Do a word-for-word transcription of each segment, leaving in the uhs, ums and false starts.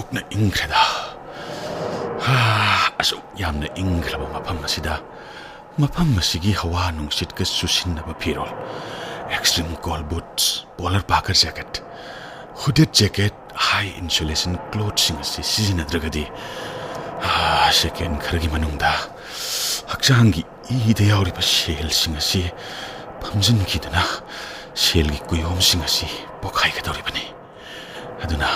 ꯌꯥꯝꯅ ꯏꯪꯈ꯭ꯔꯦꯗ꯫ ꯍꯥ, ꯑꯁꯨꯛ ꯌꯥꯝꯅ ꯏꯪꯈ꯭ꯔꯕ ꯃꯐꯝ ꯑꯁꯤꯗ, ꯃꯐꯝ ꯑꯁꯤꯒꯤ ꯍꯋꯥ ꯅꯨꯡꯁꯤꯠꯀ ꯆꯨꯁꯤꯟꯅꯕ ꯐꯤꯔꯣꯜ, extreme cold boots, polar parka jacket, hooded jacket, high insulation clothesꯤꯡ ꯑꯁꯤ ꯁꯤꯖꯤꯟꯅꯗ꯭ꯔꯒꯗꯤ, ꯍꯥ, ꯁꯦꯀꯦꯟ ꯈꯔꯒꯤ ꯃꯅꯨꯡꯗ ꯍꯛꯆꯥꯡꯒꯤ ꯏꯗ ꯌꯥꯎꯔꯤꯕ ꯁꯦꯜꯁꯤꯡ ꯑꯁꯤ ꯐꯝꯖꯤꯟꯈꯤꯗꯨꯅ ꯁꯦꯜꯒꯤ ꯀꯨꯌꯣꯝꯁꯤꯡ ꯑꯁꯤ ꯄꯣꯈꯥꯏꯒꯗꯧꯔꯤꯕꯅꯤ꯫ ꯑꯗꯨꯅ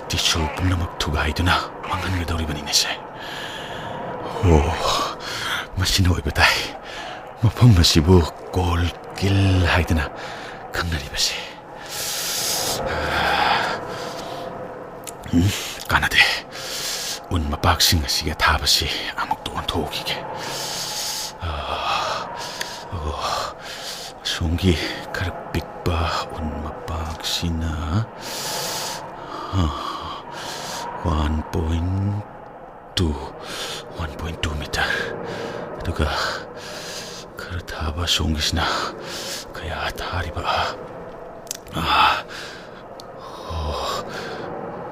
ꯇꯤꯁꯨ ꯄꯨꯝꯅꯃꯛ ꯊꯨꯒꯥꯏꯗꯨꯅ ꯃꯥꯡꯍꯟꯒꯗꯧꯔꯤꯕꯅꯤꯅꯦꯁꯦ꯫ ꯑꯣ, ꯃꯁꯤꯅ ꯑꯣꯏꯕ ꯇꯥꯏ꯫ ꯃꯐꯝ ꯑꯁꯤꯕꯨ ꯀꯣꯜ ꯀꯤꯜ ꯍꯥꯏꯗꯅ ꯈꯪꯅꯔꯤꯕꯁꯦ꯫ ꯎꯝ, ꯀꯥꯟꯅꯗꯦ꯫ ꯎꯟ ꯃꯄꯥꯛꯁꯤꯡ ꯑꯁꯤꯒꯤ ꯑꯊꯥꯕꯁꯤ ꯑꯃꯨꯛꯇ ꯑꯣꯟꯊꯣꯛꯎꯈꯤꯒꯦ꯫ ꯑꯥ, ꯑꯣ, ꯑꯁꯣꯝꯒꯤ ꯈꯔ ꯄꯤꯛꯄ ꯎꯟ ꯃꯄꯥꯛꯁꯤꯅ, ꯑꯥ, one point two, one point two meter꯫ ꯑꯗꯨꯒ ꯈꯔ ꯊꯥꯕ ꯑꯁꯣꯝꯒꯤꯁꯤꯅ ꯀꯌꯥ ꯊꯥꯔꯤꯕ? ꯑꯥ, ꯑꯣ,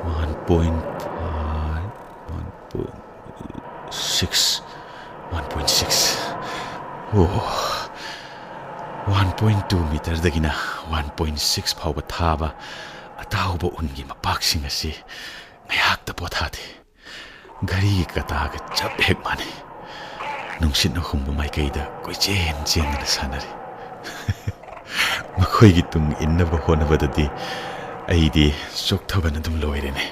one point five, one point six, one point six꯫ ꯑꯣ, one point two meterꯗꯒꯤꯅ one point six ꯐꯥꯎꯕ ꯊꯥꯕ ꯑꯇꯥꯎꯕ ꯎꯟꯒꯤ ꯃꯄꯥꯛꯁꯤꯡ ꯑꯁꯤ ꯉꯥꯏꯍꯥꯛꯇ ꯄꯣꯊꯥꯗꯦ꯫ ꯘꯔꯤꯒꯤ ꯀꯇꯥꯒ ꯆꯞ ꯍꯦꯛ ꯃꯥꯟꯅꯩ꯫ ꯅꯨꯡꯁꯤꯠꯅ ꯍꯨꯝꯕ ꯃꯥꯏꯀꯩꯗ ꯀꯣꯏꯆꯦꯟ ꯆꯦꯟꯗꯨꯅ ꯁꯥꯟꯅꯔꯤ꯫ ꯃꯈꯣꯏꯒꯤ ꯇꯨꯡ ꯏꯟꯅꯕ ꯍꯣꯠꯅꯕꯗꯗꯤ ꯑꯩꯗꯤ ꯆꯣꯛꯊꯕꯅ ꯑꯗꯨꯝ ꯂꯣꯏꯔꯦꯅꯦ꯫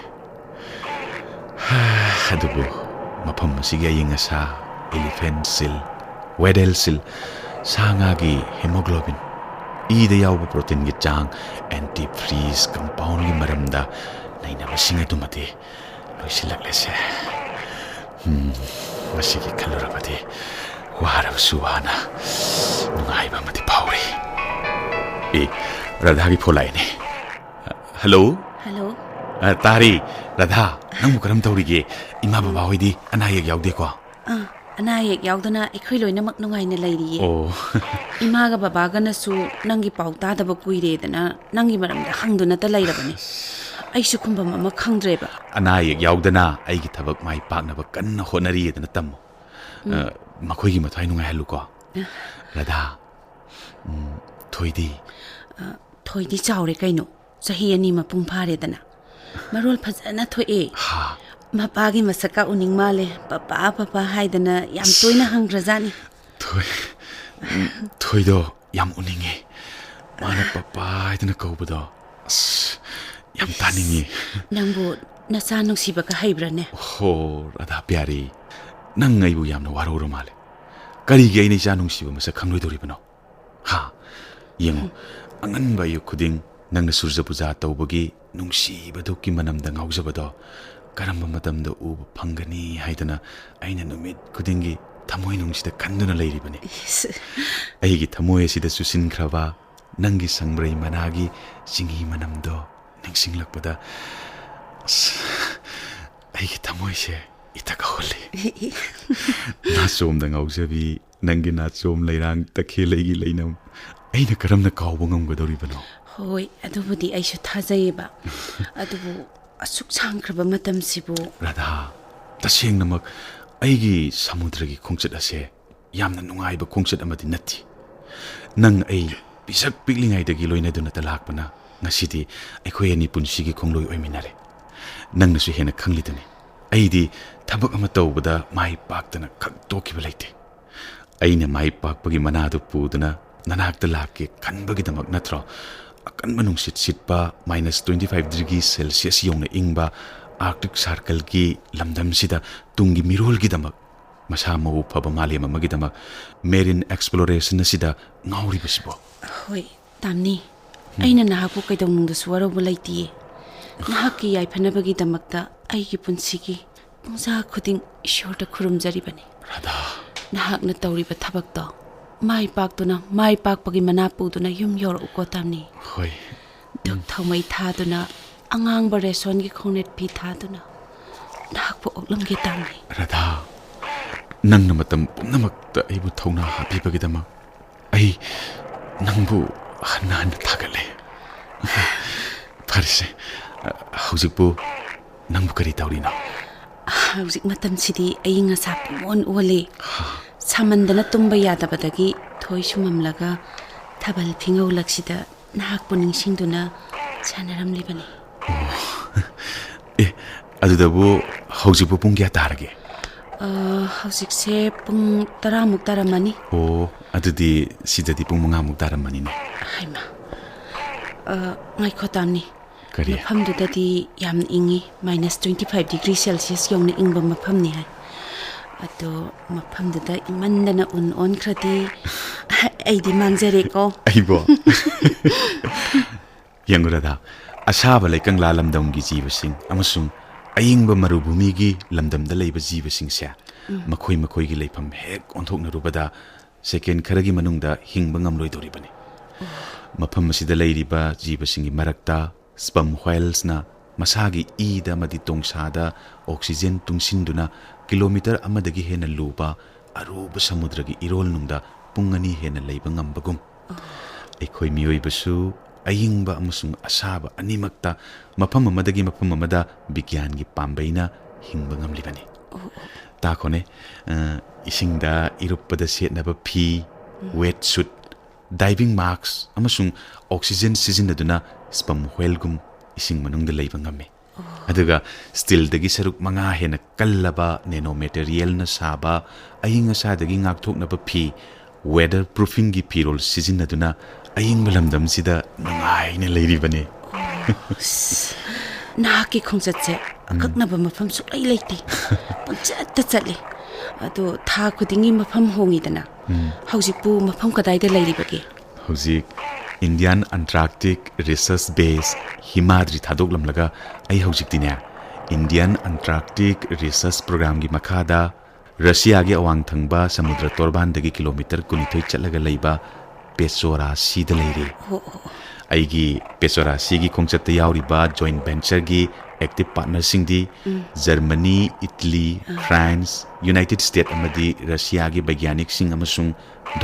ꯑꯗꯨꯕꯨ ꯃꯐꯝ ꯑꯁꯤꯒꯤ ꯑꯏꯪ ꯑꯁꯥ, elephant seal, whale seal, ꯁꯥ ꯉꯥꯒꯤ hemoglobin, ꯏꯗ ꯌꯥꯎꯕ proteinꯒꯤ ꯆꯥꯡ, antifreeze compoundꯒꯤ ꯃꯔꯝꯗ ꯅꯩꯅꯕꯁꯤꯡ ꯑꯗꯨꯃꯗꯤ ꯂꯣꯏꯁꯤꯜꯂꯛꯂꯦꯁꯦ꯫ ꯎꯝ, ꯃꯁꯤꯒꯤ ꯈꯜꯂꯨꯔꯕꯗꯤ ꯋꯥꯔꯕꯁꯨ ꯋꯥꯅ ꯅꯨꯡꯉꯥꯏꯕ ꯑꯃꯗꯤ ꯐꯥꯎꯔꯤ꯫ ꯑꯦ, ꯔꯥꯙꯥꯒꯤ ꯐꯣꯟ ꯂꯥꯛꯏꯅꯦ꯫ ꯍꯜꯂꯣ꯫ ꯍꯜꯂꯣ꯫ ꯑ, ꯇꯥꯔꯦ꯫ ꯔꯥꯙꯥ, ꯅꯪꯕꯨ ꯀꯔꯝ ꯇꯧꯔꯤꯒꯦ? ꯏꯃꯥ ꯕꯕꯥ ꯍꯣꯏꯗꯤ ꯑꯅꯥ ꯑꯌꯦꯛ ꯌꯥꯎꯗꯦꯀꯣ? ꯑꯥ, ꯑꯅꯥ ꯑꯌꯦꯛ ꯌꯥꯎꯗꯅ ꯑꯩꯈꯣꯏ ꯂꯣꯏꯅꯃꯛ ꯅꯨꯡꯉꯥꯏꯅ ꯂꯩꯔꯤꯌꯦ꯫ ꯑꯣ꯫ ꯏꯃꯥꯒ ꯕꯕꯥꯒꯅꯁꯨ ꯅꯪꯒꯤ ꯄꯥꯎ ꯇꯥꯗꯕ ꯀꯨꯏꯔꯦꯗꯅ ꯅꯪꯒꯤ ꯃꯔꯝꯗ ꯍꯪꯗꯨꯅꯇ ꯂꯩꯔꯕꯅꯤ꯫ ꯑꯁ꯫ ꯑꯩꯁꯨ ꯈꯨꯝꯐꯝ ꯑꯃ ꯈꯪꯗ꯭ꯔꯦꯕ꯫ ꯑꯅꯥ ꯑꯌꯦꯛ ꯌꯥꯎꯗꯅ ꯑꯩꯒꯤ ꯊꯕꯛ ꯃꯥꯏ ꯄꯥꯛꯅꯕ ꯀꯟꯅ ꯍꯣꯠꯅꯔꯤꯗꯅ ꯇꯝꯃꯨ꯫ ꯎꯝ꯫ ꯑ, ꯃꯈꯣꯏꯒꯤ ꯃꯊ꯭ꯋꯥꯏ ꯅꯨꯡꯉꯥꯏꯍꯜꯂꯨꯀꯣ꯫ ꯑ꯫ ꯔꯥꯙꯥ, ꯎꯝ, ꯊꯣꯏꯗꯤ? ꯑ, ꯊꯣꯏꯗꯤ ꯆꯥꯎꯔꯦ ꯀꯩꯅꯣ꯫ ꯆꯍꯤ ꯑꯅꯤ ꯃꯄꯨꯡ ꯐꯥꯔꯦꯗꯅ꯫ ꯃꯔꯣꯜ ꯐꯖꯅ ꯊꯣꯛꯑꯦ꯫ ꯍꯥ? ꯃꯄꯥꯒꯤ ꯃꯁꯛꯀ ꯎꯅꯤꯡ ꯃꯥꯜꯂꯦ꯫ "ꯄꯄꯥ, ꯄꯄꯥ" ꯍꯥꯏꯗꯅ ꯌꯥꯝ ꯇꯣꯏꯅ ꯍꯪꯈ꯭ꯔꯖꯥꯠꯅꯤ꯫ ꯊꯣꯏ-, ꯎꯝ, ꯊꯣꯏꯗꯣ ꯌꯥꯝ ꯎꯅꯤꯡꯉꯦ꯫ ꯃꯥꯅ "ꯄꯄꯥ" ꯍꯥꯏꯗꯅ ꯀꯧꯕꯗꯣ, ꯑꯁ, ꯌꯥꯝ ꯇꯥꯅꯤꯡꯉꯦ꯫ ꯅꯪꯕꯨ ꯅꯆꯥ ꯅꯨꯡꯁꯤꯕꯒ ꯍꯩꯕ꯭ꯔꯥꯅꯦ? ꯍꯣ, ꯔꯥꯙꯥ ꯄ꯭ꯌꯥꯔꯤ, ꯅꯪ ꯑꯩꯕꯨ ꯌꯥꯝꯅ ꯋꯥꯔꯧꯔ ꯃꯥꯜꯂꯦ꯫ ꯀꯔꯤꯒꯤ ꯑꯩꯅ ꯏꯆꯥ ꯅꯨꯡꯁꯤꯕ ꯃꯁꯛ ꯈꯪꯂꯣꯏꯗꯧꯔꯤꯕꯅꯣ? ꯍꯥ? ꯌꯦꯡꯉꯨ, ꯑꯉꯟꯕ ꯑꯌꯨꯛ ꯈꯨꯗꯤꯡ ꯅꯪꯅ ꯁꯨꯔꯖ ꯄꯨꯖꯥ ꯇꯧꯕꯒꯤ ꯅꯨꯡꯁꯤꯕ ꯙꯨꯞꯀꯤ ꯃꯅꯝꯗ ꯉꯥꯎꯖꯕꯗꯣ ꯀꯔꯝꯕ ꯃꯇꯝꯗ ꯎꯕ ꯐꯪꯒꯅꯤ ꯍꯥꯏꯗꯅ ꯑꯩꯅ ꯅꯨꯃꯤꯠ ꯈꯨꯗꯤꯡꯒꯤ ꯊꯃꯣꯏꯅꯨꯡꯁꯤꯗ ꯈꯟꯗꯨꯅ ꯂꯩꯔꯤꯕꯅꯤ꯫ ꯏꯁ꯫ ꯑꯩꯒꯤ ꯊꯃꯣꯏ ꯑꯁꯤꯗ ꯆꯨꯁꯤꯟꯈ꯭ꯔꯕ ꯅꯪꯒꯤ ꯁꯪꯕ꯭ꯔꯩ ꯃꯅꯥꯒꯤ ꯆꯤꯡꯍꯤ ꯃꯅꯝꯗꯣ ꯅꯤꯡꯁꯤꯡꯂꯛꯄꯗ, ꯑꯁ, ꯑꯩꯒꯤ ꯊꯃꯣꯏꯁꯦ ꯏꯇꯛ ꯍꯧꯍꯜꯂꯤ꯫ ꯅꯥꯆꯣꯝꯗ ꯉꯥꯎꯖꯕꯤ, ꯅꯪꯒꯤ ꯅꯥꯆꯣꯝ ꯂꯩꯔꯥꯡ ꯇꯈꯦꯜꯂꯩꯒꯤ ꯂꯩꯅꯝ ꯑꯩꯅ ꯀꯔꯝꯅ ꯀꯥꯎꯕ ꯉꯝꯒꯗꯧꯔꯤꯕꯅꯣ? ꯍꯣꯏ, ꯑꯗꯨꯕꯨꯗꯤ ꯑꯩꯁꯨ ꯊꯥꯖꯩꯌꯦꯕ꯫ ꯑꯗꯨꯕꯨ ꯑꯁꯨꯛ ꯁꯥꯡꯈ꯭ꯔꯕ ꯃꯇꯝꯁꯤꯕꯨ꯫ ꯔꯥꯙꯥ, ꯇꯁꯦꯡꯅꯃꯛ ꯑꯩꯒꯤ ꯁꯃꯨꯗ꯭ꯔꯒꯤ ꯈꯣꯡꯆꯠ ꯑꯁꯦ ꯌꯥꯝꯅ ꯅꯨꯡꯉꯥꯏꯕ ꯈꯣꯡꯆꯠ ꯑꯃꯗꯤ ꯅꯠꯇꯦ꯫ ꯅꯪ ꯑꯩ ꯄꯤꯁꯛ ꯄꯤꯛꯂꯤꯉꯩꯗꯒꯤ ꯂꯣꯏꯅꯗꯨꯅꯇ ꯂꯥꯛꯄꯅ ꯉꯁꯤꯗꯤ ꯑꯩꯈꯣꯏ ꯑꯅꯤ ꯄꯨꯟꯁꯤꯒꯤ ꯈꯣꯡꯂꯣꯏ ꯑꯣꯏꯃꯤꯟꯅꯔꯦ꯫ ꯅꯪꯅꯁꯨ ꯍꯦꯟꯅ ꯈꯪꯂꯤꯗꯨꯅꯤ, ꯑꯩꯗꯤ ꯊꯕꯛ ꯑꯃ ꯇꯧꯕꯗ ꯃꯥꯏ ꯄꯥꯛꯇꯅ ꯈꯛ ꯇꯣꯛꯈꯤꯕ ꯂꯩꯇꯦ꯫ ꯑꯩꯅ ꯃꯥꯏ ꯄꯥꯛꯄꯒꯤ ꯃꯅꯥꯗꯨ ꯄꯨꯗꯨꯅ ꯅꯅꯥꯛꯇ ꯂꯥꯛꯀꯦ ꯈꯟꯕꯒꯤꯗꯃꯛ ꯅꯠꯇ꯭ꯔꯣ? ꯑꯀꯟꯕ ꯅꯨꯡꯁꯤꯠ ꯁꯤꯠꯄ, minus twenty five degree Celsius ꯌꯧꯅ ꯏꯪꯕ Arctic Circleꯒꯤ ꯂꯝꯗꯝꯁꯤꯗ ꯇꯨꯡꯒꯤ ꯃꯤꯔꯣꯜꯒꯤꯗꯃꯛ, ꯃꯁꯥ ꯃꯎ ꯐꯕ ꯃꯥꯂꯦꯝ ꯑꯃꯒꯤꯗꯃꯛ marine exploration ꯑꯁꯤꯗ ꯉꯥꯎꯔꯤꯕꯁꯤꯕꯣ? ꯍꯣꯏ, ꯇꯥꯝꯅꯤ꯫ ꯎꯝ꯫ ꯑꯩꯅ ꯅꯍꯥꯛꯄꯨ ꯀꯩꯗꯧꯅꯨꯡꯗꯁꯨ ꯋꯥꯔꯧꯕ ꯂꯩꯇꯤꯌꯦ꯫ ꯅꯍꯥꯛꯀꯤ ꯌꯥꯏꯐꯅꯕꯒꯤꯗꯃꯛꯇ ꯑꯩꯒꯤ ꯄꯨꯟꯁꯤꯒꯤ ꯄꯨꯡꯖꯥ ꯈꯨꯗꯤꯡ ꯏꯁꯣꯔꯗ ꯈꯨꯔꯨꯝꯖꯔꯤꯕꯅꯤ꯫ ꯔꯥꯙꯥ꯫ ꯅꯍꯥꯛꯅ ꯇꯧꯔꯤꯕ ꯊꯕꯛꯇꯣ ꯃꯥꯏ ꯄꯥꯛꯇꯨꯅ, ꯃꯥꯏ ꯄꯥꯛꯄꯒꯤ ꯃꯅꯥ ꯄꯨꯗꯨꯅ ꯌꯨꯝ ꯌꯧꯔꯛꯎꯀꯣ, ꯇꯥꯝꯅꯤ꯫ ꯍꯣꯏ꯫ ꯙꯨꯞ ꯊꯥꯎꯃꯩ ꯊꯥꯗꯨꯅ, ꯑꯉꯥꯡꯕ ꯔꯦꯁꯣꯟꯒꯤ ꯈꯣꯡꯅꯦꯠ ꯐꯤ ꯊꯥꯗꯨꯅ ꯅꯍꯥꯛꯄꯨ ꯑꯣꯛꯂꯝꯒꯦ, ꯇꯥꯝꯅꯤ꯫ ꯔꯥꯙꯥ, ꯅꯪꯅ ꯃꯇꯝ ꯄꯨꯝꯅꯃꯛꯇ ꯑꯩꯕꯨ ꯊꯧꯅꯥ ꯍꯥꯞꯄꯤꯕꯒꯤꯗꯃꯛ ꯑꯩ ꯅꯪꯕꯨ ꯍꯟꯅ ꯍꯟꯅ ꯊꯥꯒꯠꯂꯦ꯫ ꯐꯔꯦꯁꯦ, ꯑ, ꯍꯧꯖꯤꯛꯄꯨ ꯅꯪꯕꯨ ꯀꯔꯤ ꯇꯧꯔꯤꯅꯣ? ꯍꯧꯖꯤꯛ ꯃꯇꯝꯁꯤꯗꯤ ꯑꯏꯪ ꯑꯁꯥ ꯄꯨꯡꯑꯣꯟ ꯑꯣꯜꯂꯤ꯫ ꯁꯥꯃꯟꯗꯅ ꯇꯨꯝꯕ ꯌꯥꯗꯕꯗꯒꯤ ꯊꯣꯏ ꯁꯨꯝꯃꯝꯂꯒ ꯊꯥꯕꯜ ꯐꯤꯉꯧ ꯂꯛꯁꯤꯗ ꯅꯍꯥꯛꯄꯨ ꯅꯤꯡꯁꯤꯡꯗꯨꯅ ꯁꯥꯟꯅꯔꯝꯂꯤꯕꯅꯤ꯫ ꯑꯦ, ꯑꯗꯨꯗꯕꯨ ꯍꯧꯖꯤꯛꯄꯨ ꯄꯨꯡ ꯀꯌꯥ ꯇꯥꯔꯒꯦ? ꯑ, ꯍꯧꯖꯤꯛꯁꯦ ꯄꯨꯡ ꯇꯔꯥꯃꯨꯛ ꯇꯥꯔꯝꯃꯅꯤ꯫ ꯑꯣ, ꯑꯗꯨꯗꯤ ꯁꯤꯗꯗꯤ ꯄꯨꯡ ꯃꯉꯥꯃꯨꯛ ꯇꯥꯔꯝꯃꯅꯤꯅꯦ꯫ ꯍꯩꯃꯥ꯫ ꯑ, ꯉꯥꯏꯈꯣ ꯇꯥꯝꯅꯤ꯫ ꯀꯔꯤ? ꯃꯐꯝꯗꯨꯗꯗꯤ ꯌꯥꯝꯅ ꯏꯪꯉꯤ, minus twenty five degree Celsius ꯌꯧꯅ ꯏꯪꯕ ꯃꯐꯝꯅꯤ ꯍꯥꯏ꯫ ꯑꯗꯣ ꯃꯐꯝꯗꯨꯗ ꯏꯪꯃꯟꯗꯅ ꯎꯟ ꯑꯣꯟꯈ꯭ꯔꯗꯤ ꯑꯩꯗꯤ ꯃꯥꯡꯖꯔꯦꯀꯣ꯫ ꯑꯩꯕꯣ? ꯌꯦꯡꯉꯨ ꯔꯥꯙꯥ, ꯑꯁꯥꯕ ꯂꯩꯀꯪꯂꯥ ꯂꯝꯗꯝꯒꯤ ꯖꯤꯕꯁꯤꯡ ꯑꯃꯁꯨꯡ ꯑꯏꯪꯕ ꯃꯔꯨꯚꯨꯃꯤꯒꯤ ꯂꯝꯗꯝꯗ ꯂꯩꯕ ꯖꯤꯕꯁꯤꯡꯁꯦ, ꯎꯝ꯫ ꯃꯈꯣꯏ ꯃꯈꯣꯏꯒꯤ ꯂꯩꯐꯝ ꯍꯦꯛ ꯑꯣꯟꯊꯣꯛꯅꯔꯨꯕꯗ second ꯈꯔꯒꯤ ꯃꯅꯨꯡꯗ ꯍꯤꯡꯕ ꯉꯝꯂꯣꯏꯗꯧꯔꯤꯕꯅꯤ꯫ ꯃꯐꯝ ꯑꯁꯤꯗ ꯂꯩꯔꯤꯕ ꯖꯤꯕꯁꯤꯡꯒꯤ ꯃꯔꯛꯇ sperm whalesꯅ ꯃꯁꯥꯒꯤ ꯏꯗ ꯑꯃꯗꯤ ꯇꯣꯡꯁꯥꯗ oxygen ꯇꯨꯡꯁꯤꯟꯗꯨꯅ kilometre ꯑꯃꯗꯒꯤ ꯍꯦꯟꯅ ꯂꯨꯕ ꯑꯔꯨꯕ ꯁꯃꯨꯗ꯭ꯔꯒꯤ ꯏꯔꯣꯜꯅꯨꯡꯗ ꯄꯨꯡ ꯑꯅꯤ ꯍꯦꯟꯅ ꯂꯩꯕ ꯉꯝꯕꯒꯨꯝ, ꯑꯩꯈꯣꯏ ꯃꯤꯑꯣꯏꯕꯁꯨ ꯑꯏꯪꯕ ꯑꯃꯁꯨꯡ ꯑꯁꯥꯕ ꯑꯅꯤꯃꯛꯇ ꯃꯐꯝ ꯑꯃꯗꯒꯤ ꯃꯐꯝ ꯑꯃꯗ ꯕꯤꯒ꯭ꯌꯥꯟꯒꯤ ꯄꯥꯝꯕꯩꯅ ꯍꯤꯡꯕ ꯉꯝꯂꯤꯕꯅꯤ꯫ ꯑꯣ, ꯑꯣ꯫ ꯇꯥꯈꯣꯅꯦ, ꯑ, ꯏꯁꯤꯡꯗ ꯏꯔꯨꯞꯄꯗ ꯁꯦꯠꯅꯕ ꯐꯤ, ꯎꯝ꯫ Wet suit, diving mask ꯑꯃꯁꯨꯡ oxygen ꯁꯤꯖꯤꯟꯅꯗꯨꯅ sperm whaleꯒꯨꯝ ꯏꯁꯤꯡ ꯃꯅꯨꯡꯗ ꯂꯩꯕ ꯉꯝꯃꯤ꯫ ꯑꯣ꯫ ꯑꯗꯨꯒ steelꯗꯒꯤ ꯁꯔꯨꯛ ꯃꯉꯥ ꯍꯦꯟꯅ ꯀꯜꯂꯕ nanomaterialꯅ ꯁꯥꯕ ꯑꯏꯪ ꯑꯁꯥꯗꯒꯤ ꯉꯥꯛꯊꯣꯛꯅꯕ ꯐꯤ, weather proofingꯒꯤ ꯐꯤꯔꯣꯜ ꯁꯤꯖꯤꯟꯅꯗꯨꯅ ꯑꯏꯪꯕ ꯂꯝꯗꯝꯁꯤꯗ ꯅꯨꯡꯉꯥꯏꯅ ꯂꯩꯔꯤꯕꯅꯤ꯫ ꯑꯁ, ꯅꯍꯥꯛꯀꯤ ꯈꯣꯡꯆꯠꯁꯦ ꯎꯝ꯫ ꯑꯀꯛꯅꯕ ꯃꯐꯝ ꯁꯨꯛꯂꯩ ꯂꯩꯇꯦ꯫ ꯄꯪꯆꯠꯇ ꯆꯠꯂꯤ꯫ ꯑꯗꯣ ꯊꯥ ꯈꯨꯗꯤꯡꯒꯤ ꯃꯐꯝ ꯍꯣꯡꯉꯤꯗꯅ꯫ ꯎꯝ꯫ ꯍꯧꯖꯤꯛꯄꯨ ꯃꯐꯝ ꯀꯗꯥꯏꯗ ꯂꯩꯔꯤꯕꯒꯦ? ꯍꯧꯖꯤꯛ Indian Antarctic Research Base ꯍꯤꯃꯥꯗ꯭ꯔꯤ ꯊꯥꯗꯣꯛꯂꯝꯂꯒ ꯑꯩ ꯍꯧꯖꯤꯛꯇꯤꯅꯦ, Indian Antarctic Research Programꯒꯤ ꯃꯈꯥꯗ ꯔꯁꯤꯌꯥꯒꯤ ꯑꯋꯥꯡ ꯊꯪꯕ ꯁꯃꯨꯗ꯭ꯔ ꯇꯣꯔꯕꯥꯟꯗꯒꯤ kilometre ꯀꯨꯟꯅꯤꯊꯣꯏ ꯆꯠꯂꯒ ꯂꯩꯕ ꯄꯦꯆꯣꯔꯥ ꯁꯤꯗ ꯂꯩꯔꯤ꯫ ꯑꯣ, ꯑꯣ, ꯑꯣ꯫ ꯑꯩꯒꯤ ꯄꯦꯆꯣꯔꯥ ꯁꯤꯒꯤ ꯈꯣꯡꯆꯠꯇ ꯌꯥꯎꯔꯤꯕ joint ventureꯒꯤ active partnerꯁꯤꯡꯗꯤ ꯎꯝ꯫ ꯖꯔꯃꯅꯤ, ꯏꯇꯂꯤ, ꯑꯥ꯫ ꯐ꯭ꯔꯥꯟꯁ, ꯌꯨꯅꯥꯏꯇꯦꯗ ꯁ꯭ꯇꯦꯠ ꯑꯃꯗꯤ ꯔꯁꯤꯌꯥꯒꯤ ꯕꯩꯒ꯭ꯌꯥꯅꯤꯛꯁꯤꯡ ꯑꯃꯁꯨꯡ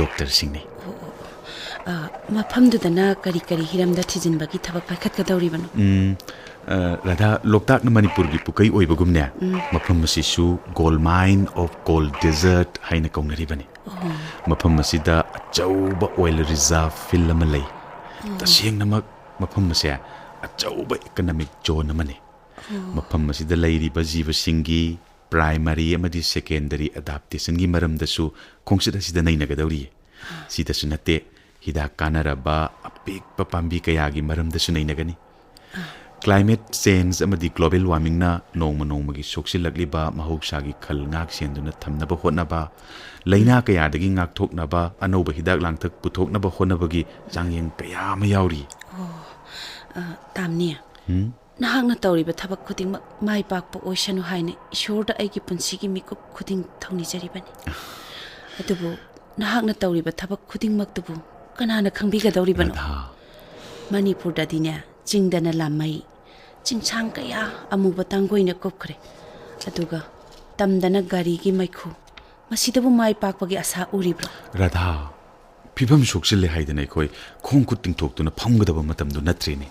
ꯗꯣꯛꯇꯔꯁꯤꯡꯅꯤ꯫ ꯑꯣ, ꯑꯣ, ꯑꯣ꯫ ꯑ, ꯃꯐꯝꯗꯨꯗꯅ ꯀꯔꯤ ꯀꯔꯤ ꯍꯤꯔꯝꯗ ꯊꯤꯖꯤꯟꯕꯒꯤ ꯊꯕꯛ ꯄꯥꯏꯈꯠꯀꯗꯧꯔꯤꯕꯅꯣ? ꯎꯝ, ꯑ, ꯔꯥꯙꯥ, ꯂꯣꯛꯇꯥꯛꯅ ꯃꯅꯤꯄꯨꯔꯒꯤ ꯄꯨꯀꯩ ꯑꯣꯏꯕꯒꯨꯝꯅꯦ, ꯎꯝ꯫ ꯃꯐꯝ ꯑꯁꯤꯁꯨ Gold Mine of Cold Desert ꯍꯥꯏꯅ ꯀꯧꯅꯔꯤꯕꯅꯤ꯫ ꯑꯣ꯫ ꯃꯐꯝ ꯑꯁꯤꯗ ꯑꯆꯧꯕ oil reserve field ꯑꯃ ꯂꯩ꯫ ꯑꯣ꯫ ꯇꯁꯦꯡꯅꯃꯛ ꯃꯐꯝ ꯑꯁꯦ ꯑꯆꯧꯕ economic zone ꯑꯃꯅꯤ꯫ ꯑꯣ꯫ ꯃꯐꯝ ꯑꯁꯤꯗ ꯂꯩꯔꯤꯕ ꯖꯤꯕꯁꯤꯡꯒꯤ primary ꯑꯃꯗꯤ secondary adaptationꯒꯤ ꯃꯔꯝꯗꯁꯨ ꯈꯣꯡꯆꯠ ꯑꯁꯤꯗ ꯅꯩꯅꯒꯗꯧꯔꯤ꯫ ꯑꯥ꯫ ꯁꯤꯗꯁꯨ ꯅꯠꯇꯦ, ꯍꯤꯗꯥꯛ ꯀꯥꯟꯅꯔꯕ ꯑꯄꯤꯛꯄ ꯄꯥꯝꯕꯤ ꯀꯌꯥꯒꯤ ꯃꯔꯝꯗꯁꯨ ꯅꯩꯅꯒꯅꯤ꯫ ꯑꯥ꯫ Climate change ꯑꯃꯗꯤ global warmingꯅ ꯅꯣꯡꯃ ꯅꯣꯡꯃꯒꯤ ꯁꯣꯛꯆꯤꯜꯂꯛꯂꯤꯕ ꯃꯍꯧꯁꯥꯒꯤ ꯈꯜ ꯉꯥꯛ ꯁꯦꯟꯗꯨꯅ ꯊꯝꯅꯕ ꯍꯣꯠꯅꯕ, ꯂꯥꯏꯅꯥ ꯀꯌꯥꯗꯒꯤ ꯉꯥꯛꯊꯣꯛꯅꯕ ꯑꯅꯧꯕ ꯍꯤꯗꯥꯛ ꯂꯥꯡꯊꯛ ꯄꯨꯊꯣꯛꯅꯕ ꯍꯣꯠꯅꯕꯒꯤ ꯆꯥꯡꯌꯦꯡ ꯀꯌꯥ ꯑꯃ ꯌꯥꯎꯔꯤ꯫ ꯑꯣ, ꯑ, ꯇꯥꯝꯅꯤ꯫ ꯍꯨꯝ? ꯅꯍꯥꯛꯅ ꯇꯧꯔꯤꯕ ꯊꯕꯛ ꯈꯨꯗꯤꯡꯃꯛ ꯃꯥꯏ ꯄꯥꯛꯄ ꯑꯣꯏꯁꯅꯨ ꯍꯥꯏꯅ ꯏꯁꯣꯔꯗ ꯑꯩꯒꯤ ꯄꯨꯟꯁꯤꯒꯤ ꯃꯤꯀꯨꯞ ꯈꯨꯗꯤꯡ ꯊꯧꯅꯤꯖꯔꯤꯕꯅꯤ꯫ ꯑꯗꯨꯕꯨ ꯅꯍꯥꯛꯅ ꯇꯧꯔꯤꯕ ꯊꯕꯛ ꯈꯨꯗꯤꯡꯃꯛꯇꯨꯕꯨ ꯀꯅꯥꯅ ꯈꯪꯕꯤꯒꯗꯧꯔꯤꯕꯅꯣ? ꯔꯥꯙꯥ꯫ ꯃꯅꯤꯄꯨꯔꯗꯗꯤꯅꯦ, ꯆꯤꯡꯗꯅ ꯂꯥꯃꯩ, ꯆꯤꯡꯁꯥꯡ ꯀꯌꯥ ꯑꯃꯨꯕ ꯇꯥꯡꯒꯣꯏꯅ ꯀꯨꯞꯈ꯭ꯔꯦ꯫ ꯑꯗꯨꯒ ꯇꯝꯗꯅ ꯒꯥꯔꯤꯒꯤ ꯃꯩꯈꯨ꯫ ꯃꯁꯤꯗꯕꯨ ꯃꯥꯏ ꯄꯥꯛꯄꯒꯤ ꯑꯁꯥ ꯎꯔꯤꯕ꯭ꯔꯣ? ꯔꯥꯙꯥ, ꯐꯤꯕꯝ ꯁꯣꯛꯆꯤꯜꯂꯦ ꯍꯥꯏꯗꯅ ꯑꯩꯈꯣꯏ ꯈꯣꯡ ꯈꯨꯠ ꯇꯤꯡꯊꯣꯛꯇꯨꯅ ꯐꯝꯒꯗꯕ ꯃꯇꯝꯗꯨ ꯅꯠꯇ꯭ꯔꯦꯅꯦ꯫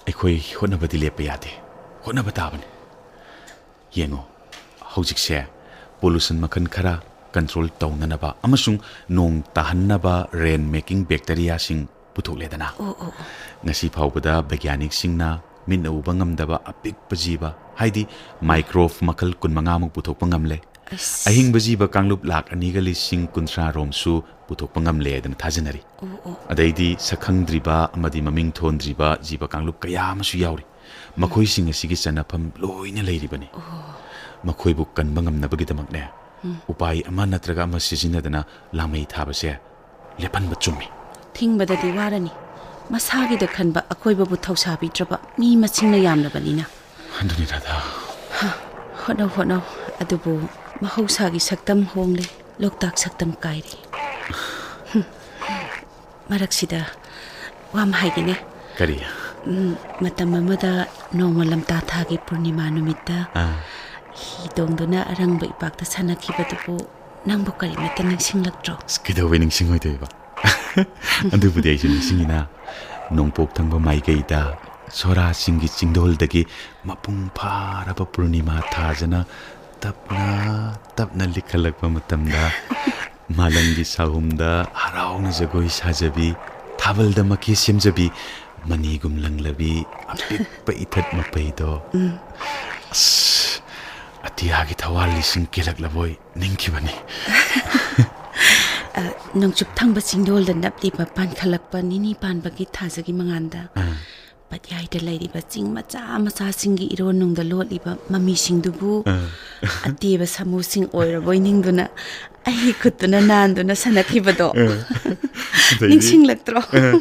ꯑꯩꯈꯣꯏ ꯍꯣꯠꯅꯕꯗꯤ ꯂꯦꯞꯄ ꯌꯥꯗꯦ꯫ ꯍꯣꯠꯅꯕ ꯇꯥꯕꯅꯤ꯫ ꯌꯦꯡꯉꯣ, ꯍꯧꯖꯤꯛꯁꯦ pollution ꯃꯈꯜ ꯈꯔ control ꯇꯧꯅꯅꯕ ꯑꯃꯁꯨꯡ ꯅꯣꯡ ꯇꯥꯍꯟꯅꯕ rain making bacteriaꯁꯤꯡ ꯄꯨꯊꯣꯛꯂꯦꯗꯅ꯫ ꯑꯣ, ꯑꯣ, ꯑꯣ꯫ ꯉꯁꯤ ꯐꯥꯎꯕꯗ ꯕꯩꯒ꯭ꯌꯥꯅꯤꯛꯁꯤꯡꯅ ꯃꯤꯠꯅ ꯎꯕ ꯉꯝꯗꯕ ꯑꯄꯤꯛꯄ ꯖꯤꯕ, ꯍꯥꯏꯗꯤ microbe ꯃꯈꯜ ꯀꯨꯟꯃꯉꯥꯃꯨꯛ ꯄꯨꯊꯣꯛꯄ ꯉꯝꯂꯦ꯫ ꯑꯁ꯫ ꯑꯍꯤꯡꯕ ꯖꯤꯕ ꯀꯥꯡꯂꯨꯞ ꯂꯥꯈ ꯑꯅꯤꯒ ꯂꯤꯁꯤꯡ ꯀꯨꯟꯊ꯭ꯔꯥ ꯔꯣꯝꯁꯨ ꯄꯨꯊꯣꯛꯄ ꯉꯝꯂꯦ ꯍꯥꯏꯗꯅ ꯊꯥꯖꯅꯔꯤ꯫ ꯑꯣ, ꯑꯣ꯫ ꯑꯗꯩꯗꯤ ꯁꯛꯈꯪꯗ꯭ꯔꯤꯕ ꯑꯃꯗꯤ ꯃꯃꯤꯡ ꯊꯣꯟꯗ꯭ꯔꯤꯕ ꯖꯤꯕ ꯀꯥꯡꯂꯨꯞ ꯀꯌꯥ ꯑꯃꯁꯨ ꯌꯥꯎꯔꯤ꯫ ꯃꯈꯣꯏꯁꯤꯡ ꯑꯁꯤꯒꯤ ꯆꯟꯅꯐꯝ ꯂꯣꯏꯅ ꯂꯩꯔꯤꯕꯅꯤ꯫ ꯑꯣ꯫ ꯃꯈꯣꯏꯕꯨ ꯀꯟꯕ ꯉꯝꯅꯕꯒꯤꯗꯃꯛꯅꯦ, ꯎꯝ꯫ ꯎꯄꯥꯏ ꯑꯃ ꯅꯠꯇ꯭ꯔꯒ ꯑꯃ ꯁꯤꯖꯤꯟꯅꯗꯅ ꯂꯥꯃꯩ ꯊꯥꯕꯁꯦ ꯂꯦꯞꯍꯟꯕ ꯆꯨꯝꯃꯤ꯫ ꯊꯤꯡꯕꯗꯗꯤ ꯋꯥꯔꯅꯤ꯫ ꯃꯁꯥꯒꯤꯗ ꯈꯟꯕ ꯑꯀꯣꯏꯕꯕꯨ ꯊꯧꯁꯥꯕꯤꯗ꯭ꯔꯕ ꯃꯤ ꯃꯁꯤꯡꯅ ꯌꯥꯝꯂꯕꯅꯤꯅ꯫ ꯑꯗꯨꯅꯤ ꯔꯥꯙꯥ꯫ ꯍ, ꯍꯣꯠꯅꯧ, ꯍꯣꯠꯅꯧ꯫ ꯑꯗꯨꯕꯨ ꯃꯍꯧꯁꯥꯒꯤ ꯁꯛꯇꯝ ꯍꯣꯡꯂꯦ, ꯂꯣꯛꯇꯥꯛ ꯁꯛꯇꯝ ꯀꯥꯏꯔꯦ꯫ ꯍꯨꯝ꯫ ꯃꯔꯛꯁꯤꯗ ꯋꯥ ꯑꯃ ꯍꯥꯏꯒꯦꯅꯦ꯫ ꯀꯔꯤ? ꯎꯝ, ꯃꯇꯝ ꯑꯃꯗ ꯅꯣꯡꯃ ꯂꯝꯇꯥ ꯊꯥꯒꯤ ꯄꯨꯔꯅꯤꯃꯥ ꯅꯨꯃꯤꯠꯇ ꯑꯥ꯫ ꯍꯤ ꯇꯣꯡꯗꯨꯅ ꯑꯔꯪꯕ ꯏꯄꯥꯛꯇ ꯁꯥꯟꯅꯈꯤꯕꯗꯨꯕꯨ ꯅꯪꯕꯨ ꯀꯔꯤꯃꯠꯇ ꯅꯤꯡꯁꯤꯡꯂꯛꯇ꯭ꯔꯣ? ꯑꯁ, ꯀꯩꯗꯧꯕꯩ ꯅꯤꯡꯁꯤꯡꯉꯣꯏꯗꯣꯏꯕ? ꯑꯗꯨꯕꯨꯗꯤ ꯑꯩꯁꯨ ꯅꯤꯡꯁꯤꯡꯉꯤꯅ, ꯅꯣꯡꯄꯣꯛ ꯊꯪꯕ ꯃꯥꯏꯀꯩꯗ ꯁꯣꯔꯥꯁꯤꯡꯒꯤ ꯆꯤꯡꯗꯣꯜꯗꯒꯤ ꯃꯄꯨꯡ ꯐꯥꯔꯕ ꯄꯨꯔꯅꯤꯃꯥ ꯊꯥꯖꯅ ꯇꯞꯅ ꯇꯞꯅ ꯂꯤꯛꯈꯠꯂꯛꯄ ꯃꯇꯝꯗ, ꯃꯥꯂꯪꯒꯤ ꯁꯥꯍꯨꯝꯗ ꯍꯔꯥꯎꯅ ꯖꯒꯣꯏ ꯁꯥꯖꯕꯤ, ꯊꯥꯕꯜꯗ ꯃꯀꯦ ꯁꯦꯝꯖꯕꯤ, ꯃꯅꯤꯒꯨꯝ ꯂꯪꯂꯕꯤ ꯑꯄꯤꯛꯄ ꯏꯊꯠ ꯃꯄꯩꯗꯣ꯫ ꯎꯝ꯫ ꯑꯁ, ꯑꯇꯤꯌꯥꯒꯤ ꯊꯋꯥꯜ ꯂꯤꯁꯤꯡ ꯀꯦꯜꯂꯛꯂꯕꯣꯏ ꯅꯤꯡꯈꯤꯕꯅꯤ꯫ ꯑ, ꯅꯣꯡꯆꯨꯞ ꯊꯪꯕ ꯆꯤꯡꯗꯣꯜꯗ ꯅꯞꯂꯤꯕ ꯄꯥꯟꯈꯠꯂꯛꯄ ꯅꯤꯅꯤ ꯄꯥꯟꯕꯒꯤ ꯊꯥꯖꯒꯤ ꯃꯉꯥꯜꯗ, ꯑꯥ꯫ ꯄꯠꯌꯥꯏꯗ ꯂꯩꯔꯤꯕ ꯆꯤꯡ ꯃꯆꯥ ꯃꯆꯥꯁꯤꯡꯒꯤ ꯏꯔꯣꯟꯅꯨꯡꯗ ꯂꯣꯠꯂꯤꯕ ꯃꯃꯤꯁꯤꯡꯗꯨꯕꯨ, ꯑꯥ꯫ ꯑꯇꯦꯕ ꯁꯥꯃꯨꯁꯤꯡ ꯑꯣꯏꯔꯕꯣꯏ ꯅꯤꯡꯗꯨꯅ ꯑꯩꯒꯤ ꯈꯨꯠꯇꯨꯅ ꯅꯥꯟꯗꯨꯅ ꯁꯥꯟꯅꯈꯤꯕꯗꯣ꯫ ꯑꯥ꯫ ꯑꯗꯩꯗꯤ, ꯅꯤꯡꯁꯤꯡꯂꯛꯇ꯭ꯔꯣ? ꯑꯥ꯫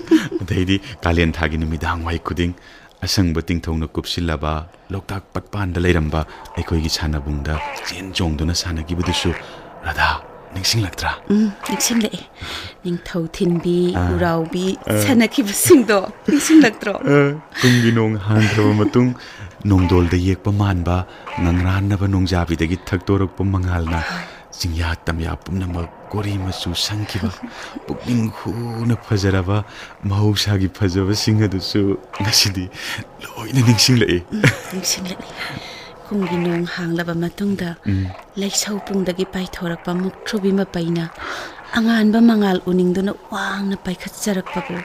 ꯑꯗꯩꯗꯤ ꯀꯥꯂꯦꯟ ꯊꯥꯒꯤ ꯅꯨꯃꯤꯗꯥꯡ ꯋꯥꯏ ꯈꯨꯗꯤꯡ ꯑꯁꯪꯕ ꯇꯤꯡꯊꯧꯅ ꯀꯨꯞꯁꯤꯜꯂꯕ ꯂꯣꯛꯇꯥꯛ ꯄꯠꯄꯥꯟꯗ ꯂꯩꯔꯝꯕ ꯑꯩꯈꯣꯏꯒꯤ ꯁꯥꯟꯅꯕꯨꯡꯗ ꯆꯦꯟ ꯆꯣꯡꯗꯨꯅ ꯁꯥꯟꯅꯈꯤꯕꯗꯨꯁꯨ, ꯔꯥꯙꯥ, ꯅꯤꯡꯁꯤꯡꯂꯛꯇ꯭ꯔꯥ? ꯎꯝ, ꯅꯤꯡꯁꯤꯡꯂꯛꯑꯦ꯫ ꯅꯤꯡꯊꯧ ꯊꯤꯟꯕꯤ, ꯑꯥ꯫ ꯎꯔꯥꯎꯕꯤ ꯑꯥ꯫ ꯁꯥꯟꯅꯈꯤꯕꯁꯤꯡꯗꯣ ꯅꯤꯡꯁꯤꯡꯂꯛꯇ꯭ꯔꯣ? ꯑꯥ, ꯀꯨꯝꯒꯤ ꯅꯣꯡ ꯍꯥꯡꯈ꯭ꯔꯕ ꯃꯇꯨꯡ, ꯅꯣꯡꯗꯣꯜꯗ ꯌꯦꯛꯄ ꯃꯥꯟꯕ ꯉꯪꯔꯥꯟꯅꯕ ꯅꯣꯡꯖꯥꯕꯤꯗꯒꯤ ꯊꯛꯇꯣꯔꯛꯄ ꯃꯉꯥꯜꯅ ꯆꯤꯡꯌꯥ ꯇꯝꯌꯥ ꯄꯨꯝꯅꯃꯛ ꯀꯣꯔꯤ ꯃꯆꯨ ꯁꯪꯈꯤꯕ, ꯄꯨꯛꯅꯤꯡ ꯍꯨꯅ ꯐꯖꯔꯕ ꯃꯍꯧꯁꯥꯒꯤ ꯐꯖꯕꯁꯤꯡ ꯑꯗꯨꯁꯨ ꯉꯁꯤꯗꯤ ꯂꯣꯏꯅ ꯅꯤꯡꯁꯤꯡꯂꯛꯏ꯫ ꯎꯝ, ꯅꯤꯡꯁꯤꯡꯂꯛꯏ꯫ ꯀꯨꯝꯒꯤ ꯅꯣꯡ ꯍꯥꯡꯂꯕ ꯃꯇꯨꯡꯗ, ꯎꯝ꯫ ꯂꯩꯁꯧ ꯄꯨꯡꯗꯒꯤ ꯄꯥꯏꯊꯣꯔꯛꯄ ꯃꯨꯛꯊ꯭ꯔꯨꯕꯤ ꯃꯄꯩꯅ ꯑꯉꯥꯟꯕ ꯃꯉꯥꯜ ꯎꯅꯤꯡꯗꯨꯅ ꯋꯥꯡꯅ ꯄꯥꯏꯈꯠꯆꯔꯛꯄꯕꯨ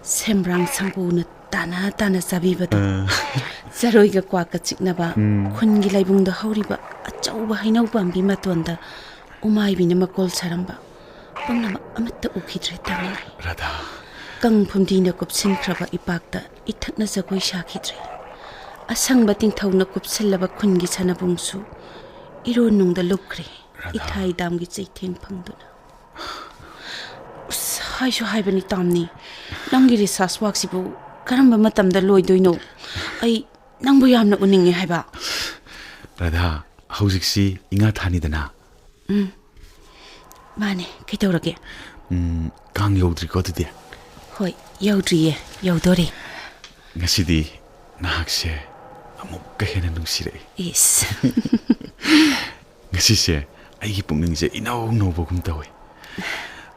ꯁꯦꯝꯕ꯭ꯔꯥꯡ ꯁꯪꯒꯨꯅ ꯇꯥꯅ ꯇꯥꯅ ꯆꯥꯕꯤꯕꯗꯣ꯫ ꯑꯥ꯫ ꯆꯔꯣꯏꯒ ꯀ꯭ꯋꯥꯛꯀ ꯆꯤꯛꯅꯕ ꯎꯝ꯫ ꯈꯨꯟꯒꯤ ꯂꯩꯕꯨꯡꯗ ꯍꯧꯔꯤꯕ ꯑꯆꯧꯕ ꯍꯩꯅꯧ ꯄꯥꯝꯕꯤ ꯃꯇꯣꯟꯗ ꯎꯃꯥꯏꯕꯤꯅ ꯃꯀꯣꯜ ꯁꯥꯔꯝꯕ ꯄꯨꯝꯅꯃꯛ ꯑꯃꯠꯇ ꯎꯈꯤꯗ꯭ꯔꯦ ꯇꯥꯃꯤꯅꯦ꯫ ꯔꯥꯙꯥ꯫ ꯀꯪ ꯐꯨꯝꯗꯤꯅ ꯀꯨꯞꯁꯤꯟꯈ꯭ꯔꯕ ꯏꯄꯥꯛꯇ ꯏꯊꯛꯅ ꯖꯒꯣꯏ ꯁꯥꯈꯤꯗ꯭ꯔꯦ꯫ ꯑꯁꯪꯕ ꯇꯤꯡꯊꯧꯅ ꯀꯨꯞꯁꯤꯜꯂꯕ ꯈꯨꯟꯒꯤ ꯁꯥꯟꯅꯕꯨꯡꯁꯨ ꯏꯔꯣꯟꯅꯨꯡꯗ ꯂꯨꯞꯈ꯭ꯔꯦ꯫ ꯔꯥꯙꯥ꯫ ꯏꯊꯥꯏ ꯗꯥꯝꯒꯤ ꯆꯩꯊꯦꯡ ꯐꯪꯗꯨꯅ꯫ ꯑꯁ, ꯍꯥꯏꯁꯨ ꯍꯥꯏꯕꯅꯤ ꯇꯥꯝꯅꯤ, ꯅꯪꯒꯤ research workꯁꯤꯕꯨ ꯀꯔꯝꯕ ꯃꯇꯝꯗ ꯂꯣꯏꯗꯣꯏꯅꯣ? ꯑꯩ ꯅꯪꯕꯨ ꯌꯥꯝꯅ ꯎꯅꯤꯡꯉꯦ ꯍꯥꯏꯕ꯫ ꯔꯥꯙꯥ, ꯍꯧꯖꯤꯛꯁꯤ ꯏꯉꯥ ꯊꯥꯅꯤꯗꯅ? ꯎꯝ, ꯃꯥꯅꯦ꯫ ꯀꯩꯗꯧꯔꯒꯦ? ꯎꯝ, ꯀꯥꯡ ꯌꯧꯗ꯭ꯔꯤꯀꯣ ꯑꯗꯨꯗꯤ? ꯍꯣꯏ, ꯌꯧꯗ꯭ꯔꯤꯌꯦ, ꯌꯧꯗꯣꯔꯦ꯫ ꯉꯁꯤꯗꯤ ꯅꯍꯥꯛꯁꯦ ꯑꯃꯨꯛꯀ ꯍꯦꯟꯅ ꯅꯨꯡꯁꯤꯔꯛꯏ꯫ ꯏꯁ꯫ ꯉꯁꯤꯁꯦ ꯑꯩꯒꯤ ꯄꯨꯛꯅꯤꯡꯁꯦ ꯏꯅꯧ ꯅꯧꯕꯒꯨꯝ ꯇꯧꯏ꯫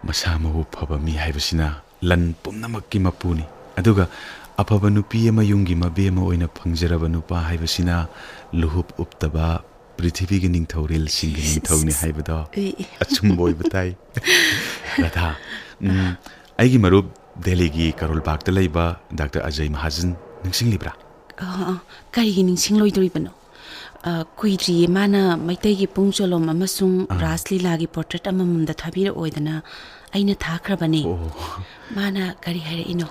ꯃꯁꯥ ꯃꯎ ꯐꯕ ꯃꯤ ꯍꯥꯏꯕꯁꯤꯅ ꯂꯟ ꯄꯨꯝꯅꯃꯛꯀꯤ ꯃꯄꯨꯅꯤ꯫ ꯑꯗꯨꯒ ꯑꯐꯕ ꯅꯨꯄꯤ ꯑꯃ ꯌꯨꯝꯒꯤ ꯃꯕꯦꯝ ꯑꯃ ꯑꯣꯏꯅ ꯐꯪꯖꯔꯕ ꯅꯨꯄꯥ ꯍꯥꯏꯕꯁꯤꯅ ꯂꯨꯍꯨꯞ ꯎꯞꯇꯕ ꯄ꯭ꯔꯤꯊꯤꯕꯤꯒꯤ ꯅꯤꯡꯊꯧꯔꯦꯜꯁꯤꯡꯒꯤ ꯅꯤꯡꯊꯧꯅꯤ ꯍꯥꯏꯕꯗꯣ ꯑꯦ꯫ ꯑꯆꯨꯝꯕ ꯑꯣꯏꯕ ꯇꯥꯏ꯫ ꯔꯥꯙꯥ, ꯎꯝ, ꯑꯩꯒꯤ ꯃꯔꯨꯞ ꯗꯦꯜꯂꯤꯒꯤ ꯀꯔꯣꯜ ꯕꯥꯒꯇ ꯂꯩꯕ ꯗꯥꯛꯇꯔ ꯑꯖꯌ ꯃꯍꯥꯖꯟ ꯅꯤꯡꯁꯤꯡꯂꯤꯕ꯭ꯔꯥ? ꯑ, ꯑ, ꯀꯔꯤꯒꯤ ꯅꯤꯡꯁꯤꯡꯂꯣꯏꯗꯣꯔꯤꯕꯅꯣ? ꯑ, ꯀꯨꯏꯗ꯭ꯔꯤꯌꯦ ꯃꯥꯅ ꯃꯩꯇꯩꯒꯤ ꯄꯨꯡ ꯆꯣꯂꯣꯝ ꯑꯃꯁꯨꯡ ꯑꯥ꯫ ꯔꯥꯁ ꯂꯤꯂꯥꯒꯤ ꯄꯣꯔꯇ꯭ꯔꯦꯠ ꯑꯃꯃꯝꯗ ꯊꯥꯕꯤꯔꯛꯑꯣꯏꯗꯅ ꯑꯩꯅ ꯊꯥꯈ꯭ꯔꯕꯅꯦ꯫ ꯑꯣ꯫ ꯃꯥꯅ ꯀꯔꯤ ꯍꯥꯏꯔꯛꯏꯅꯣ?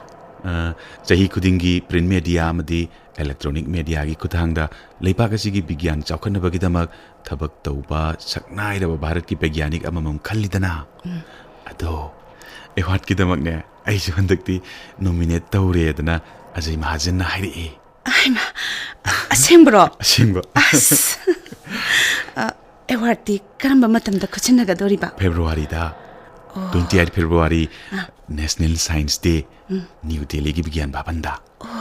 ꯑ, ꯆꯍꯤ ꯈꯨꯗꯤꯡꯒꯤ ꯄ꯭ꯔꯤꯟꯠ ꯃꯦꯗꯤꯌꯥ ꯑꯃꯗꯤ ꯏꯂꯦꯛꯇ꯭ꯔꯣꯅꯤꯛ ꯃꯦꯗꯤꯌꯥꯒꯤ ꯈꯨꯠꯊꯥꯡꯗ ꯂꯩꯕꯥꯛ ꯑꯁꯤꯒꯤ ꯕꯤꯒ꯭ꯌꯥꯟ ꯆꯥꯎꯈꯠꯅꯕꯒꯤꯗꯃꯛ ꯊꯕꯛ ꯇꯧꯕ ꯁꯛꯅꯥꯏꯔꯕ ꯚꯥꯔꯠꯀꯤ ꯕꯩꯒ꯭ꯌꯥꯅꯤꯛ ꯑꯃꯃꯝ ꯈꯜꯂꯤꯗꯅ꯫ ꯎꯝ꯫ ꯑꯗꯣ, ꯑꯦꯋꯥꯔꯗꯀꯤꯗꯃꯛꯅꯦ, ꯑꯩꯁꯨ ꯍꯟꯗꯛꯇꯤ ꯅꯣꯃꯤꯅꯦꯠ ꯇꯧꯔꯦꯗꯅ ꯑꯖꯌ ꯃꯍꯥꯖꯟꯅ ꯍꯥꯏꯔꯛꯑꯦ꯫ ꯑꯍꯩꯃꯥ, ꯑꯁꯦꯡꯕ꯭ꯔꯣ? ꯑꯁꯦꯡꯕ꯫ ꯑꯁ꯫ ꯑ, ꯑꯦꯋꯥꯔꯗꯇꯤ ꯀꯔꯝꯕ ꯃꯇꯝꯗ ꯈꯨꯠꯁꯤꯟꯅꯒꯗꯧꯔꯤꯕ? ꯐꯦꯕ꯭ꯔꯨꯋꯥꯔꯤꯗ, ꯑꯣ꯫ Twenty eight ꯐꯦꯕ꯭ꯔꯨꯋꯥꯔꯤ, ꯑꯥ꯫ ꯅꯦꯁꯅꯦꯜ ꯁꯥꯏꯟꯁ ꯗꯦ, ꯎꯝ꯫ ꯅ꯭ꯌꯨ ꯗꯦꯜꯂꯤꯒꯤ ꯕꯤꯒ꯭ꯌꯥꯟ ꯚꯕꯟꯗ꯫ ꯑꯣ꯫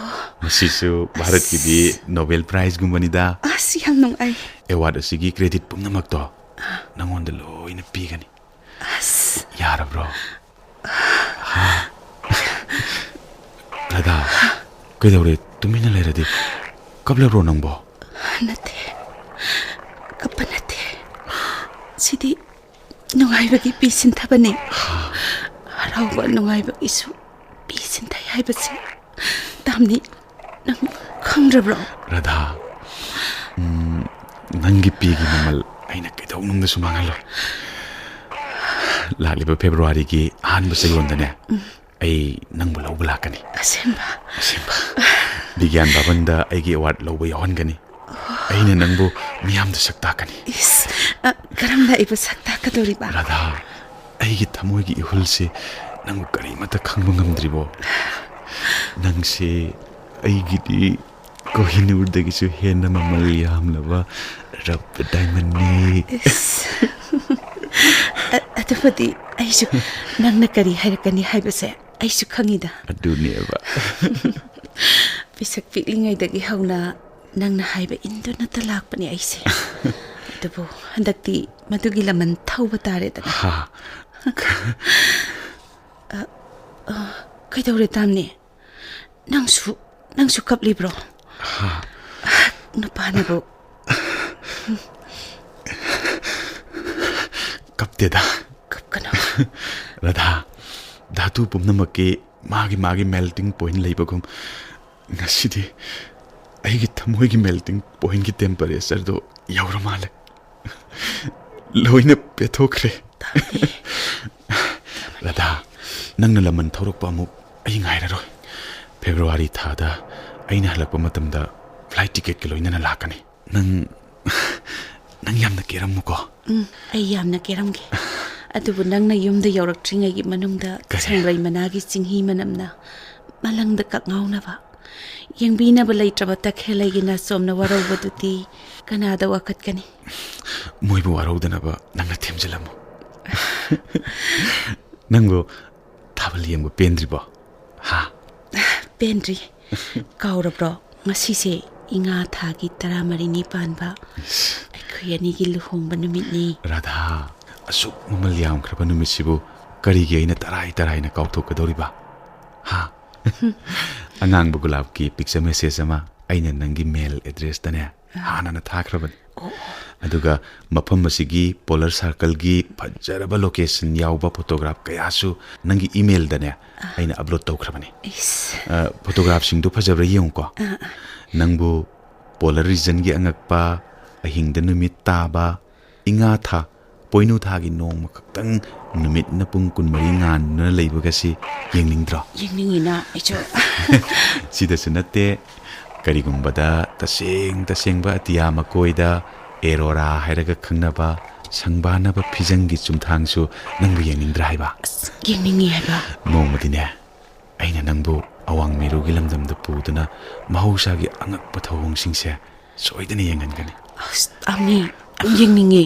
ꯃꯁꯤꯁꯨ ꯚꯥꯔꯠꯀꯤꯗꯤ ꯑꯁ꯫ ꯅꯣꯕꯦꯜ ꯄ꯭ꯔꯥꯏꯖꯒꯨꯝꯕꯅꯤꯗ꯫ ꯑꯁ, ꯌꯥꯝ ꯅꯨꯡꯉꯥꯏ꯫ ꯑꯦꯋꯥꯔꯗ ꯑꯁꯤꯒꯤ ꯀ꯭ꯔꯦꯗꯤꯠ ꯄꯨꯝꯅꯃꯛꯇꯣ ꯑꯥ꯫ ꯅꯉꯣꯟꯗ ꯂꯣꯏꯅ ꯄꯤꯒꯅꯤ꯫ ꯑꯁ꯫ ꯌꯥꯔꯕ꯭ꯔꯣ? ꯍꯥ? ꯔꯥꯙꯥ, ꯀꯩꯗꯧꯔꯦ? ꯇꯨꯃꯤꯟꯅ ꯂꯩꯔꯗꯤ꯫ ꯀꯞꯂꯕ꯭ꯔꯣ ꯅꯪꯕꯣ? ꯅꯠꯇꯦ, ꯀꯞꯄ ꯅꯠꯇꯦ꯫ ꯁꯤꯗꯤ ꯅꯨꯡꯉꯥꯏꯕꯒꯤ ꯄꯤ ꯁꯤꯟꯊꯕꯅꯦ꯫ ꯍꯔꯥꯎꯕ ꯅꯨꯡꯉꯥꯏꯕꯒꯤꯁꯨ ꯄꯤ ꯁꯤꯟꯊꯩ ꯍꯥꯏꯕꯁꯤ ꯇꯥꯝꯅꯤ, ꯅꯪ ꯈꯪꯗ꯭ꯔꯕ꯭ꯔꯣ? ꯔꯥꯙꯥ, ꯎꯝ, ꯅꯪꯒꯤ ꯄꯤꯒꯤ ꯃꯃꯜ ꯑꯩꯅ ꯀꯩꯗꯧꯅꯨꯡꯗꯁꯨ ꯃꯥꯡꯍꯜꯂꯣꯏ꯫ ꯂꯥꯛꯂꯤꯕ ꯐꯦꯕ꯭ꯔꯨꯋꯥꯔꯤꯒꯤ ꯑꯍꯥꯟꯕ ꯆꯌꯣꯜꯗꯅꯦ, ꯎꯝ꯫ ꯑꯩ ꯅꯪꯕꯨ ꯂꯧꯕ ꯂꯥꯛꯀꯅꯤ꯫ ꯑꯁꯦꯡꯕ? ꯑꯁꯦꯡꯕ꯫ ꯕꯤꯒ꯭ꯌꯥꯟ ꯚꯕꯟꯗ ꯑꯩꯒꯤ ꯑꯦꯋꯥꯔꯗ ꯂꯧꯕ ꯌꯥꯎꯍꯟꯒꯅꯤ꯫ ꯑꯩꯅ ꯅꯪꯕꯨ ꯃꯤꯌꯥꯝꯗ ꯁꯛ ꯇꯥꯛꯀꯅꯤ꯫ ꯏꯁ, ꯑ, ꯀꯔꯝꯅ ꯑꯩꯕꯨ ꯁꯛ ꯇꯥꯛꯀꯗꯧꯔꯤꯕ? ꯔꯥꯙꯥ, ꯑꯩꯒꯤ ꯊꯃꯣꯏꯒꯤ ꯏꯍꯨꯜꯁꯦ ꯅꯪꯕꯨ ꯀꯔꯤꯃꯠꯇ ꯈꯪꯕ ꯉꯝꯗ꯭ꯔꯤꯕꯣ? ꯅꯪꯁꯦ ꯑꯩꯒꯤꯗꯤ ꯀꯣꯍꯤꯅꯨꯔꯗꯒꯤꯁꯨ ꯍꯦꯟꯅ ꯃꯃꯜ ꯌꯥꯝꯂꯕ ꯔꯕ ꯗꯥꯏꯃꯟꯅꯤ꯫ ꯏꯁ꯫ ꯑ-, ꯑꯗꯨꯕꯨꯗꯤ ꯑꯩꯁꯨ ꯅꯪꯅ ꯀꯔꯤ ꯍꯥꯏꯔꯛꯀꯅꯤ ꯍꯥꯏꯕꯁꯦ ꯑꯩꯁꯨ ꯈꯪꯉꯤꯗ꯫ ꯑꯗꯨꯅꯦꯕ꯫ ꯄꯤꯁꯛ ꯄꯤꯛꯂꯤꯉꯩꯗꯒꯤ ꯍꯧꯅ ꯅꯪꯅ ꯍꯥꯏꯕ ꯏꯟꯗꯨꯅꯇ ꯂꯥꯛꯄꯅꯦ ꯑꯩꯁꯦ꯫ ꯑꯗꯨꯕꯨ ꯍꯟꯗꯛꯇꯤ ꯃꯗꯨꯒꯤ ꯂꯃꯟ ꯊꯧꯕ ꯇꯥꯔꯦꯗꯅ꯫ ꯍꯥ, ꯀꯩꯗꯧꯔꯦ, ꯇꯥꯝꯅꯤ? ꯅꯪꯁꯨ, ꯅꯪꯁꯨ ꯀꯞꯂꯤꯕ꯭ꯔꯣ? ꯍꯥ? ꯅꯨꯄꯥꯅꯕꯨ꯫ ꯀꯞꯇꯦꯗ꯫ ꯀꯞꯀꯅꯨ꯫ ꯔꯥꯙꯥ, ꯙꯥꯇꯨ ꯄꯨꯝꯅꯃꯛꯀꯤ ꯃꯥꯒꯤ ꯃꯥꯒꯤ melting point ꯂꯩꯕꯒꯨꯝ, ꯉꯁꯤꯗꯤ ꯑꯩꯒꯤ ꯊꯃꯣꯏꯒꯤ melting pointꯀꯤ temperatureꯗꯣ ꯌꯧꯔ ꯃꯥꯜꯂꯦ꯫ ꯂꯣꯏꯅ ꯄꯦꯊꯣꯛꯈ꯭ꯔꯦ꯫ ꯇꯥꯗꯦ꯫ ꯔꯥꯙꯥ, ꯅꯪꯅ ꯂꯃꯟ ꯊꯧꯔꯛꯄ ꯑꯃꯨꯛ ꯑꯩ ꯉꯥꯏꯔꯔꯣꯏ꯫ ꯐꯦꯕ꯭ꯔꯨꯋꯥꯔꯤ ꯊꯥꯗ ꯑꯩꯅ ꯍꯜꯂꯛꯄ ꯃꯇꯝꯗ flight ticketꯀ ꯂꯣꯏꯅꯅ ꯂꯥꯛꯀꯅꯤ꯫ ꯅꯪ, ꯅꯪ ꯌꯥꯝꯅ ꯀꯦꯔꯝꯃꯨꯀꯣ꯫ ꯎꯝ, ꯑꯩ ꯌꯥꯝꯅ ꯀꯦꯔꯝꯒꯦ꯫ ꯑꯗꯨꯕꯨ ꯅꯪꯅ ꯌꯨꯝꯗ ꯌꯧꯔꯛꯇ꯭ꯔꯤꯉꯩꯒꯤ ꯃꯅꯨꯡꯗ ꯀꯔꯤ? ꯁꯪꯕ꯭ꯔꯩ ꯃꯅꯥꯒꯤ ꯆꯤꯡꯍꯤ ꯃꯅꯝꯅ ꯃꯂꯪꯗ ꯀꯛꯉꯥꯎꯅꯕ, ꯌꯦꯡꯕꯤꯅꯕ ꯂꯩꯇ꯭ꯔꯕ ꯇꯈꯦꯜꯂꯩꯒꯤ ꯅꯥꯆꯣꯝꯅ ꯋꯥꯔꯧꯕꯗꯨꯗꯤ ꯀꯅꯥꯗ ꯋꯥꯀꯠꯀꯅꯤ? ꯃꯣꯏꯕꯨ ꯋꯥꯔꯧꯗꯅꯕ ꯅꯪꯅ ꯊꯦꯝꯖꯤꯜꯂꯝꯃꯨ꯫ ꯅꯪꯕꯨ ꯊꯥꯕꯜ ꯌꯦꯡꯕ ꯄꯦꯟꯗ꯭ꯔꯤꯕꯣ? ꯍꯥ? ꯄꯦꯟꯗ꯭ꯔꯤ꯫ ꯀꯥꯎꯔꯕ꯭ꯔꯣ? ꯉꯁꯤꯁꯦ ꯏꯉꯥ ꯊꯥꯒꯤ ꯇꯔꯥꯃꯔꯤꯅꯤ ꯄꯥꯟꯕ ꯏꯁ꯫ ꯑꯩꯈꯣꯏ ꯑꯅꯤꯒꯤ ꯂꯨꯍꯣꯡꯕ ꯅꯨꯃꯤꯠꯅꯤ꯫ ꯔꯥꯙꯥ, ꯑꯁꯨꯛ ꯃꯃꯜ ꯌꯥꯝꯈ꯭ꯔꯕ ꯅꯨꯃꯤꯠꯁꯤꯕꯨ ꯀꯔꯤꯒꯤ ꯑꯩꯅ ꯇꯔꯥꯏ ꯇꯔꯥꯏꯅ ꯀꯥꯎꯊꯣꯛꯀꯗꯧꯔꯤꯕ? ꯍꯥ? ꯑꯉꯥꯡꯕ ꯒꯨꯂꯥꯞꯀꯤ picture message ꯑꯃ ꯑꯩꯅ ꯅꯪꯒꯤ mail addressꯇꯅꯦ ꯍꯥꯟꯅꯅ ꯊꯥꯈ꯭ꯔꯕꯅꯤ꯫ ꯑꯣ꯫ ꯑꯗꯨꯒ ꯃꯐꯝ ꯑꯁꯤꯒꯤ Polar Circleꯒꯤ ꯐꯖꯔꯕ location ꯌꯥꯎꯕ photograph ꯀꯌꯥꯁꯨ ꯅꯪꯒꯤ emailꯗꯅꯦ ꯑꯩꯅ upload ꯇꯧꯈ꯭ꯔꯕꯅꯤ꯫ ꯏꯁ꯫ ꯑ, photographꯁꯤꯡꯗꯨ ꯐꯖꯕ꯭ꯔꯥ ꯌꯦꯡꯉꯨꯀꯣ꯫ ꯑ, ꯑ꯫ ꯅꯪꯕꯨ Polar regionꯒꯤ ꯑꯉꯛꯄ, ꯑꯍꯤꯡꯗ ꯅꯨꯃꯤꯠ ꯇꯥꯕ, ꯏꯉꯥ ꯊꯥ, ꯄꯣꯏꯅꯨ ꯊꯥꯒꯤ ꯅꯣꯡꯃ ꯈꯛꯇꯪ ꯅꯨꯃꯤꯠꯅ ꯄꯨꯡ ꯀꯨꯟꯃꯔꯤ ꯉꯥꯟꯗꯨꯅ ꯂꯩꯕꯒꯁꯤ ꯌꯦꯡꯅꯤꯡꯗ꯭ꯔꯣ? ꯌꯦꯡꯅꯤꯡꯉꯤꯅ ꯑꯩꯁꯨ꯫ ꯁꯤꯗꯁꯨ ꯅꯠꯇꯦ, ꯀꯔꯤꯒꯨꯝꯕꯗ ꯇꯁꯦꯡ ꯇꯁꯦꯡꯕ ꯑꯇꯤꯌꯥ ꯃꯀꯣꯏꯗ aurora ꯍꯥꯏꯔꯒ ꯈꯪꯅꯕ ꯁꯪꯕꯥꯅꯕ ꯐꯤꯖꯪꯒꯤ ꯆꯨꯝꯊꯥꯡꯁꯨ ꯅꯪꯕꯨ ꯌꯦꯡꯅꯤꯡꯗ꯭ꯔꯥ ꯍꯥꯏꯕ? ꯑꯁ, ꯌꯦꯡꯅꯤꯡꯉꯤ ꯍꯥꯏꯕ꯫ ꯅꯣꯡꯃꯗꯤꯅꯦ, ꯑꯩꯅ ꯅꯪꯕꯨ ꯑꯋꯥꯡ ꯃꯩꯔꯨꯒꯤ ꯂꯝꯗꯝꯗ ꯄꯨꯗꯨꯅ ꯃꯍꯧꯁꯥꯒꯤ ꯑꯉꯛꯄ ꯊꯧꯑꯣꯡꯁꯤꯡꯁꯦ ꯁꯣꯏꯗꯅ ꯌꯦꯡꯍꯟꯒꯅꯤ꯫ ꯑꯁ, ꯑꯃꯤ, ꯌꯥꯝ ꯌꯦꯡꯅꯤꯡꯉꯦ꯫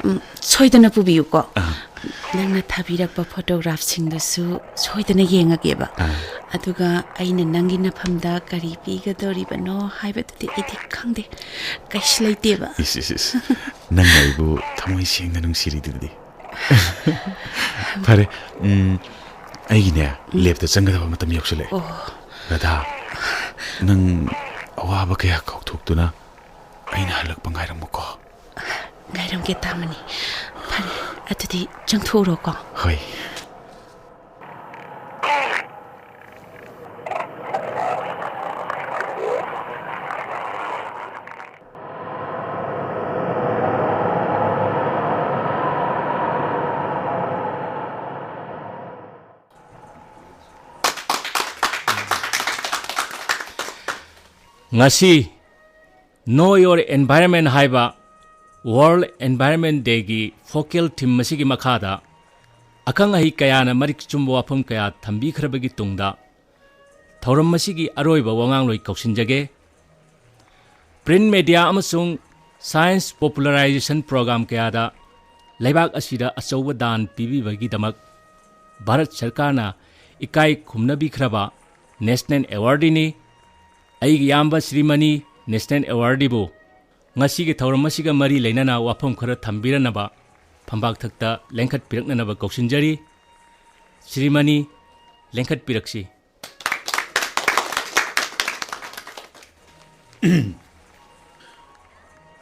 ꯎꯝ, ꯁꯣꯏꯗꯅ ꯄꯨꯕꯤꯌꯨꯀꯣ꯫ ꯑꯥ꯫ ꯅꯪꯅ ꯊꯥꯕꯤꯔꯛꯄ photographꯁꯤꯡꯗꯨꯁꯨ ꯁꯣꯏꯗꯅ ꯌꯦꯡꯉꯒꯦꯕ꯫ ꯑꯥ꯫ ꯑꯗꯨꯒ ꯑꯩꯅ ꯅꯪꯒꯤ ꯅꯐꯝꯗ ꯀꯔꯤ ꯄꯤꯒꯗꯧꯔꯤꯕꯅꯣ ꯍꯥꯏꯕꯗꯨꯗꯤ ꯑꯩꯗꯤ ꯈꯪꯗꯦ꯫ ꯀꯩꯁꯨ ꯂꯩꯇꯦꯕ꯫ ꯏꯁ, ꯏꯁ, ꯏꯁ꯫ ꯅꯪꯅ ꯑꯩꯕꯨ ꯊꯃꯣꯏ ꯁꯦꯡꯅ ꯅꯨꯡꯁꯤꯔꯤꯗꯨꯗꯤ꯫ ꯐꯔꯦ, ꯎꯝ, ꯑꯩꯒꯤꯅꯦ, ꯂꯦꯞꯇ ꯆꯪꯒꯗꯕ ꯃꯇꯝ ꯌꯧꯁꯤꯜꯂꯛꯑꯦ꯫ ꯑꯣ꯫ ꯔꯥꯙꯥ, ꯅꯪ ꯑꯋꯥꯕ ꯀꯌꯥ ꯀꯥꯎꯊꯣꯛꯇꯨꯅ ꯑꯩꯅ ꯍꯜꯂꯛꯄ ꯉꯥꯏꯔꯝꯃꯨꯀꯣ꯫ ꯉꯥꯏꯔꯝꯒꯦ, ꯇꯥꯃꯅꯤ꯫ ꯐꯔꯦ, ꯑꯗꯨꯗꯤ ꯆꯪꯊꯣꯛꯎꯔꯣꯀꯣ꯫ ꯍꯣꯏ꯫ ꯉꯁꯤ Know Your Environment ꯍꯥꯏꯕ World Environment Dayꯒꯤ focal theme ꯑꯁꯤꯒꯤ ꯃꯈꯥꯗ ꯑꯈꯪ ꯑꯍꯩ ꯀꯌꯥꯅ ꯃꯔꯤꯛ ꯆꯨꯝꯕ ꯋꯥꯐꯝ ꯀꯌꯥ ꯊꯝꯕꯤꯈ꯭ꯔꯕꯒꯤ ꯇꯨꯡꯗ, ꯊꯧꯔꯝ ꯑꯁꯤꯒꯤ ꯑꯔꯣꯏꯕ ꯋꯥꯉꯥꯡꯂꯣꯏ ꯀꯧꯁꯤꯟꯖꯒꯦ꯫ Print media ꯑꯃꯁꯨꯡ science popularization program ꯀꯌꯥꯗ ꯂꯩꯕꯥꯛ ꯑꯁꯤꯗ ꯑꯆꯧꯕ ꯗꯥꯟ ꯄꯤꯕꯤꯕꯒꯤꯗꯃꯛ ꯚꯥꯔꯠ ꯁꯔꯀꯥꯔꯅ ꯏꯀꯥꯏ ꯈꯨꯝꯅꯕꯤꯈ꯭ꯔꯕ National Awardꯅꯤ꯫ ꯑꯩꯒꯤ ꯏꯌꯥꯝꯕ ꯁ꯭ꯔꯤꯃꯅꯤ National Awardꯕꯨ ꯉꯁꯤꯒꯤ ꯊꯧꯔꯝ ꯑꯁꯤꯒ ꯃꯔꯤ ꯂꯩꯅꯅ ꯋꯥꯐꯝ ꯈꯔ ꯊꯝꯕꯤꯔꯅꯕ ꯐꯝꯕꯥꯛꯊꯛꯇ ꯂꯦꯡꯈꯠꯄꯤꯔꯛꯅꯅꯕ ꯀꯧꯁꯤꯟꯖꯔꯤ꯫ ꯁ꯭ꯔꯤꯃꯅꯤ, ꯂꯦꯡꯈꯠꯄꯤꯔꯛꯁꯤ꯫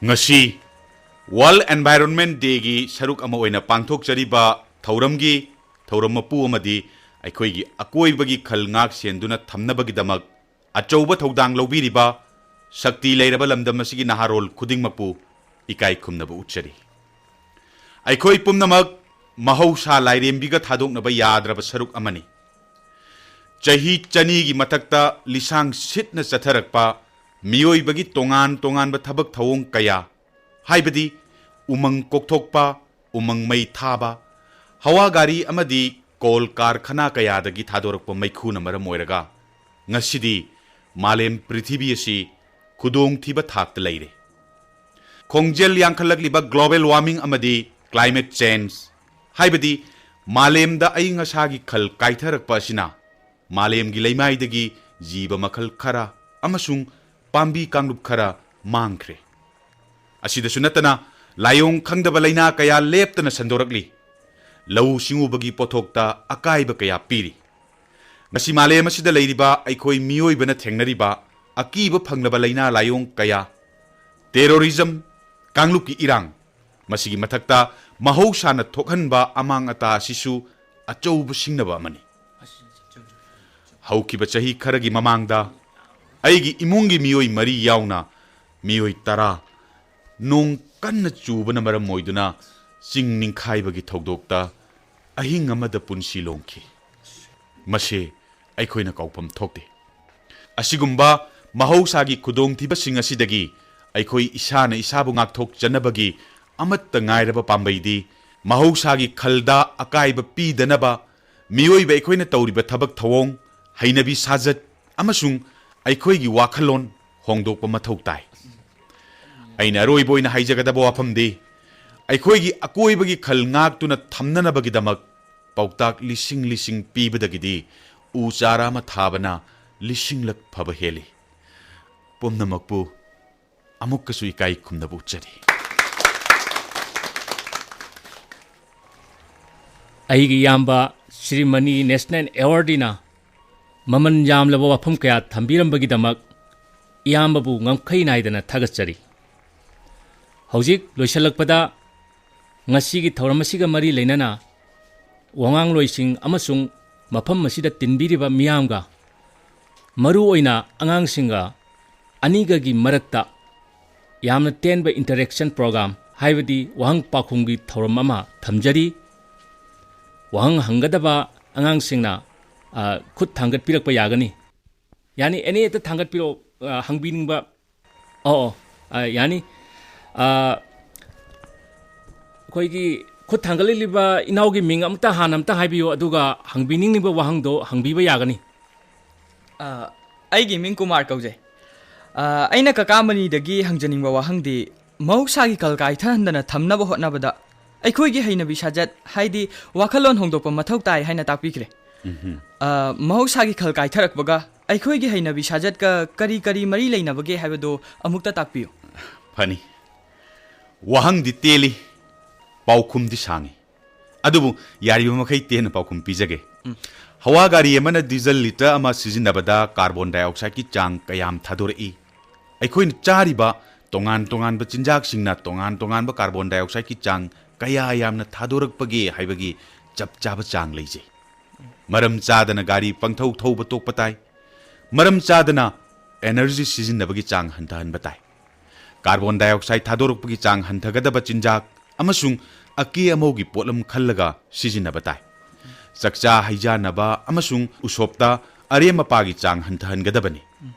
ꯉꯁꯤ World Environment Dayꯒꯤ ꯁꯔꯨꯛ ꯑꯃ ꯑꯣꯏꯅ ꯄꯥꯡꯊꯣꯛꯆꯔꯤꯕ ꯊꯧꯔꯝꯒꯤ ꯊꯧꯔꯝ ꯃꯄꯨ ꯑꯃꯗꯤ ꯑꯩꯈꯣꯏꯒꯤ ꯑꯀꯣꯏꯕꯒꯤ ꯈꯜ ꯉꯥꯛ ꯁꯦꯟꯗꯨꯅ ꯊꯝꯅꯕꯒꯤꯗꯃꯛ ꯑꯆꯧꯕ ꯊꯧꯗꯥꯡ ꯂꯧꯕꯤꯔꯤꯕ ꯁꯛꯇꯤ ꯂꯩꯔꯕ ꯂꯝꯗꯝ ꯑꯁꯤꯒꯤ ꯅꯍꯥꯔꯣꯜ ꯈꯨꯗꯤꯡꯃꯛꯄꯨ ꯏꯀꯥꯏ ꯈꯨꯝꯅꯕ ꯎꯠꯆꯔꯤ꯫ ꯑꯩꯈꯣꯏ ꯄꯨꯝꯅꯃꯛ ꯃꯍꯧꯁꯥ ꯂꯥꯏꯔꯦꯝꯕꯤꯒ ꯊꯥꯗꯣꯛꯅꯕ ꯌꯥꯗ꯭ꯔꯕ ꯁꯔꯨꯛ ꯑꯃꯅꯤ꯫ ꯆꯍꯤ ꯆꯅꯤꯒꯤ ꯃꯊꯛꯇ ꯂꯤꯁꯥꯡ ꯁꯤꯠꯅ ꯆꯠꯊꯔꯛꯄ ꯃꯤꯑꯣꯏꯕꯒꯤ ꯇꯣꯉꯥꯟ ꯇꯣꯉꯥꯟꯕ ꯊꯕꯛ ꯊꯧꯑꯣꯡ ꯀꯌꯥ, ꯍꯥꯏꯕꯗꯤ ꯎꯃꯪ ꯀꯣꯛꯊꯣꯛꯄ, ꯎꯃꯪ ꯃꯩ ꯊꯥꯕ, ꯍꯋꯥ ꯒꯥꯔꯤ ꯑꯃꯗꯤ ꯀꯣꯜ ꯀꯥꯔꯈꯅꯥ ꯀꯌꯥꯗꯒꯤ ꯊꯥꯗꯣꯔꯛꯄ ꯃꯩꯈꯨꯅ ꯃꯔꯝ ꯑꯣꯏꯔꯒ ꯉꯁꯤꯗꯤ ꯃꯥꯂꯦꯝ ꯄ꯭ꯔꯤꯊꯤꯕꯤ ꯑꯁꯤ ꯈꯨꯗꯣꯡꯊꯤꯕ ꯊꯥꯛꯇ ꯂꯩꯔꯦ꯫ ꯈꯣꯡꯖꯦꯜ ꯌꯥꯡꯈꯠꯂꯛꯂꯤꯕ global warming ꯑꯃꯗꯤ climate change, ꯍꯥꯏꯕꯗꯤ ꯃꯥꯂꯦꯝꯗ ꯑꯏꯪ ꯑꯁꯥꯒꯤ ꯈꯜ ꯀꯥꯏꯊꯔꯛꯄ ꯑꯁꯤꯅ ꯃꯥꯂꯦꯝꯒꯤ ꯂꯩꯃꯥꯏꯗꯒꯤ ꯖꯤꯕ ꯃꯈꯜ ꯈꯔ ꯑꯃꯁꯨꯡ ꯄꯥꯝꯕꯤ ꯀꯥꯡꯂꯨꯞ ꯈꯔ ꯃꯥꯡꯈ꯭ꯔꯦ꯫ ꯑꯁꯤꯗꯁꯨ ꯅꯠꯇꯅ ꯂꯥꯏꯑꯣꯡ ꯈꯪꯗꯕ ꯂꯥꯏꯅꯥ ꯀꯌꯥ ꯂꯦꯞꯇꯅ ꯁꯟꯗꯣꯔꯛꯂꯤ꯫ ꯂꯧꯎ ꯁꯤꯡꯎꯕꯒꯤ ꯄꯣꯠꯊꯣꯛꯇ ꯑꯀꯥꯏꯕ ꯀꯌꯥ ꯄꯤꯔꯤ꯫ ꯉꯁꯤ ꯃꯥꯂꯦꯝ ꯑꯁꯤꯗ ꯂꯩꯔꯤꯕ ꯑꯩꯈꯣꯏ ꯃꯤꯑꯣꯏꯕꯅ ꯊꯦꯡꯅꯔꯤꯕ ꯑꯀꯤꯕ ꯐꯪꯂꯕ ꯂꯥꯏꯅꯥ ꯂꯥꯏꯑꯣꯡ ꯀꯌꯥ, terrorism, ꯀꯥꯡꯂꯨꯞꯀꯤ ꯏꯔꯥꯡ, ꯃꯁꯤꯒꯤ ꯃꯊꯛꯇ ꯃꯍꯧꯁꯥꯅ ꯊꯣꯛꯍꯟꯕ ꯑꯃꯥꯡ ꯑꯇꯥ ꯑꯁꯤꯁꯨ ꯑꯆꯧꯕ ꯁꯤꯡꯅꯕ ꯑꯃꯅꯤ꯫ ꯍꯧꯈꯤꯕ ꯆꯍꯤ ꯈꯔꯒꯤ ꯃꯃꯥꯡꯗ ꯑꯩꯒꯤ ꯏꯃꯨꯡꯒꯤ ꯃꯤꯑꯣꯏ ꯃꯔꯤ ꯌꯥꯎꯅ ꯃꯤꯑꯣꯏ ꯇꯔꯥ ꯅꯣꯡ ꯀꯟꯅ ꯆꯨꯕꯅ ꯃꯔꯝ ꯑꯣꯏꯗꯨꯅ ꯆꯤꯡ ꯅꯤꯡꯈꯥꯏꯕꯒꯤ ꯊꯧꯗꯣꯛꯇ ꯑꯍꯤꯡ ꯑꯃꯗ ꯄꯨꯟꯁꯤ ꯂꯣꯡꯈꯤ꯫ ꯃꯁꯤ ꯑꯩꯈꯣꯏꯅ ꯀꯥꯎꯐꯝ ꯊꯣꯛꯇꯦ꯫ ꯑꯁꯤꯒꯨꯝꯕ ꯃꯍꯧꯁꯥꯒꯤ ꯈꯨꯗꯣꯡꯊꯤꯕꯁꯤꯡ ꯑꯁꯤꯗꯒꯤ ꯑꯩꯈꯣꯏ ꯏꯁꯥꯅ ꯏꯁꯥꯕꯨ ꯉꯥꯛꯊꯣꯛꯆꯅꯕꯒꯤ ꯑꯃꯠꯇ ꯉꯥꯏꯔꯕ ꯄꯥꯝꯕꯩꯗꯤ ꯃꯍꯧꯁꯥꯒꯤ ꯈꯜꯗ ꯑꯀꯥꯏꯕ ꯄꯤꯗꯅꯕ ꯃꯤꯑꯣꯏꯕ ꯑꯩꯈꯣꯏꯅ ꯇꯧꯔꯤꯕ ꯊꯕꯛ ꯊꯧꯑꯣꯡ, ꯍꯩꯅꯕꯤ ꯁꯥꯖꯠ ꯑꯃꯁꯨꯡ ꯑꯩꯈꯣꯏꯒꯤ ꯋꯥꯈꯜꯂꯣꯟ ꯍꯣꯡꯗꯣꯛꯄ ꯃꯊꯧ ꯇꯥꯏ꯫ ꯑꯩꯅ ꯑꯔꯣꯏꯕ ꯑꯣꯏꯅ ꯍꯥꯏꯖꯒꯗꯕ ꯋꯥꯐꯝꯗꯤ, ꯑꯩꯈꯣꯏꯒꯤ ꯑꯀꯣꯏꯕꯒꯤ ꯈꯜ ꯉꯥꯛꯇꯨꯅ ꯊꯝꯅꯅꯕꯒꯤꯗꯃꯛ ꯄꯥꯎꯇꯥꯛ ꯂꯤꯁꯤꯡ ꯂꯤꯁꯤꯡ ꯄꯤꯕꯗꯒꯤꯗꯤ ꯎ ꯆꯥꯔꯥ ꯑꯃ ꯊꯥꯕꯅ ꯂꯤꯁꯤꯡꯂꯛ ꯐꯕ ꯍꯦꯜꯂꯤ꯫ ꯄꯨꯝꯅꯃꯛꯄꯨ ꯑꯃꯨꯛꯀꯁꯨ ꯏꯀꯥꯏ ꯈꯨꯝꯅꯕ ꯎꯠꯆꯔꯤ꯫ ꯑꯩꯒꯤ ꯏꯌꯥꯝꯕ ꯁ꯭ꯔꯤꯃꯅꯤ National Awardꯅ ꯃꯃꯜ ꯌꯥꯝꯂꯕ ꯋꯥꯐꯝ ꯀꯌꯥ ꯊꯝꯕꯤꯔꯝꯕꯒꯤꯗꯃꯛ ꯏꯌꯥꯝꯕꯕꯨ ꯉꯝꯈꯩ ꯅꯥꯏꯗꯅ ꯊꯥꯒꯠꯆꯔꯤ꯫ ꯍꯧꯖꯤꯛ ꯂꯣꯏꯁꯤꯜꯂꯛꯄꯗ, ꯉꯁꯤꯒꯤ ꯊꯧꯔꯝ ꯑꯁꯤꯒ ꯃꯔꯤ ꯂꯩꯅꯅ ꯋꯥꯉꯥꯡꯂꯣꯏꯁꯤꯡ ꯑꯃꯁꯨꯡ ꯃꯐꯝ ꯑꯁꯤꯗ ꯇꯤꯟꯕꯤꯔꯤꯕ ꯃꯤꯌꯥꯝꯒ, ꯃꯔꯨꯑꯣꯏꯅ ꯑꯉꯥꯡꯁꯤꯡꯒ ꯑꯅꯤꯒꯒꯤ ꯃꯔꯛꯇ ꯌꯥꯝꯅ ꯇꯦꯟꯕ interaction program, ꯍꯥꯏꯕꯗꯤ ꯋꯥꯍꯪ ꯄꯥꯎꯈꯨꯝꯒꯤ ꯊꯧꯔꯝ ꯑꯃ ꯊꯝꯖꯔꯤ꯫ ꯋꯥꯍꯪ ꯍꯪꯒꯗꯕ ꯑꯉꯥꯡꯁꯤꯡꯅ, ꯑ, ꯈꯨꯠ ꯊꯥꯡꯒꯠꯄꯤꯔꯛꯄ ꯌꯥꯒꯅꯤ꯫ ꯌꯥꯅꯤ, any ꯍꯦꯛꯇ ꯊꯥꯡꯒꯠꯄꯤꯔꯛꯑꯣ, ꯑ, ꯍꯪꯕꯤꯅꯤꯡꯕ꯫ ꯑꯣ, ꯑꯣ, ꯑ, ꯌꯥꯅꯤ꯫ ꯑ, ꯑꯩꯈꯣꯏꯒꯤ ꯈꯨꯠ ꯊꯥꯡꯒꯠꯂꯤꯕ ꯏꯅꯥꯎꯒꯤ ꯃꯤꯡ ꯑꯃꯇ ꯍꯥꯟꯅ ꯑꯃꯇ ꯍꯥꯏꯕꯤꯌꯨ, ꯑꯗꯨꯒ ꯍꯪꯕꯤꯅꯤꯡꯂꯤꯕ ꯋꯥꯍꯪꯗꯣ ꯍꯪꯕꯤꯕ ꯌꯥꯒꯅꯤ꯫ ꯑ, ꯑꯩꯒꯤ ꯃꯤꯡ ꯀꯨꯃꯥꯔ ꯀꯧꯖꯩ꯫ ꯑ, ꯑꯩꯅ ꯀꯀꯥ ꯃꯅꯤꯗꯒꯤ ꯍꯪꯖꯅꯤꯡꯕ ꯋꯥꯍꯪꯗꯤ, ꯃꯍꯧꯁꯥꯒꯤ ꯈꯜ ꯀꯥꯏꯊꯍꯟꯗꯅ ꯊꯝꯅꯕ ꯍꯣꯠꯅꯕꯗ ꯑꯩꯈꯣꯏꯒꯤ ꯍꯩꯅꯕꯤ ꯁꯥꯖꯠ, ꯍꯥꯏꯗꯤ ꯋꯥꯈꯜꯂꯣꯟ ꯍꯣꯡꯗꯣꯛꯄ ꯃꯊꯧ ꯇꯥꯏ ꯍꯥꯏꯅ ꯇꯥꯛꯄꯤꯈ꯭ꯔꯦ꯫ ꯎꯝꯍꯨꯝ꯫ ꯑ, ꯃꯍꯧꯁꯥꯒꯤ ꯈꯜ ꯀꯥꯏꯊꯔꯛꯄꯒ ꯑꯩꯈꯣꯏꯒꯤ ꯍꯩꯅꯕꯤ ꯁꯥꯖꯠꯀ ꯀꯔꯤ ꯀꯔꯤ ꯃꯔꯤ ꯂꯩꯅꯕꯒꯦ ꯍꯥꯏꯕꯗꯨ ꯑꯃꯨꯛꯇ ꯇꯥꯛꯄꯤꯌꯨ꯫ ꯐꯅꯤ꯫ ꯋꯥꯍꯪꯗꯤ ꯇꯦꯜꯂꯤ, ꯄꯥꯎꯈꯨꯝꯗꯤ ꯁꯥꯡꯉꯤ꯫ ꯑꯗꯨꯕꯨ ꯌꯥꯔꯤꯕ ꯃꯈꯩ ꯇꯦꯟꯅ ꯄꯥꯎꯈꯨꯝ ꯄꯤꯖꯒꯦ꯫ ꯍꯋꯥ ꯒꯥꯔꯤ ꯑꯃꯅ ꯗꯤꯖꯜ ꯂꯤꯇꯔ ꯑꯃ ꯁꯤꯖꯤꯟꯅꯕꯗ ꯀꯥꯔꯕꯣꯟ ꯗꯥꯏꯑꯣꯛꯁꯥꯏꯗꯀꯤ ꯆꯥꯡ ꯀꯌꯥꯝ ꯊꯥꯗꯣꯔꯛꯏ? ꯑꯩꯈꯣꯏꯅ ꯆꯥꯔꯤꯕ ꯇꯣꯉꯥꯟ ꯇꯣꯉꯥꯟꯕ ꯆꯤꯟꯖꯥꯛꯁꯤꯡꯅ ꯇꯣꯉꯥꯟ ꯇꯣꯉꯥꯟꯕ ꯀꯥꯔꯕꯣꯟ ꯗꯥꯏꯑꯣꯛꯁꯥꯏꯗꯀꯤ ꯆꯥꯡ ꯀꯌꯥ ꯌꯥꯝꯅ ꯊꯥꯗꯣꯔꯛꯄꯒꯦ ꯍꯥꯏꯕꯒꯤ ꯆꯞ ꯆꯥꯕ ꯆꯥꯡ ꯂꯩꯖꯩ꯫ ꯃꯔꯝ ꯆꯥꯗꯅ ꯒꯥꯔꯤ ꯄꯪꯊꯧ ꯊꯧꯕ ꯇꯣꯛꯄ ꯇꯥꯏ꯫ ꯃꯔꯝ ꯆꯥꯗꯅ ꯏꯅꯔꯖꯤ ꯁꯤꯖꯤꯟꯅꯕꯒꯤ ꯆꯥꯡ ꯍꯟꯊꯍꯟꯕ ꯇꯥꯏ꯫ ꯀꯥꯔꯕꯣꯟ ꯗꯥꯏꯑꯣꯛꯁꯥꯏꯗ ꯊꯥꯗꯣꯔꯛꯄꯒꯤ ꯆꯥꯡ ꯍꯟꯊꯒꯗꯕ ꯆꯤꯟꯖꯥꯛ ꯑꯃꯁꯨꯡ ꯑꯀꯦ ꯑꯃꯧꯒꯤ ꯄꯣꯠꯂꯝ ꯈꯜꯂꯒ ꯁꯤꯖꯤꯟꯅꯕ ꯇꯥꯏ꯫ ꯆꯥꯛꯆꯥ ꯍꯩꯖꯥꯟꯅꯕ ꯑꯃꯁꯨꯡ ꯎꯁꯣꯞꯇ ꯑꯔꯦꯝ ꯑꯄꯥꯒꯤ ꯆꯥꯡ ꯍꯟꯊꯍꯟꯒꯗꯕꯅꯤ꯫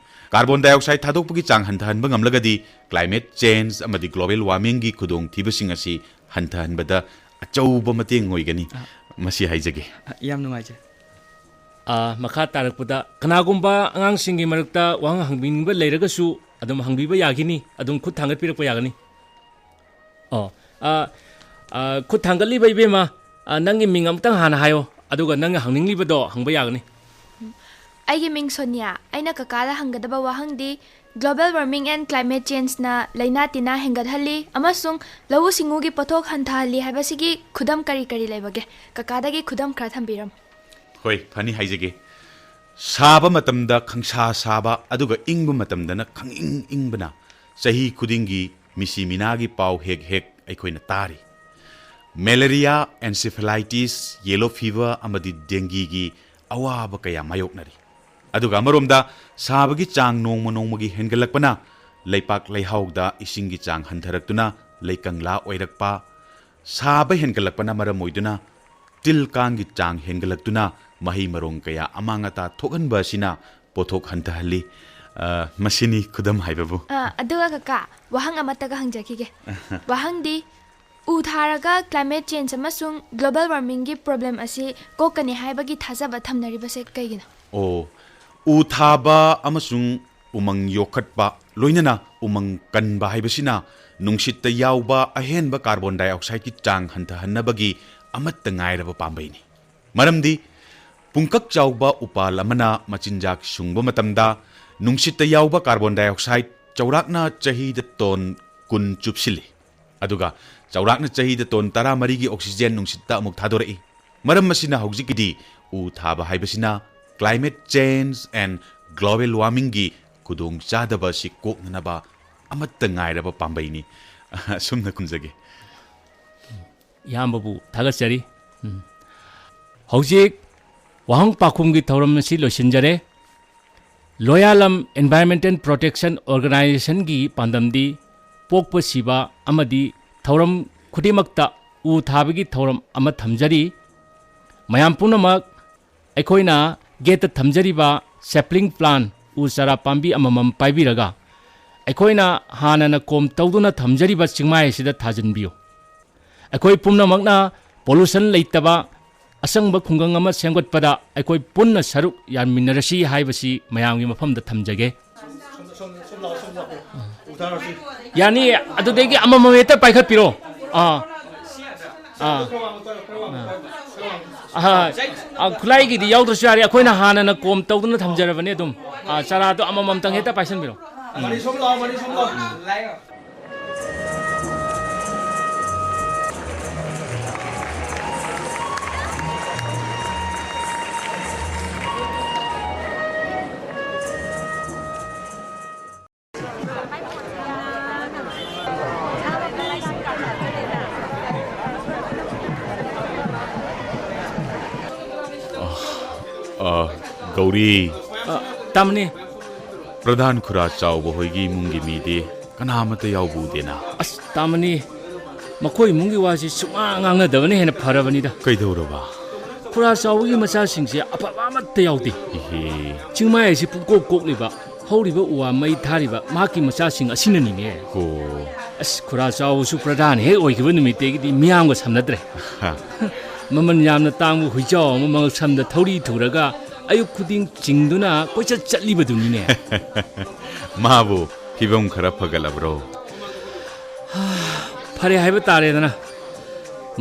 ꯀꯥꯔꯕꯣꯟ ꯗꯥꯏꯑꯣꯛꯁꯥꯏꯗ ꯊꯥꯗꯣꯛꯄꯒꯤ ꯆꯥꯡ ꯍꯟꯊꯍꯟꯕ ꯉꯝꯂꯒꯗꯤ climate change ꯑꯃꯗꯤ global warmingꯒꯤ ꯈꯨꯗꯣꯡꯊꯤꯕꯁꯤꯡ ꯑꯁꯤ ꯍꯟꯊꯍꯟꯕꯗ ꯑꯆꯧꯕ ꯃꯇꯦꯡ ꯑꯣꯏꯒꯅꯤ꯫ ꯑ꯫ ꯃꯁꯤ ꯍꯥꯏꯖꯒꯦ꯫ ꯑ, ꯌꯥꯝ ꯅꯨꯡꯉꯥꯏꯖꯩ꯫ ꯑ, ꯃꯈꯥ ꯇꯥꯔꯛꯄꯗ ꯀꯅꯥꯒꯨꯝꯕ ꯑꯉꯥꯡꯁꯤꯡꯒꯤ ꯃꯔꯛꯇ ꯋꯥꯍꯪ ꯍꯪꯕꯤꯅꯤꯡꯕ ꯂꯩꯔꯒꯁꯨ ꯑꯗꯨꯝ ꯍꯪꯕꯤꯕ ꯌꯥꯒꯅꯤ, ꯑꯗꯨꯝ ꯈꯨꯠ ꯊꯥꯡꯒꯠꯄꯤꯔꯛꯄ ꯌꯥꯒꯅꯤ꯫ ꯑꯣ, ꯑ, ꯑ, ꯈꯨꯠ ꯊꯥꯡꯒꯠꯂꯤꯕ ꯏꯕꯦꯝꯃ, ꯑ, ꯅꯪꯒꯤ ꯃꯤꯡ ꯑꯃꯨꯛꯇꯪ ꯍꯥꯟꯅ ꯍꯥꯏꯌꯣ, ꯑꯗꯨꯒ ꯅꯪꯅ ꯍꯪꯅꯤꯡꯂꯤꯕꯗꯣ ꯍꯪꯕ ꯌꯥꯒꯅꯤ꯫ ꯑꯩꯒꯤ ꯃꯤꯡ ꯁꯣꯅꯤꯌꯥ꯫ ꯑꯩꯅ ꯀꯀꯥꯗ ꯍꯪꯒꯗꯕ ꯋꯥꯍꯪꯗꯤ, global warming and climate changeꯅ ꯂꯩꯅꯥ ꯇꯤꯟꯅꯥ ꯍꯦꯟꯒꯠꯍꯜꯂꯤ ꯑꯃꯁꯨꯡ ꯂꯧꯎ ꯁꯤꯡꯎꯒꯤ ꯄꯣꯠꯊꯣꯛ ꯍꯟꯊꯍꯜꯂꯤ ꯍꯥꯏꯕꯁꯤꯒꯤ ꯈꯨꯗꯝ ꯀꯔꯤ ꯀꯔꯤ ꯂꯩꯕꯒꯦ? ꯀꯀꯥꯗꯒꯤ ꯈꯨꯗꯝ ꯈꯔ ꯊꯝꯕꯤꯔꯝꯃꯨ꯫ ꯍꯣꯏ, ꯐꯅꯤ, ꯍꯥꯏꯖꯒꯦ꯫ ꯁꯥꯕ ꯃꯇꯝꯗ ꯈꯪꯁꯥ ꯁꯥꯕ, ꯑꯗꯨꯒ ꯏꯪꯕ ꯃꯇꯝꯗꯅ ꯈꯪꯏꯪ ꯏꯪꯕꯅ ꯆꯍꯤ ꯈꯨꯗꯤꯡꯒꯤ ꯃꯤꯁꯤ ꯃꯤꯅꯥꯒꯤ ꯄꯥꯎ ꯍꯦꯛ ꯍꯦꯛ ꯑꯩꯈꯣꯏꯅ ꯇꯥꯔꯤ꯫ ꯃꯦꯂꯦꯔꯤꯌꯥ, encephalitis, yellow fever ꯑꯃꯗꯤ dengueꯒꯤ ꯑꯋꯥꯕ ꯀꯌꯥ ꯃꯥꯌꯣꯛꯅꯔꯤ꯫ ꯑꯗꯨꯒ ꯑꯃꯔꯣꯝꯗ ꯁꯥꯕꯒꯤ ꯆꯥꯡ ꯅꯣꯡꯃ ꯅꯣꯡꯃꯒꯤ ꯍꯦꯟꯒꯠꯂꯛꯄꯅ ꯂꯩꯄꯥꯛ ꯂꯩꯍꯥꯎꯗ ꯏꯁꯤꯡꯒꯤ ꯆꯥꯡ ꯍꯟꯊꯔꯛꯇꯨꯅ ꯂꯩꯀꯪꯂꯥ ꯑꯣꯏꯔꯛꯄ, ꯁꯥꯕ ꯍꯦꯟꯒꯠꯂꯛꯄꯅ ꯃꯔꯝ ꯑꯣꯏꯗꯨꯅ ꯇꯤꯜ ꯀꯥꯡꯒꯤ ꯆꯥꯡ ꯍꯦꯟꯒꯠꯂꯛꯇꯨꯅ ꯃꯍꯩ ꯃꯔꯣꯡ ꯀꯌꯥ ꯑꯃꯥꯡ ꯑꯇꯥ ꯊꯣꯛꯍꯟꯕ ꯑꯁꯤꯅ ꯄꯣꯠꯊꯣꯛ ꯍꯟꯊꯍꯜꯂꯤ꯫ ꯑ, ꯃꯁꯤꯅꯤ ꯈꯨꯗꯝ ꯍꯥꯏꯕꯕꯨ꯫ ꯑ, ꯑꯗꯨꯒ ꯀꯀꯥ, ꯋꯥꯍꯪ ꯑꯃꯠꯇꯒ ꯍꯪꯖꯈꯤꯒꯦ꯫ ꯋꯥꯍꯪꯗꯤ, ꯎ ꯊꯥꯔꯒ climate change ꯑꯃꯁꯨꯡ global warmingꯒꯤ problem ꯑꯁꯤ ꯀꯣꯛꯀꯅꯤ ꯍꯥꯏꯕꯒꯤ ꯊꯥꯖꯕ ꯊꯝꯅꯔꯤꯕꯁꯦ ꯀꯩꯒꯤꯅꯣ? ꯑꯣ, ꯎ ꯊꯥꯕ ꯑꯃꯁꯨꯡ ꯎꯃꯪ ꯌꯣꯛꯈꯠꯄ, ꯂꯣꯏꯅꯅ ꯎꯃꯪ ꯀꯟꯕ ꯍꯥꯏꯕꯁꯤꯅ ꯅꯨꯡꯁꯤꯠꯇ ꯌꯥꯎꯕ ꯑꯍꯦꯟꯕ ꯀꯥꯔꯕꯣꯟ ꯗꯥꯏꯑꯣꯛꯁꯥꯏꯗꯀꯤ ꯆꯥꯡ ꯍꯟꯊꯍꯟꯅꯕꯒꯤ ꯑꯃꯠꯇ ꯉꯥꯏꯔꯕ ꯄꯥꯝꯕꯩꯅꯤ꯫ ꯃꯔꯝꯗꯤ, ꯄꯨꯡꯀꯛ ꯆꯥꯎꯕ ꯎꯄꯥꯜ ꯑꯃꯅ ꯃꯆꯤꯟꯖꯥꯛ ꯁꯨꯡꯕ ꯃꯇꯝꯗ ꯅꯨꯡꯁꯤꯠꯇ ꯌꯥꯎꯕ ꯀꯥꯔꯕꯣꯟ ꯗꯥꯏꯑꯣꯛꯁꯥꯏꯗ ꯆꯥꯎꯔꯥꯛꯅ ꯆꯍꯤꯗ ꯇꯣꯟ ꯀꯨꯟ ꯆꯨꯞꯁꯤꯜꯂꯤ꯫ ꯑꯗꯨꯒ ꯆꯥꯎꯔꯥꯛꯅ ꯆꯍꯤꯗ ꯇꯣꯟ ꯇꯔꯥꯃꯔꯤꯒꯤ oxygen ꯅꯨꯡꯁꯤꯠꯇ ꯑꯃꯨꯛ ꯊꯥꯗꯣꯔꯛꯏ꯫ ꯃꯔꯝ ꯑꯁꯤꯅ ꯍꯧꯖꯤꯛꯀꯤꯗꯤ ꯎ ꯊꯥꯕ ꯍꯥꯏꯕꯁꯤꯅ climate change and global warmingꯒꯤ ꯈꯨꯗꯣꯡꯆꯥꯗꯕ ꯑꯁꯤ ꯀꯣꯛꯅꯅꯕ ꯑꯃꯠꯇ ꯉꯥꯏꯔꯕ ꯄꯥꯝꯕꯩꯅꯤ꯫ ꯑꯁꯨꯝꯅ ꯈꯨꯝꯖꯒꯦ꯫ ꯏꯌꯥꯝꯕꯕꯨ ꯊꯥꯒꯠꯆꯔꯤ꯫ ꯎꯝ꯫ ꯍꯧꯖꯤꯛ ꯋꯥꯍꯪ ꯄꯥꯎꯈꯨꯝꯒꯤ ꯊꯧꯔꯝ ꯑꯁꯤ ꯂꯣꯏꯁꯤꯟꯖꯔꯦ꯫ ꯂꯣꯌꯥꯂꯝ Environmental Protection Organizationꯒꯤ ꯄꯥꯟꯗꯝꯗꯤ ꯄꯣꯛꯄ, ꯁꯤꯕ ꯑꯃꯗꯤ ꯊꯧꯔꯝ ꯈꯨꯗꯤꯡꯃꯛꯇ ꯎ ꯊꯥꯕꯒꯤ ꯊꯧꯔꯝ ꯑꯃ ꯊꯝꯖꯔꯤ꯫ ꯃꯌꯥꯝ ꯄꯨꯝꯅꯃꯛ ꯑꯩꯈꯣꯏꯅ ꯒꯦꯠꯇ ꯊꯝꯖꯔꯤꯕ sapling plant, ꯎ ꯆꯥꯔꯥ ꯄꯥꯝꯕꯤ ꯑꯃꯃꯝ ꯄꯥꯏꯕꯤꯔꯒ ꯑꯩꯈꯣꯏꯅ ꯍꯥꯟꯅꯅ ꯀꯣꯝ ꯇꯧꯗꯨꯅ ꯊꯝꯖꯔꯤꯕ ꯆꯤꯡꯃꯥꯏ ꯑꯁꯤꯗ ꯊꯥꯖꯤꯟꯕꯤꯌꯨ꯫ ꯑꯩꯈꯣꯏ ꯄꯨꯝꯅꯃꯛꯅ pollution ꯂꯩꯇꯕ ꯑꯁꯪꯕ ꯈꯨꯡꯒꯪ ꯑꯃ ꯁꯦꯝꯒꯠꯄꯗ ꯑꯩꯈꯣꯏ ꯄꯨꯟꯅ ꯁꯔꯨꯛ ꯌꯥꯃꯤꯟꯅꯔꯁꯤ ꯍꯥꯏꯕꯁꯤ ꯃꯌꯥꯝꯒꯤ ꯃꯐꯝꯗ ꯊꯝꯖꯒꯦ꯫ ꯌꯥꯅꯤ, ꯑꯗꯨꯗꯒꯤ ꯑꯃꯃꯝ ꯍꯦꯛꯇ ꯄꯥꯏꯈꯠꯄꯤꯔꯣ꯫ ꯑꯥ꯫ ꯑꯥ꯫ ꯑꯥ꯫ ꯑꯥ, ꯈꯨꯠꯂꯥꯏꯒꯤꯗꯤ ꯌꯥꯎꯗ꯭ꯔꯁꯨ ꯌꯥꯔꯦ, ꯑꯩꯈꯣꯏꯅ ꯍꯥꯟꯅꯅ ꯀꯣꯝ ꯇꯧꯗꯨꯅ ꯊꯝꯖꯔꯕꯅꯦ ꯑꯗꯨꯝ꯫ ꯑꯥ, ꯆꯥꯔꯥꯗꯣ ꯑꯃꯃꯝꯇꯪ ꯍꯦꯛꯇ ꯄꯥꯏꯁꯟꯕꯤꯔꯣ꯫ ꯎꯝ꯫ ꯃꯅꯤ ꯁꯣꯝ ꯂꯥꯛꯑꯣ, ꯃꯅꯤ ꯁꯣꯝ ꯂꯥꯛꯑꯣ꯫ ꯑ, ꯒꯧꯔꯤ꯫ ꯑ, ꯇꯥꯃꯅꯤ꯫ ꯄ꯭ꯔꯙꯥꯟ ꯈꯨꯔꯥ ꯆꯥꯎꯕ ꯍꯣꯏꯒꯤ ꯏꯃꯨꯡꯒꯤ ꯃꯤꯗꯤ ꯀꯅꯥ ꯑꯃꯠꯇ ꯌꯥꯎꯕ ꯎꯗꯦꯅ꯫ ꯑꯁ, ꯇꯥꯃꯅꯤ, ꯃꯈꯣꯏ ꯏꯃꯨꯡꯒꯤ ꯋꯥꯁꯤ ꯁꯨꯡꯉꯥꯡ ꯉꯥꯡꯅꯗꯕꯅ ꯍꯦꯟꯅ ꯐꯔꯕꯅꯤꯗ꯫ ꯀꯩꯗꯧꯔꯕ? ꯈꯨꯔꯥ ꯆꯥꯎꯕꯒꯤ ꯃꯆꯥꯁꯤꯡꯁꯦ ꯑꯐꯕ ꯑꯃꯠꯇ ꯌꯥꯎꯗꯦ꯫ ꯏꯍꯦ꯫ ꯆꯤꯡꯃꯥꯏ ꯑꯁꯤ ꯄꯨꯡꯀꯣꯛ ꯀꯣꯛꯂꯤꯕ, ꯍꯧꯔꯤꯕ ꯎ ꯋꯥ ꯃꯩ ꯊꯥꯔꯤꯕ ꯃꯍꯥꯛꯀꯤ ꯃꯆꯥꯁꯤꯡ ꯑꯁꯤꯅꯅꯤꯅꯦ꯫ ꯍꯣ꯫ ꯑꯁ, ꯈꯨꯔꯥ ꯆꯥꯎꯕꯁꯨ ꯄ꯭ꯔꯙꯥꯟ ꯍꯦꯛ ꯑꯣꯏꯈꯤꯕ ꯅꯨꯃꯤꯠꯇꯒꯤꯗꯤ ꯃꯤꯌꯥꯝꯒ ꯁꯝꯅꯗ꯭ꯔꯦ꯫ ꯃꯃꯜ ꯌꯥꯝꯅ ꯇꯥꯡꯕ ꯍꯨꯏꯖꯥꯎ ꯑꯃ ꯃꯉꯛꯁꯝꯗ ꯊꯧꯔꯤ ꯊꯨꯔꯒ ꯑꯌꯨꯛ ꯈꯨꯗꯤꯡ ꯆꯤꯡꯗꯨꯅ ꯀꯣꯏꯆꯠ ꯆꯠꯂꯤꯕꯗꯨꯅꯤꯅꯦ꯫ ꯃꯥꯕꯨ ꯐꯤꯕꯝ ꯈꯔ ꯐꯒꯠꯂꯕ꯭ꯔꯣ? ꯐꯔꯦ ꯍꯥꯏꯕ ꯇꯥꯔꯦꯗꯅ꯫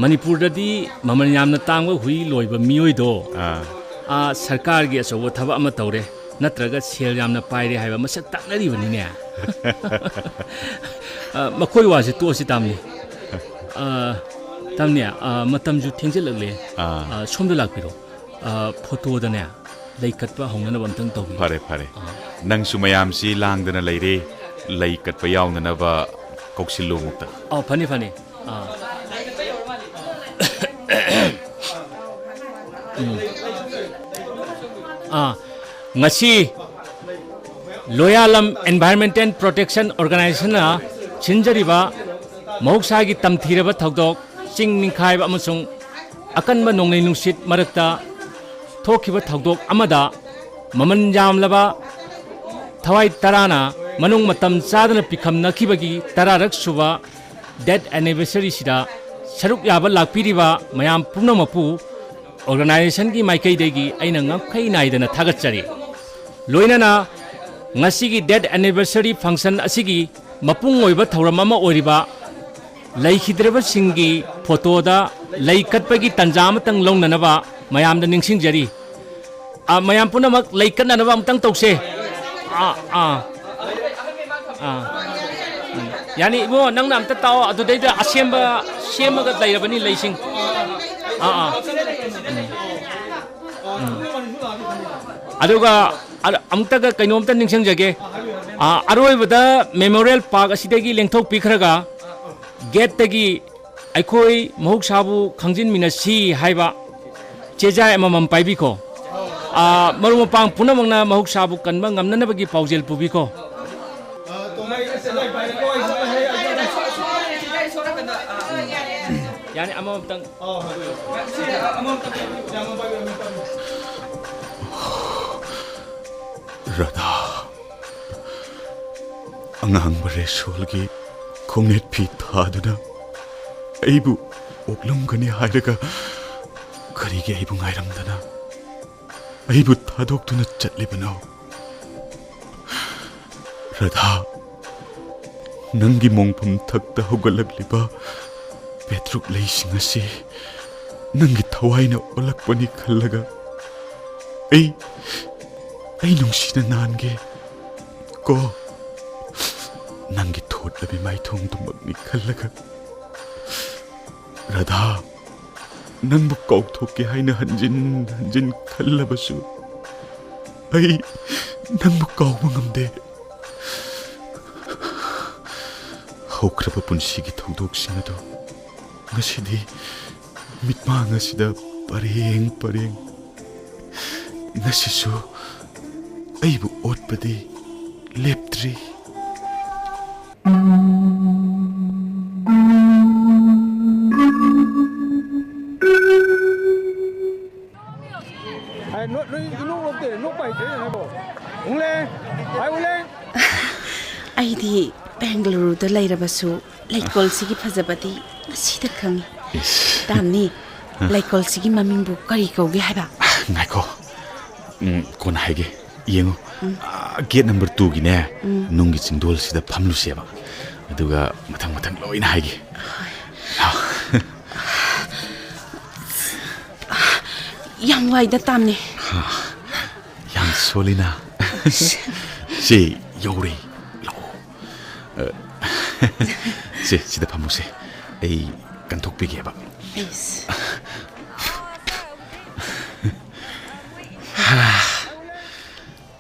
ꯃꯅꯤꯄꯨꯔꯗꯗꯤ ꯃꯃꯜ ꯌꯥꯝꯅ ꯇꯥꯡꯕ ꯍꯨꯏ ꯂꯣꯏꯕ ꯃꯤꯑꯣꯏꯗꯣ, ꯑꯥ꯫ ꯑꯥ, ꯁꯔꯀꯥꯔꯒꯤ ꯑꯆꯧꯕ ꯊꯕꯛ ꯑꯃ ꯇꯧꯔꯦ꯫ ꯅꯠꯇ꯭ꯔꯒ ꯁꯦꯜ ꯌꯥꯝꯅ ꯄꯥꯏꯔꯦ ꯍꯥꯏꯕ ꯃꯁꯛ ꯇꯥꯛꯅꯔꯤꯕꯅꯤꯅꯦ꯫ ꯑ, ꯃꯈꯣꯏ ꯋꯥꯁꯦ ꯇꯣꯛꯑꯁꯤ, ꯇꯥꯝꯅꯤ꯫ ꯑ, ꯇꯥꯝꯅꯤ, ꯑ, ꯃꯇꯝꯁꯨ ꯊꯦꯡꯖꯤꯜꯂꯛꯂꯦ꯫ ꯑꯥ꯫ ꯑ, ꯁꯣꯝꯗ ꯂꯥꯛꯄꯤꯔꯣ꯫ ꯑ, ꯐꯣꯇꯣꯗꯅꯦ ꯂꯩ ꯀꯠꯄ ꯍꯧꯅꯅꯕ ꯑꯝꯇꯪ ꯇꯧꯕꯤꯌꯨ꯫ ꯐꯔꯦ, ꯐꯔꯦ꯫ ꯑꯥ꯫ ꯅꯪꯁꯨ ꯃꯌꯥꯝꯁꯤ ꯂꯥꯡꯗꯅ ꯂꯩꯔꯦ, ꯂꯩ ꯀꯠꯄ ꯌꯥꯎꯅꯅꯕ ꯀꯧꯁꯤꯜꯂꯨ ꯑꯃꯨꯛꯇ꯫ ꯑ, ꯐꯅꯤ, ꯐꯅꯤ꯫ ꯑꯥ꯫ ꯎꯝ꯫ ꯑꯥ, ꯉꯁꯤ ꯂꯣꯌꯥꯂꯝ Environmental Protection Organizationꯅ ꯁꯤꯟꯖꯔꯤꯕ ꯃꯍꯧꯁꯥꯒꯤ ꯇꯝꯊꯤꯔꯕ ꯊꯧꯗꯣꯛ, ꯆꯤꯡ ꯅꯤꯡꯈꯥꯏꯕ ꯑꯃꯁꯨꯡ ꯑꯀꯟꯕ ꯅꯣꯡꯂꯩ ꯅꯨꯡꯁꯤꯠ ꯃꯔꯛꯇ ꯊꯣꯛꯈꯤꯕ ꯊꯧꯗꯣꯛ ꯑꯃꯗ ꯃꯃꯜ ꯌꯥꯝꯂꯕ ꯊꯋꯥꯏ ꯇꯔꯥꯅ ꯃꯅꯨꯡ ꯃꯇꯝ ꯆꯥꯗꯅ ꯄꯤꯈꯝꯅꯈꯤꯕꯒꯤ ꯇꯔꯥꯔꯛ ꯁꯨꯕ death anniversaryꯁꯤꯗ ꯁꯔꯨꯛ ꯌꯥꯕ ꯂꯥꯛꯄꯤꯔꯤꯕ ꯃꯌꯥꯝ ꯄꯨꯝꯅꯃꯛꯄꯨ organizationꯒꯤ ꯃꯥꯏꯀꯩꯗꯒꯤ ꯑꯩꯅ ꯉꯝꯈꯩ ꯅꯥꯏꯗꯅ ꯊꯥꯒꯠꯆꯔꯤ꯫ ꯂꯣꯏꯅꯅ ꯉꯁꯤꯒꯤ death anniversary function ꯑꯁꯤꯒꯤ ꯃꯄꯨꯡ ꯑꯣꯏꯕ ꯊꯧꯔꯝ ꯑꯃ ꯑꯣꯏꯔꯤꯕ ꯂꯩꯈꯤꯗ꯭ꯔꯕꯁꯤꯡꯒꯤ ꯐꯣꯇꯣꯗ ꯂꯩ ꯀꯠꯄꯒꯤ ꯇꯥꯟꯖꯥ ꯑꯃꯇꯪ ꯂꯧꯅꯅꯕ ꯃꯌꯥꯝꯗ ꯅꯤꯡꯁꯤꯡꯖꯔꯤ꯫ ꯑ, ꯃꯌꯥꯝ ꯄꯨꯝꯅꯃꯛ ꯂꯩ ꯀꯠꯅꯅꯕ ꯑꯃꯇꯪ ꯇꯧꯁꯦ꯫ ꯑꯥ, ꯑꯥ꯫ ꯑꯥ꯫ ꯎꯝ꯫ ꯌꯥꯅꯤ, ꯏꯕꯨꯡꯉꯣ, ꯅꯪꯅ ꯑꯝꯇ ꯇꯥꯛꯑꯣ꯫ ꯑꯗꯨꯗꯩꯗ ꯑꯁꯦꯝꯕ ꯁꯦꯝꯃꯒ ꯂꯩꯔꯕꯅꯤ ꯂꯩꯁꯤꯡ꯫ ꯑꯥ, ꯑꯥ꯫ ꯎꯝ꯫ ꯎꯝ꯫ ꯑꯗꯨꯒ ꯑ-, ꯑꯃꯨꯛꯇꯒ ꯀꯩꯅꯣꯝꯇ ꯅꯤꯡꯁꯤꯡꯖꯒꯦ꯫ ꯑꯥ, ꯑꯔꯣꯏꯕꯗ Memorial Park ꯑꯁꯤꯗꯒꯤ ꯂꯦꯡꯊꯣꯛꯄꯤꯈ꯭ꯔꯒ gateꯇꯒꯤ ꯑꯩꯈꯣꯏ ꯃꯍꯧꯁꯥꯕꯨ ꯈꯪꯖꯤꯟꯃꯤꯟꯅꯁꯤ ꯍꯥꯏꯕ ꯆꯦꯖꯥꯏ ꯑꯃꯃꯝ ꯄꯥꯏꯕꯤꯈꯣ꯫ ꯑꯥ, ꯃꯔꯨꯞ ꯃꯄꯥꯡ ꯄꯨꯝꯅꯃꯛꯅ ꯃꯍꯧꯁꯥꯕꯨ ꯀꯟꯕ ꯉꯝꯅꯅꯕꯒꯤ ꯄꯥꯎꯖꯦꯜ ꯄꯨꯕꯤꯈꯣ꯫ ꯌꯥꯅꯤ, ꯑꯃꯃꯝꯇꯪ꯫ ꯔꯥꯙꯥ, ꯑꯉꯥꯡꯕ ꯔꯦꯁꯣꯜꯒꯤ ꯈꯣꯡꯅꯦꯠ ꯐꯤ ꯊꯥꯗꯨꯅ ꯑꯩꯕꯨ ꯑꯣꯛꯂꯝꯒꯅꯤ ꯍꯥꯏꯔꯒ ꯀꯔꯤꯒꯤ ꯑꯩꯕꯨ ꯉꯥꯏꯔꯝꯗꯅ ꯑꯩꯕꯨ ꯊꯥꯗꯣꯛꯇꯨꯅ ꯆꯠꯂꯤꯕꯅꯣ? ꯔꯥꯙꯥ, ꯅꯪꯒꯤ ꯃꯣꯡꯐꯝ ꯊꯛꯇ ꯍꯧꯒꯠꯂꯛꯂꯤꯕ ꯄꯦꯇ꯭ꯔꯨꯛ ꯂꯩꯁꯤꯡ ꯑꯁꯤ ꯅꯪꯒꯤ ꯊꯋꯥꯏꯅ ꯑꯣꯜꯂꯛꯄꯅꯤ ꯈꯜꯂꯒ ꯑꯩ, ꯑꯩ ꯅꯨꯡꯁꯤꯅ ꯅꯥꯟꯒꯦ ꯀꯣ, ꯅꯪꯒꯤ ꯊꯣꯠꯂꯕꯤ ꯃꯥꯏꯊꯣꯡꯗꯨꯃꯛꯅꯤ ꯈꯜꯂꯒ꯫ ꯔꯥꯙꯥ, ꯅꯪꯕꯨ ꯀꯥꯎꯊꯣꯛꯀꯦ ꯍꯥꯏꯅ ꯍꯟꯖꯤꯟ ꯍꯟꯖꯤꯟ ꯈꯜꯂꯕꯁꯨ, ꯑꯩ ꯅꯪꯕꯨ ꯀꯥꯎꯕ ꯉꯝꯗꯦ꯫ ꯍꯧꯈ꯭ꯔꯕ ꯄꯨꯟꯁꯤꯒꯤ ꯊꯧꯗꯣꯛꯁꯤꯡ ꯑꯗꯨ ꯉꯁꯤꯗꯤ ꯃꯤꯠꯃꯥꯡ ꯑꯁꯤꯗ ꯄꯔꯦꯡ ꯄꯔꯦꯡ꯫ ꯉꯁꯤꯁꯨ ꯑꯩꯕꯨ ꯑꯣꯠꯄꯗꯤ ꯂꯦꯞꯇ꯭ꯔꯤ꯫ ꯑꯩꯗꯤ ꯕꯦꯡꯒꯂꯨꯔꯨꯗ ꯂꯩꯔꯕꯁꯨ ꯂꯩꯀꯣꯜꯁꯤꯒꯤ ꯐꯖꯕꯗꯤ ꯉꯁꯤꯗ ꯈꯪꯉꯤ꯫ ꯏꯁ꯫ ꯇꯥꯝꯅꯤ, ꯑ꯫ ꯂꯩꯀꯣꯜꯁꯤꯒꯤ ꯃꯃꯤꯡꯕꯨ ꯀꯔꯤ ꯀꯧꯒꯦ ꯍꯥꯏꯕ? ꯉꯥꯏꯈꯣ꯫ ꯎꯝ, ꯀꯣꯟꯅ ꯍꯥꯏꯒꯦ꯫ ꯌꯦꯡꯉꯨ꯫ ꯎꯝ꯫ ꯑꯥ, ꯒꯦꯠ ꯅꯝꯕꯔ ꯇꯨꯒꯤꯅꯦ, ꯎꯝ꯫ ꯅꯨꯡꯒꯤ ꯆꯤꯡꯗꯣꯜꯁꯤꯗ ꯐꯝꯂꯨꯁꯦꯕ꯫ ꯑꯗꯨꯒ ꯃꯊꯪ ꯃꯊꯪ ꯂꯣꯏꯅ ꯍꯥꯏꯒꯦ꯫ ꯍꯣꯏ꯫ ꯂꯥꯎ꯫ ꯌꯥꯝ ꯋꯥꯏꯗ ꯇꯥꯝꯅꯦ꯫ ꯍꯥ, ꯌꯥꯝ ꯁꯣꯜꯂꯤꯅ꯫ ꯁꯦ, ꯌꯧꯔꯦ꯫ ꯂꯥꯛꯑꯣ꯫ ꯑ, ꯁꯦ, ꯁꯤꯗ ꯐꯝꯃꯨꯁꯦ꯫ ꯑꯩ ꯀꯟꯊꯣꯛꯄꯤꯒꯦꯕ꯫ ꯏꯁ꯫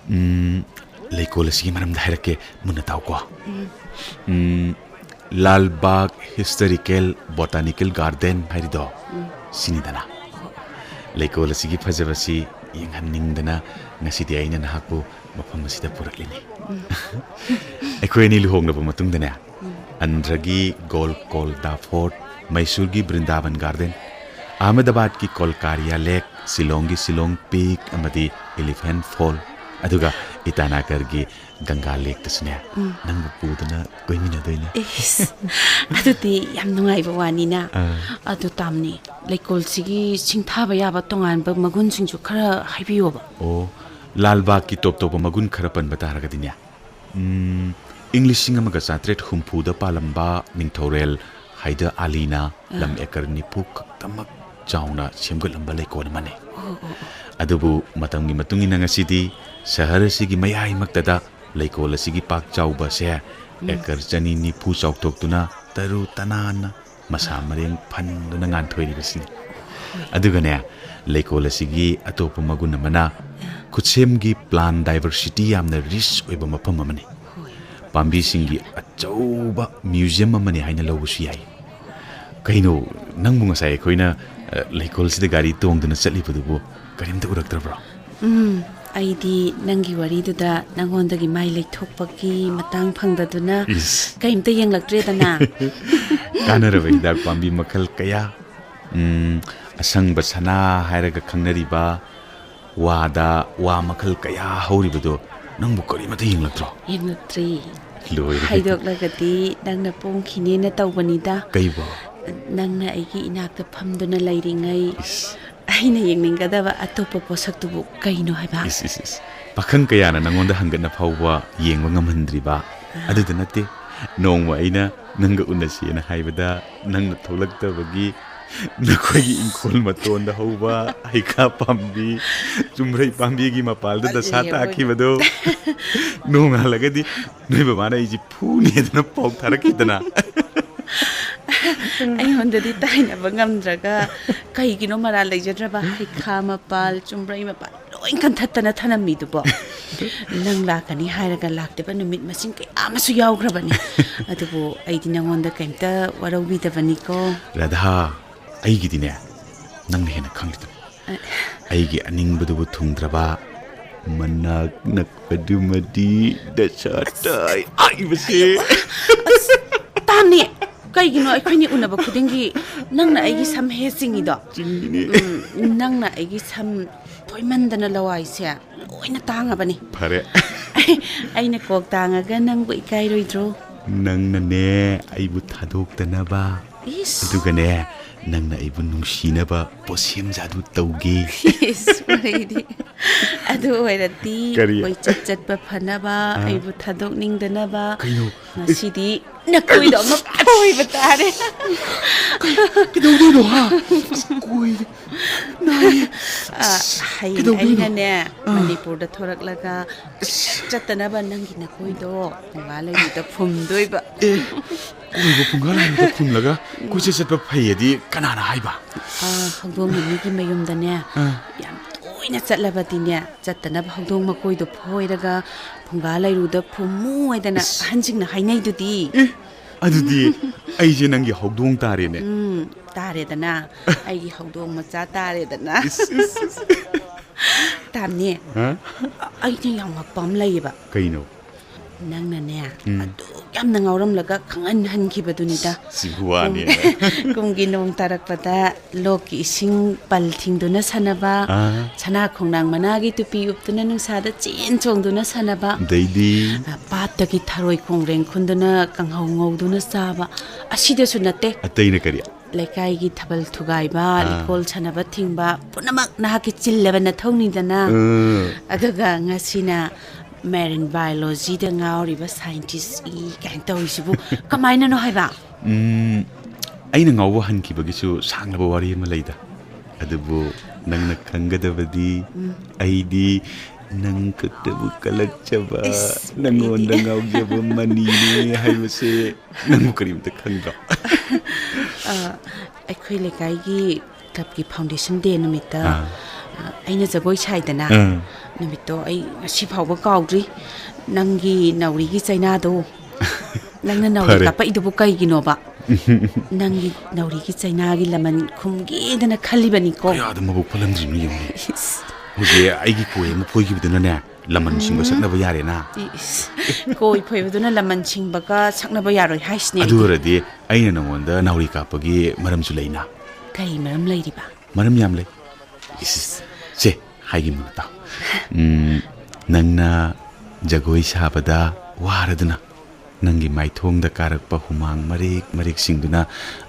ꯎꯝ, ꯂꯩꯀꯣꯜ ꯑꯁꯤꯒꯤ ꯃꯔꯝꯗ ꯍꯥꯏꯔꯛꯀꯦ, ꯃꯨꯟꯅ ꯇꯥꯎꯀꯣ꯫ ꯎꯝ꯫ ꯎꯝ, ꯂꯥꯜꯕꯥꯒ ꯍꯤꯁꯇꯣꯔꯤꯀꯦꯜ ꯕꯣꯇꯥꯅꯤꯀꯦꯜ ꯒꯥꯔꯗꯦꯟ ꯍꯥꯏꯔꯤꯗꯣ, ꯎꯝ꯫ ꯁꯤꯅꯤꯗꯅ꯫ ꯂꯩꯀꯣꯜ ꯑꯁꯤꯒꯤ ꯐꯖꯕꯁꯤ ꯌꯦꯡꯍꯟꯅꯤꯡꯗꯅ ꯉꯁꯤꯗꯤ ꯑꯩꯅ ꯅꯍꯥꯛꯄꯨ ꯃꯐꯝ ꯑꯁꯤꯗ ꯄꯨꯔꯛꯂꯤꯅꯤ꯫ ꯎꯝ꯫ ꯑꯩꯈꯣꯏ ꯑꯅꯤ ꯂꯨꯍꯣꯡꯂꯕ ꯃꯇꯨꯡꯗꯅꯦ, ꯎꯝ꯫ ꯑꯟꯙ꯭ꯔꯒꯤ ꯒꯣꯜꯀꯣꯟꯗꯥ ꯐꯣꯔꯠ, ꯃꯩꯁꯨꯔꯒꯤ ꯕ꯭ꯔꯤꯟꯗꯥꯕꯟ ꯒꯥꯔꯗꯦꯟ, ꯑꯍꯃꯦꯗꯥꯕꯥꯗꯀꯤ ꯀꯣꯜꯀꯥꯔꯤꯌꯥ ꯂꯦꯛ, ꯁꯤꯂꯣꯡꯒꯤ ꯁꯤꯂꯣꯡ ꯄꯤꯛ ꯑꯃꯗꯤ ꯏꯂꯤꯐꯦꯟꯠ ꯐꯣꯜ, ꯑꯗꯨꯒ ꯏꯇꯥꯅꯥꯒꯔꯒꯤ ꯒꯪꯒꯥ ꯂꯦꯛꯇꯁꯨꯅꯦ, ꯎꯝ꯫ ꯅꯪꯕꯨ ꯄꯨꯗꯨꯅ ꯀꯣꯏꯃꯤꯟꯅꯗꯣꯏꯅꯦ꯫ ꯏꯁ, ꯑꯗꯨꯗꯤ ꯌꯥꯝ ꯅꯨꯡꯉꯥꯏꯕ ꯋꯥꯅꯤꯅ꯫ ꯑꯥ꯫ ꯑꯗꯨ ꯇꯥꯝꯅꯤ, ꯂꯩꯀꯣꯜꯁꯤꯒꯤ ꯁꯤꯡꯊꯥꯕ ꯌꯥꯕ ꯇꯣꯉꯥꯟꯕ ꯃꯒꯨꯟꯁꯤꯡꯁꯨ ꯈꯔ ꯍꯥꯏꯕꯤꯌꯣꯕ꯫ ꯑꯣ, ꯂꯥꯜꯕꯥꯒꯀꯤ ꯇꯣꯞ ꯇꯣꯞꯄ ꯃꯒꯨꯟ ꯈꯔ ꯄꯟꯕ ꯇꯥꯔꯒꯗꯤꯅꯦ, ꯎꯝ, ꯏꯪ ꯂꯤꯁꯤꯡ ꯑꯃꯒ ꯆꯥꯇ꯭ꯔꯦꯠ ꯍꯨꯝꯐꯨꯗ ꯄꯥꯜꯂꯝꯕ ꯅꯤꯡꯊꯧꯔꯦꯜ ꯍꯥꯏꯗꯔ ꯑꯂꯤꯅ ꯑꯥ꯫ ꯂꯝ ꯑꯦꯀꯔ ꯅꯤꯐꯨ ꯈꯛꯇꯃꯛ ꯆꯥꯎꯅ ꯁꯦꯝꯒꯠꯂꯝꯕ ꯂꯩꯀꯣꯜ ꯑꯃꯅꯤ꯫ ꯑꯣ, ꯑꯣ, ꯑꯣ꯫ ꯑꯗꯨꯕꯨ ꯃꯇꯝꯒꯤ ꯃꯇꯨꯡ ꯏꯟꯅ ꯉꯁꯤꯗꯤ ꯁꯍꯔ ꯑꯁꯤꯒꯤ ꯃꯌꯥꯏꯃꯛꯇꯗ ꯂꯩꯀꯣꯜ ꯑꯁꯤꯒꯤ ꯄꯥꯛ ꯆꯥꯎꯕ ꯑꯁꯦ ꯎꯝ꯫ ꯑꯦꯀꯔ ꯆꯅꯤ ꯅꯤꯐꯨ ꯆꯥꯎꯊꯣꯛꯇꯨꯅ ꯇꯔꯨ ꯇꯅꯥꯟꯅ ꯃꯁꯥ ꯃꯔꯦꯡ ꯐꯟꯗꯨꯅ ꯉꯥꯟꯊꯣꯏꯔꯤꯕꯁꯤꯅꯤ꯫ ꯑꯗꯨꯒꯅꯦ, ꯂꯩꯀꯣꯜ ꯑꯁꯤꯒꯤ ꯑꯇꯣꯞꯄ ꯃꯒꯨꯟ ꯑꯃꯅ ꯈꯨꯠꯁꯦꯝꯒꯤ plant diversity ꯌꯥꯝꯅ rich ꯑꯣꯏꯕ ꯃꯐꯝ ꯑꯃꯅꯤ꯫ ꯍꯣꯏ꯫ ꯄꯥꯝꯕꯤꯁꯤꯡꯒꯤ ꯑꯆꯧꯕ museum ꯑꯃꯅꯤ ꯍꯥꯏꯅ ꯂꯧꯕꯁꯨ ꯌꯥꯏ꯫ ꯀꯩꯅꯣ, ꯅꯪꯕꯨ ꯉꯁꯥꯏ ꯑꯩꯈꯣꯏꯅ, ꯑ, ꯂꯩꯀꯣꯜꯁꯤꯗ ꯒꯥꯔꯤ ꯇꯣꯡꯗꯨꯅ ꯆꯠꯂꯤꯕꯗꯨꯕꯨ ꯀꯔꯤꯝꯇ ꯎꯔꯛꯇ꯭ꯔꯕ꯭ꯔꯣ? ꯎꯝ, ꯑꯩꯗꯤ ꯅꯪꯒꯤ ꯋꯥꯔꯤꯗꯨꯗ ꯅꯪꯉꯣꯟꯗꯒꯤ ꯃꯥꯏ ꯂꯩꯊꯣꯛꯄꯒꯤ ꯃꯇꯥꯡ ꯐꯪꯗꯗꯨꯅ ꯏꯁ꯫ ꯀꯩꯝꯇ ꯌꯦꯡꯂꯛꯇ꯭ꯔꯦꯗꯅ꯫ ꯀꯥꯟꯅꯔꯕ ꯍꯤꯗꯥꯛ ꯄꯥꯝꯕꯤ ꯃꯈꯜ ꯀꯌꯥ, ꯎꯝ, ꯑꯁꯪꯕ ꯁꯅꯥ ꯍꯥꯏꯔꯒ ꯈꯪꯅꯔꯤꯕ ꯋꯥꯗ ꯋꯥ ꯃꯈꯜ ꯀꯌꯥ ꯍꯧꯔꯤꯕꯗꯣ ꯅꯪꯕꯨ ꯀꯔꯤꯃꯠꯇ ꯌꯦꯡꯂꯛꯇ꯭ꯔꯣ? ꯌꯦꯡꯂꯛꯇ꯭ꯔꯤ꯫ ꯂꯣꯏꯔꯦ꯫ ꯍꯥꯏꯗꯣꯛꯂꯒꯗꯤ ꯅꯪꯅ ꯄꯣꯡꯈꯤꯅꯦꯅ ꯇꯧꯕꯅꯤꯗ꯫ ꯀꯩꯕꯣ? ꯅꯪꯅ ꯑꯩꯒꯤ ꯏꯅꯥꯛꯇ ꯐꯝꯗꯨꯅ ꯂꯩꯔꯤꯉꯩ ꯏꯁ꯫ ꯑꯩꯅ ꯌꯦꯡꯅꯤꯡꯒꯗꯕ ꯑꯇꯣꯞꯄ ꯄꯣꯠꯁꯛꯇꯨꯕꯨ ꯀꯩꯅꯣ ꯍꯥꯏꯕ? ꯏꯁ, ꯏꯁ, ꯏꯁ꯫ ꯄꯥꯈꯪ ꯀꯌꯥꯅ ꯅꯪꯉꯣꯟꯗ ꯍꯪꯒꯠꯅ ꯐꯥꯎꯕ ꯌꯦꯡꯕ ꯉꯝꯍꯟꯗ꯭ꯔꯤꯕ? ꯑꯥ꯫ ꯑꯗꯨꯗ ꯅꯠꯇꯦ꯫ ꯅꯣꯡꯃ ꯑꯩꯅ ꯅꯪꯒ ꯎꯅꯁꯦꯅ ꯍꯥꯏꯕꯗ ꯅꯪꯅ ꯊꯣꯛꯂꯛꯇꯕꯒꯤ ꯅꯈꯣꯏꯒꯤ ꯏꯪꯈꯣꯜ ꯃꯇꯣꯟꯗ ꯍꯧꯕ ꯍꯩꯈꯥ ꯄꯥꯝꯕꯤ, ꯆꯨꯝꯕ꯭ꯔꯩ ꯄꯥꯝꯕꯤꯒꯤ ꯃꯄꯥꯜꯗ ꯗꯁꯥ ꯑꯗꯨꯅꯦ, ꯇꯥꯈꯤꯕꯗꯣ꯫ ꯅꯣꯡꯉꯥꯜꯂꯒꯗꯤ ꯅꯣꯏ ꯕꯕꯥꯅ ꯑꯩꯁꯦ ꯐꯨꯅꯦꯗꯅ ꯄꯥꯎ ꯊꯥꯔꯛꯈꯤꯗꯅ꯫ ꯑꯩꯉꯣꯟꯗꯗꯤ ꯇꯥꯏꯅꯕ ꯉꯝꯗ꯭ꯔꯒ ꯀꯩꯒꯤꯅꯣ ꯃꯔꯥꯜ ꯂꯩꯖꯗ꯭ꯔꯕ ꯍꯩꯈꯥ ꯃꯄꯥꯜ, ꯆꯨꯝꯕ꯭ꯔꯩ ꯃꯄꯥꯜ ꯂꯣꯏ ꯀꯟꯊꯠꯇꯅ ꯊꯅꯝꯃꯤꯗꯨꯕꯣ? ꯅꯪ ꯂꯥꯛꯀꯅꯤ ꯍꯥꯏꯔꯒ ꯂꯥꯛꯇꯕ ꯅꯨꯃꯤꯠ ꯃꯁꯤꯡ ꯀꯌꯥ ꯑꯃꯁꯨ ꯌꯥꯎꯈ꯭ꯔꯕꯅꯤ꯫ ꯑꯗꯨꯕꯨ ꯑꯩꯗꯤ ꯅꯪꯉꯣꯟꯗ ꯀꯩꯝꯇ ꯋꯥꯔꯧꯕꯤꯗꯕꯅꯤꯀꯣ꯫ ꯔꯥꯙꯥ, ꯑꯩꯒꯤꯗꯤꯅꯦ, ꯅꯪꯅ ꯍꯦꯟꯅ ꯈꯪꯂꯤꯗꯨꯅꯤ꯫ ꯑ- ꯑꯩꯒꯤ ꯑꯅꯤꯡꯕꯗꯨꯕꯨ ꯊꯨꯡꯗ꯭ꯔꯕ, ꯃꯅꯥꯛ ꯅꯛꯄꯗꯨꯃꯗꯤ ꯗꯁꯥ ꯇꯥꯏ ꯍꯥꯏꯕꯁꯦ꯫ ꯑꯁ, ꯇꯥꯅꯤ꯫ ꯀꯩꯒꯤꯅꯣ ꯑꯩꯈꯣꯏꯅꯤ ꯎꯅꯕ ꯈꯨꯗꯤꯡꯒꯤ ꯅꯪꯅ ꯑꯩꯒꯤ ꯁꯝ ꯍꯦ ꯆꯤꯡꯉꯤꯗꯣ? ꯆꯤꯡꯉꯤꯅꯦ꯫ ꯎꯝ, ꯅꯪꯅ ꯑꯩꯒꯤ ꯁꯝ ꯐꯣꯏꯃꯟꯗꯅ ꯂꯋꯥꯏꯁꯦ ꯂꯣꯏꯅ ꯇꯥꯡꯉꯕꯅꯤ꯫ ꯐꯔꯦ꯫ ꯑꯩꯅ ꯀꯣꯛ ꯇꯥꯡꯉꯒ ꯅꯪꯕꯨ ꯏꯀꯥꯏꯔꯣꯏꯗ꯭ꯔꯣ? ꯅꯪꯅꯅꯦ ꯑꯩꯕꯨ ꯊꯥꯗꯣꯛꯇꯅꯕ꯫ ꯏꯁ꯫ ꯑꯗꯨꯒꯅꯦ, ꯅꯪꯅ ꯑꯩꯕꯨ ꯅꯨꯡꯁꯤꯅꯕ ꯄꯣꯠꯁꯦꯝ ꯖꯥꯗꯨ ꯇꯧꯒꯦ꯫ ꯏꯁ, ꯋꯥꯔꯤꯗꯤ꯫ ꯑꯗꯨ ꯑꯣꯏꯔꯗꯤ ꯀꯔꯤ? ꯀꯣꯏꯆꯠ ꯆꯠꯄ ꯐꯅꯕ, ꯑꯥ꯫ ꯑꯩꯕꯨ ꯊꯥꯗꯣꯛꯅꯤꯡꯗꯅꯕ ꯀꯩꯅꯣ? ꯉꯁꯤꯗꯤ ꯅꯀꯣꯏꯗꯣ ꯑꯃ ꯐꯣꯏꯕ ꯇꯥꯔꯦ꯫ ꯀꯩꯗꯧꯗꯣꯏꯅꯣ, ꯍꯥ? ꯑꯁ, ꯀꯣꯏ-, ꯅꯥꯏꯌꯦ꯫ ꯑ, ꯑꯁ, ꯍꯌꯦꯡ ꯀꯩꯗꯧꯗꯣꯏꯅꯣ? ꯑꯩꯅꯅꯦ, ꯑꯥ꯫ ꯃꯅꯤꯄꯨꯔꯗ ꯊꯣꯔꯛꯂꯒ ꯆꯠꯇꯅꯕ ꯅꯪꯒꯤ ꯅꯀꯣꯏꯗꯣ ꯐꯨꯡꯒꯥ ꯂꯩꯔꯨꯗ ꯐꯨꯝꯗꯣꯏꯕ꯫ ꯑꯦ, ꯀꯣꯏꯕ ꯐꯨꯡꯒꯥ ꯂꯩꯔꯨꯗ ꯐꯨꯝꯂꯒ ꯀꯣꯏꯆꯠ ꯆꯠꯄ ꯐꯩꯌꯦꯗꯤ ꯀꯅꯥꯅ ꯍꯥꯏꯕ? ꯑ, ꯍꯧꯗꯣꯡ ꯃꯃꯤꯒꯤ ꯃꯌꯨꯝꯗꯅꯦ, ꯑꯥ꯫ ꯌꯥꯝ ꯇꯣꯏꯅ ꯆꯠꯂꯕꯗꯤꯅꯦ, ꯆꯠꯇꯅꯕ ꯍꯧꯗꯣꯡ ꯃꯀꯣꯏꯗꯣ ꯐꯣꯏꯔꯒ ꯐꯨꯡꯒꯥ ꯂꯩꯔꯨꯗ ꯐꯨꯝꯃꯨ ꯍꯥꯏꯗꯅ ꯏꯁ꯫ ꯑꯍꯟꯁꯤꯡꯅ ꯍꯥꯏꯅꯩꯗꯨꯗꯤ꯫ ꯑꯦ, ꯑꯗꯨꯗꯤ ꯑꯩꯁꯦ ꯅꯪꯒꯤ ꯍꯧꯗꯣꯡ ꯇꯥꯔꯦꯅꯦ꯫ ꯎꯝ, ꯇꯥꯔꯦꯗꯅ꯫ ꯑꯩꯒꯤ ꯍꯧꯗꯣꯡ ꯃꯆꯥ ꯇꯥꯔꯦꯗꯅ꯫ ꯏꯁ, ꯏꯁ, ꯏꯁ꯫ ꯇꯥꯝꯅꯤ, ꯍꯥ? ꯑꯩꯅ ꯌꯥꯝ ꯉꯛꯄ ꯑꯃ ꯂꯩꯌꯦꯕ꯫ ꯀꯩꯅꯣ? ꯅꯪꯅꯅꯦ, ꯎꯝ꯫ ꯑꯗꯨꯛ ꯌꯥꯝꯅ ꯉꯥꯎꯔꯝꯂꯒ ꯈꯪꯍꯟ ꯍꯟꯈꯤꯕꯗꯨꯅꯤꯗ꯫ ꯁꯤ ꯋꯥꯅꯤ꯫ ꯀꯨꯝ-, ꯀꯨꯝꯒꯤ ꯅꯣꯡ ꯇꯥꯔꯛꯄꯗ ꯂꯣꯛꯀꯤ ꯏꯁꯤꯡ ꯄꯜ ꯊꯤꯡꯗꯨꯅ ꯁꯥꯟꯅꯕ, ꯑꯥ꯫ ꯁꯅꯥ ꯈꯣꯡꯅꯥꯡ ꯃꯅꯥꯒꯤ ꯇꯨꯄꯤ ꯎꯞꯇꯨꯅ ꯅꯨꯡꯁꯥꯗ ꯆꯦꯟ ꯆꯣꯡꯗꯨꯅ ꯁꯥꯟꯅꯕ, ꯑꯗꯩꯗꯤ? ꯑ, ꯄꯥꯠꯇꯒꯤ ꯊꯔꯣꯏ ꯈꯣꯡꯔꯦꯡ ꯈꯨꯟꯗꯨꯅ ꯀꯥꯡꯍꯧ ꯉꯧꯗꯨꯅ ꯆꯥꯕ, ꯑꯁꯤꯗꯁꯨ ꯅꯠꯇꯦ꯫ ꯑꯇꯩꯅ ꯀꯔꯤ? ꯂꯩꯀꯥꯏꯒꯤ ꯊꯥꯕꯜ ꯊꯨꯒꯥꯏꯕ, ꯑꯥ꯫ ꯂꯤꯀꯣꯟ ꯁꯥꯟꯅꯕ ꯊꯤꯡꯕ ꯄꯨꯝꯅꯃꯛ ꯅꯍꯥꯛꯀꯤ ꯆꯤꯜꯂꯕ ꯅꯊꯧꯅꯤꯗꯅ꯫ ꯎꯝ꯫ ꯑꯗꯨꯒ ꯉꯁꯤꯅ marine biologyꯗ ꯉꯥꯎꯔꯤꯕ scientistꯅꯤ ꯀꯥꯏꯅ ꯇꯧꯔꯤꯁꯤꯕꯨ ꯀꯃꯥꯏꯅꯅꯣ ꯍꯥꯏꯕ? ꯎꯝ, ꯑꯩꯅ ꯉꯥꯎꯕ ꯍꯟꯈꯤꯕꯒꯤꯁꯨ ꯁꯥꯡꯂꯕ ꯋꯥꯔꯤ ꯑꯃ ꯂꯩꯗ꯫ ꯑꯗꯨꯕꯨ ꯅꯪꯅ ꯈꯪꯒꯗꯕꯗꯤ, ꯎꯝ꯫ ꯑꯩꯗꯤ ꯅꯪ ꯈꯛꯇꯕꯨ ꯀꯜꯂꯛꯆꯕ, ꯏꯁ, ꯅꯪꯉꯣꯟꯗ ꯑꯩꯗꯤ ꯉꯥꯎꯖꯕ ꯃꯅꯤꯅꯦ ꯍꯥꯏꯕꯁꯦ ꯅꯪꯕꯨ ꯀꯔꯤꯝꯇ ꯈꯪꯗ꯭ꯔꯣ? ꯑ, ꯑꯩꯈꯣꯏ ꯂꯩꯀꯥꯏꯒꯤ clubꯀꯤ foundation day ꯅꯨꯃꯤꯠꯇ, ꯑꯥ꯫ ꯑ, ꯑꯩꯅ ꯖꯒꯣꯏ ꯁꯥꯏꯗꯅ, ꯑꯥ꯫ ꯅꯨꯃꯤꯠꯇꯣ ꯑꯩ ꯉꯁꯤ ꯐꯥꯎꯕ ꯀꯥꯎꯗ꯭ꯔꯤ꯫ ꯅꯪꯒꯤ ꯅꯥꯎꯔꯤꯒꯤ ꯆꯩꯅꯥꯗꯣ, ꯅꯪꯅ ꯅꯥꯎꯔꯤ ꯐꯔꯦ꯫ ꯀꯥꯞꯄꯛꯏꯗꯨꯕꯨ ꯀꯩꯒꯤꯅꯣꯕ? ꯅꯪꯒꯤ ꯅꯥꯎꯔꯤꯒꯤ ꯆꯩꯅꯥꯒꯤ ꯂꯃꯟ ꯈꯨꯝꯒꯦꯗꯅ ꯈꯜꯂꯤꯕꯅꯤꯀꯣ꯫ ꯀꯌꯥꯗ ꯃꯕꯨꯛ ꯐꯠꯂꯝꯗ꯭ꯔꯤꯅꯣ ꯌꯦꯡꯉꯨꯅꯦ꯫ ꯏꯁ꯫ ꯍꯧꯖꯤꯛ ꯑꯩꯒꯤ ꯀꯣꯏ ꯑꯃ ꯐꯣꯏꯈꯤꯕꯗꯨꯅꯅꯦ, ꯂꯃꯟ ꯁꯤꯡꯕ ꯎꯝ꯫ ꯁꯛꯅꯕ ꯌꯥꯔꯦꯅ꯫ ꯏꯁ꯫ ꯀꯣꯏ ꯐꯣꯏꯕꯗꯨꯅ ꯂꯃꯟ ꯁꯤꯡꯕꯒ ꯁꯛꯅꯕ ꯌꯥꯔꯣꯏ ꯍꯥꯏꯁꯤꯅꯦ ꯑꯗꯨ ꯑꯩꯗꯤ꯫ ꯑꯣꯏꯔꯗꯤ ꯑꯩꯅ ꯅꯉꯣꯟꯗ ꯅꯥꯎꯔꯤ ꯀꯥꯞꯄꯒꯤ ꯃꯔꯝꯁꯨ ꯂꯩꯅ꯫ ꯀꯩ ꯃꯔꯝ ꯂꯩꯔꯤꯕ? ꯃꯔꯝ ꯌꯥꯝ ꯂꯩ꯫ ꯏꯁ, ꯁꯦ, ꯍꯥꯏꯒꯦ ꯃꯨꯟꯅ ꯇꯥꯎ꯫ ꯎꯝ, ꯅꯪꯅ ꯖꯒꯣꯏ ꯁꯥꯕꯗ ꯋꯥꯔꯗꯨꯅ, ꯅꯪꯒꯤ ꯃꯥꯏꯊꯣꯡꯗ ꯀꯥꯔꯛꯄ ꯍꯨꯃꯥꯡ ꯃꯔꯤꯛ ꯃꯔꯤꯛꯁꯤꯡꯗꯨꯅ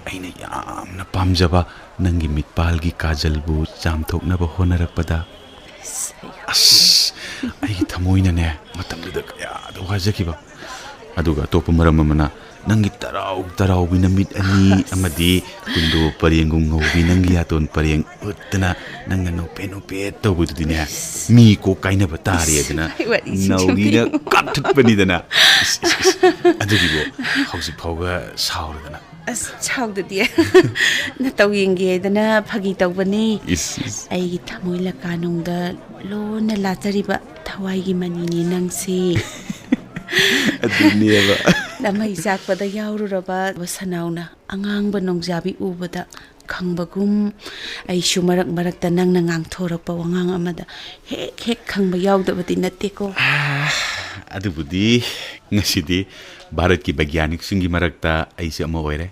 ꯑꯩꯅ ꯌꯥꯝꯅ ꯄꯥꯝꯖꯕ ꯅꯪꯒꯤ ꯃꯤꯠꯄꯥꯜꯒꯤ ꯀꯥꯖꯜꯕꯨ ꯆꯥꯝꯊꯣꯛꯅꯕ ꯍꯣꯠꯅꯔꯛꯄꯗ, ꯑꯁ, ꯑꯩꯒꯤ ꯊꯃꯣꯏꯅꯅꯦ, ꯃꯇꯝꯗꯨꯗ ꯀꯌꯥꯗ ꯋꯥꯖꯈꯤꯕ꯫ ꯑꯗꯨꯒ ꯑꯇꯣꯞꯄ ꯃꯔꯝ ꯑꯃꯅ, ꯅꯪꯒꯤ ꯇꯔꯥꯎ ꯇꯔꯥꯎꯕꯤ ꯅꯃꯤꯠ ꯑꯅꯤ ꯑꯃꯗꯤ ꯀꯨꯟꯗꯣ ꯄꯔꯦꯡꯒꯨꯝ ꯉꯧꯕꯤ ꯅꯪꯒꯤ ꯌꯥꯇꯣꯟ ꯄꯔꯦꯡ ꯎꯠꯇꯅ ꯅꯪꯅ ꯅꯣꯛꯐꯦꯠ ꯅꯣꯛꯐꯦꯠ ꯇꯧꯕꯗꯨꯗꯤꯅꯦ, ꯃꯤ ꯀꯣꯛ ꯀꯥꯏꯅꯕ ꯇꯥꯔꯦꯗꯅ ꯑꯩ ꯋꯥꯔꯤꯁꯤ ꯅꯥꯎꯔꯤꯅ ꯁꯨꯝ ꯀꯥꯞꯊꯠꯄꯅꯤꯗꯅ꯫ ꯏꯁ, ꯏꯁ, ꯏꯁ꯫ ꯑꯗꯨꯒꯤꯕꯨ ꯍꯧꯖꯤꯛ ꯐꯥꯎꯕ ꯁꯥꯎꯔꯗꯅ꯫ ꯑꯁ, ꯁꯥꯎꯗꯗꯤ꯫ ꯅꯇꯧ ꯌꯦꯡꯒꯦ ꯍꯥꯏꯗꯅ ꯐꯥꯒꯤ ꯇꯧꯕꯅꯤ꯫ ꯏꯁ, ꯏꯁ꯫ ꯑꯩꯒꯤ ꯊꯃꯣꯏ ꯂꯀꯥꯅꯨꯡꯗ ꯂꯣꯟꯅ ꯂꯥꯠꯆꯔꯤꯕ ꯊꯋꯥꯏꯒꯤ ꯃꯅꯤꯅꯦ ꯅꯪꯁꯤ꯫ ꯑꯗꯨꯅꯦꯕ꯫ ꯂꯃꯩ ꯆꯥꯛꯄꯗ ꯌꯥꯎꯔꯨꯔꯕ ꯁꯅꯥꯎꯅ ꯑꯉꯥꯡꯕ ꯅꯣꯡꯖꯥꯕꯤ ꯎꯕꯗ ꯈꯪꯕꯒꯨꯝ, ꯑꯩꯁꯨ ꯃꯔꯛ ꯃꯔꯛꯇ ꯅꯪꯅ ꯉꯥꯡꯊꯣꯔꯛꯄ ꯋꯥꯉꯥꯡ ꯑꯃꯗ ꯍꯦꯛ ꯍꯦꯛ ꯈꯪꯕ ꯌꯥꯎꯗꯕꯗꯤ ꯅꯠꯇꯦꯀꯣ꯫ ꯑꯥ, ꯑꯗꯨꯕꯨꯗꯤ ꯉꯁꯤꯗꯤ ꯚꯥꯔꯠꯀꯤ ꯕꯩꯒ꯭ꯌꯥꯅꯤꯛꯁꯤꯡꯒꯤ ꯃꯔꯛꯇ ꯑꯩꯁꯦ ꯑꯃ ꯑꯣꯏꯔꯦ꯫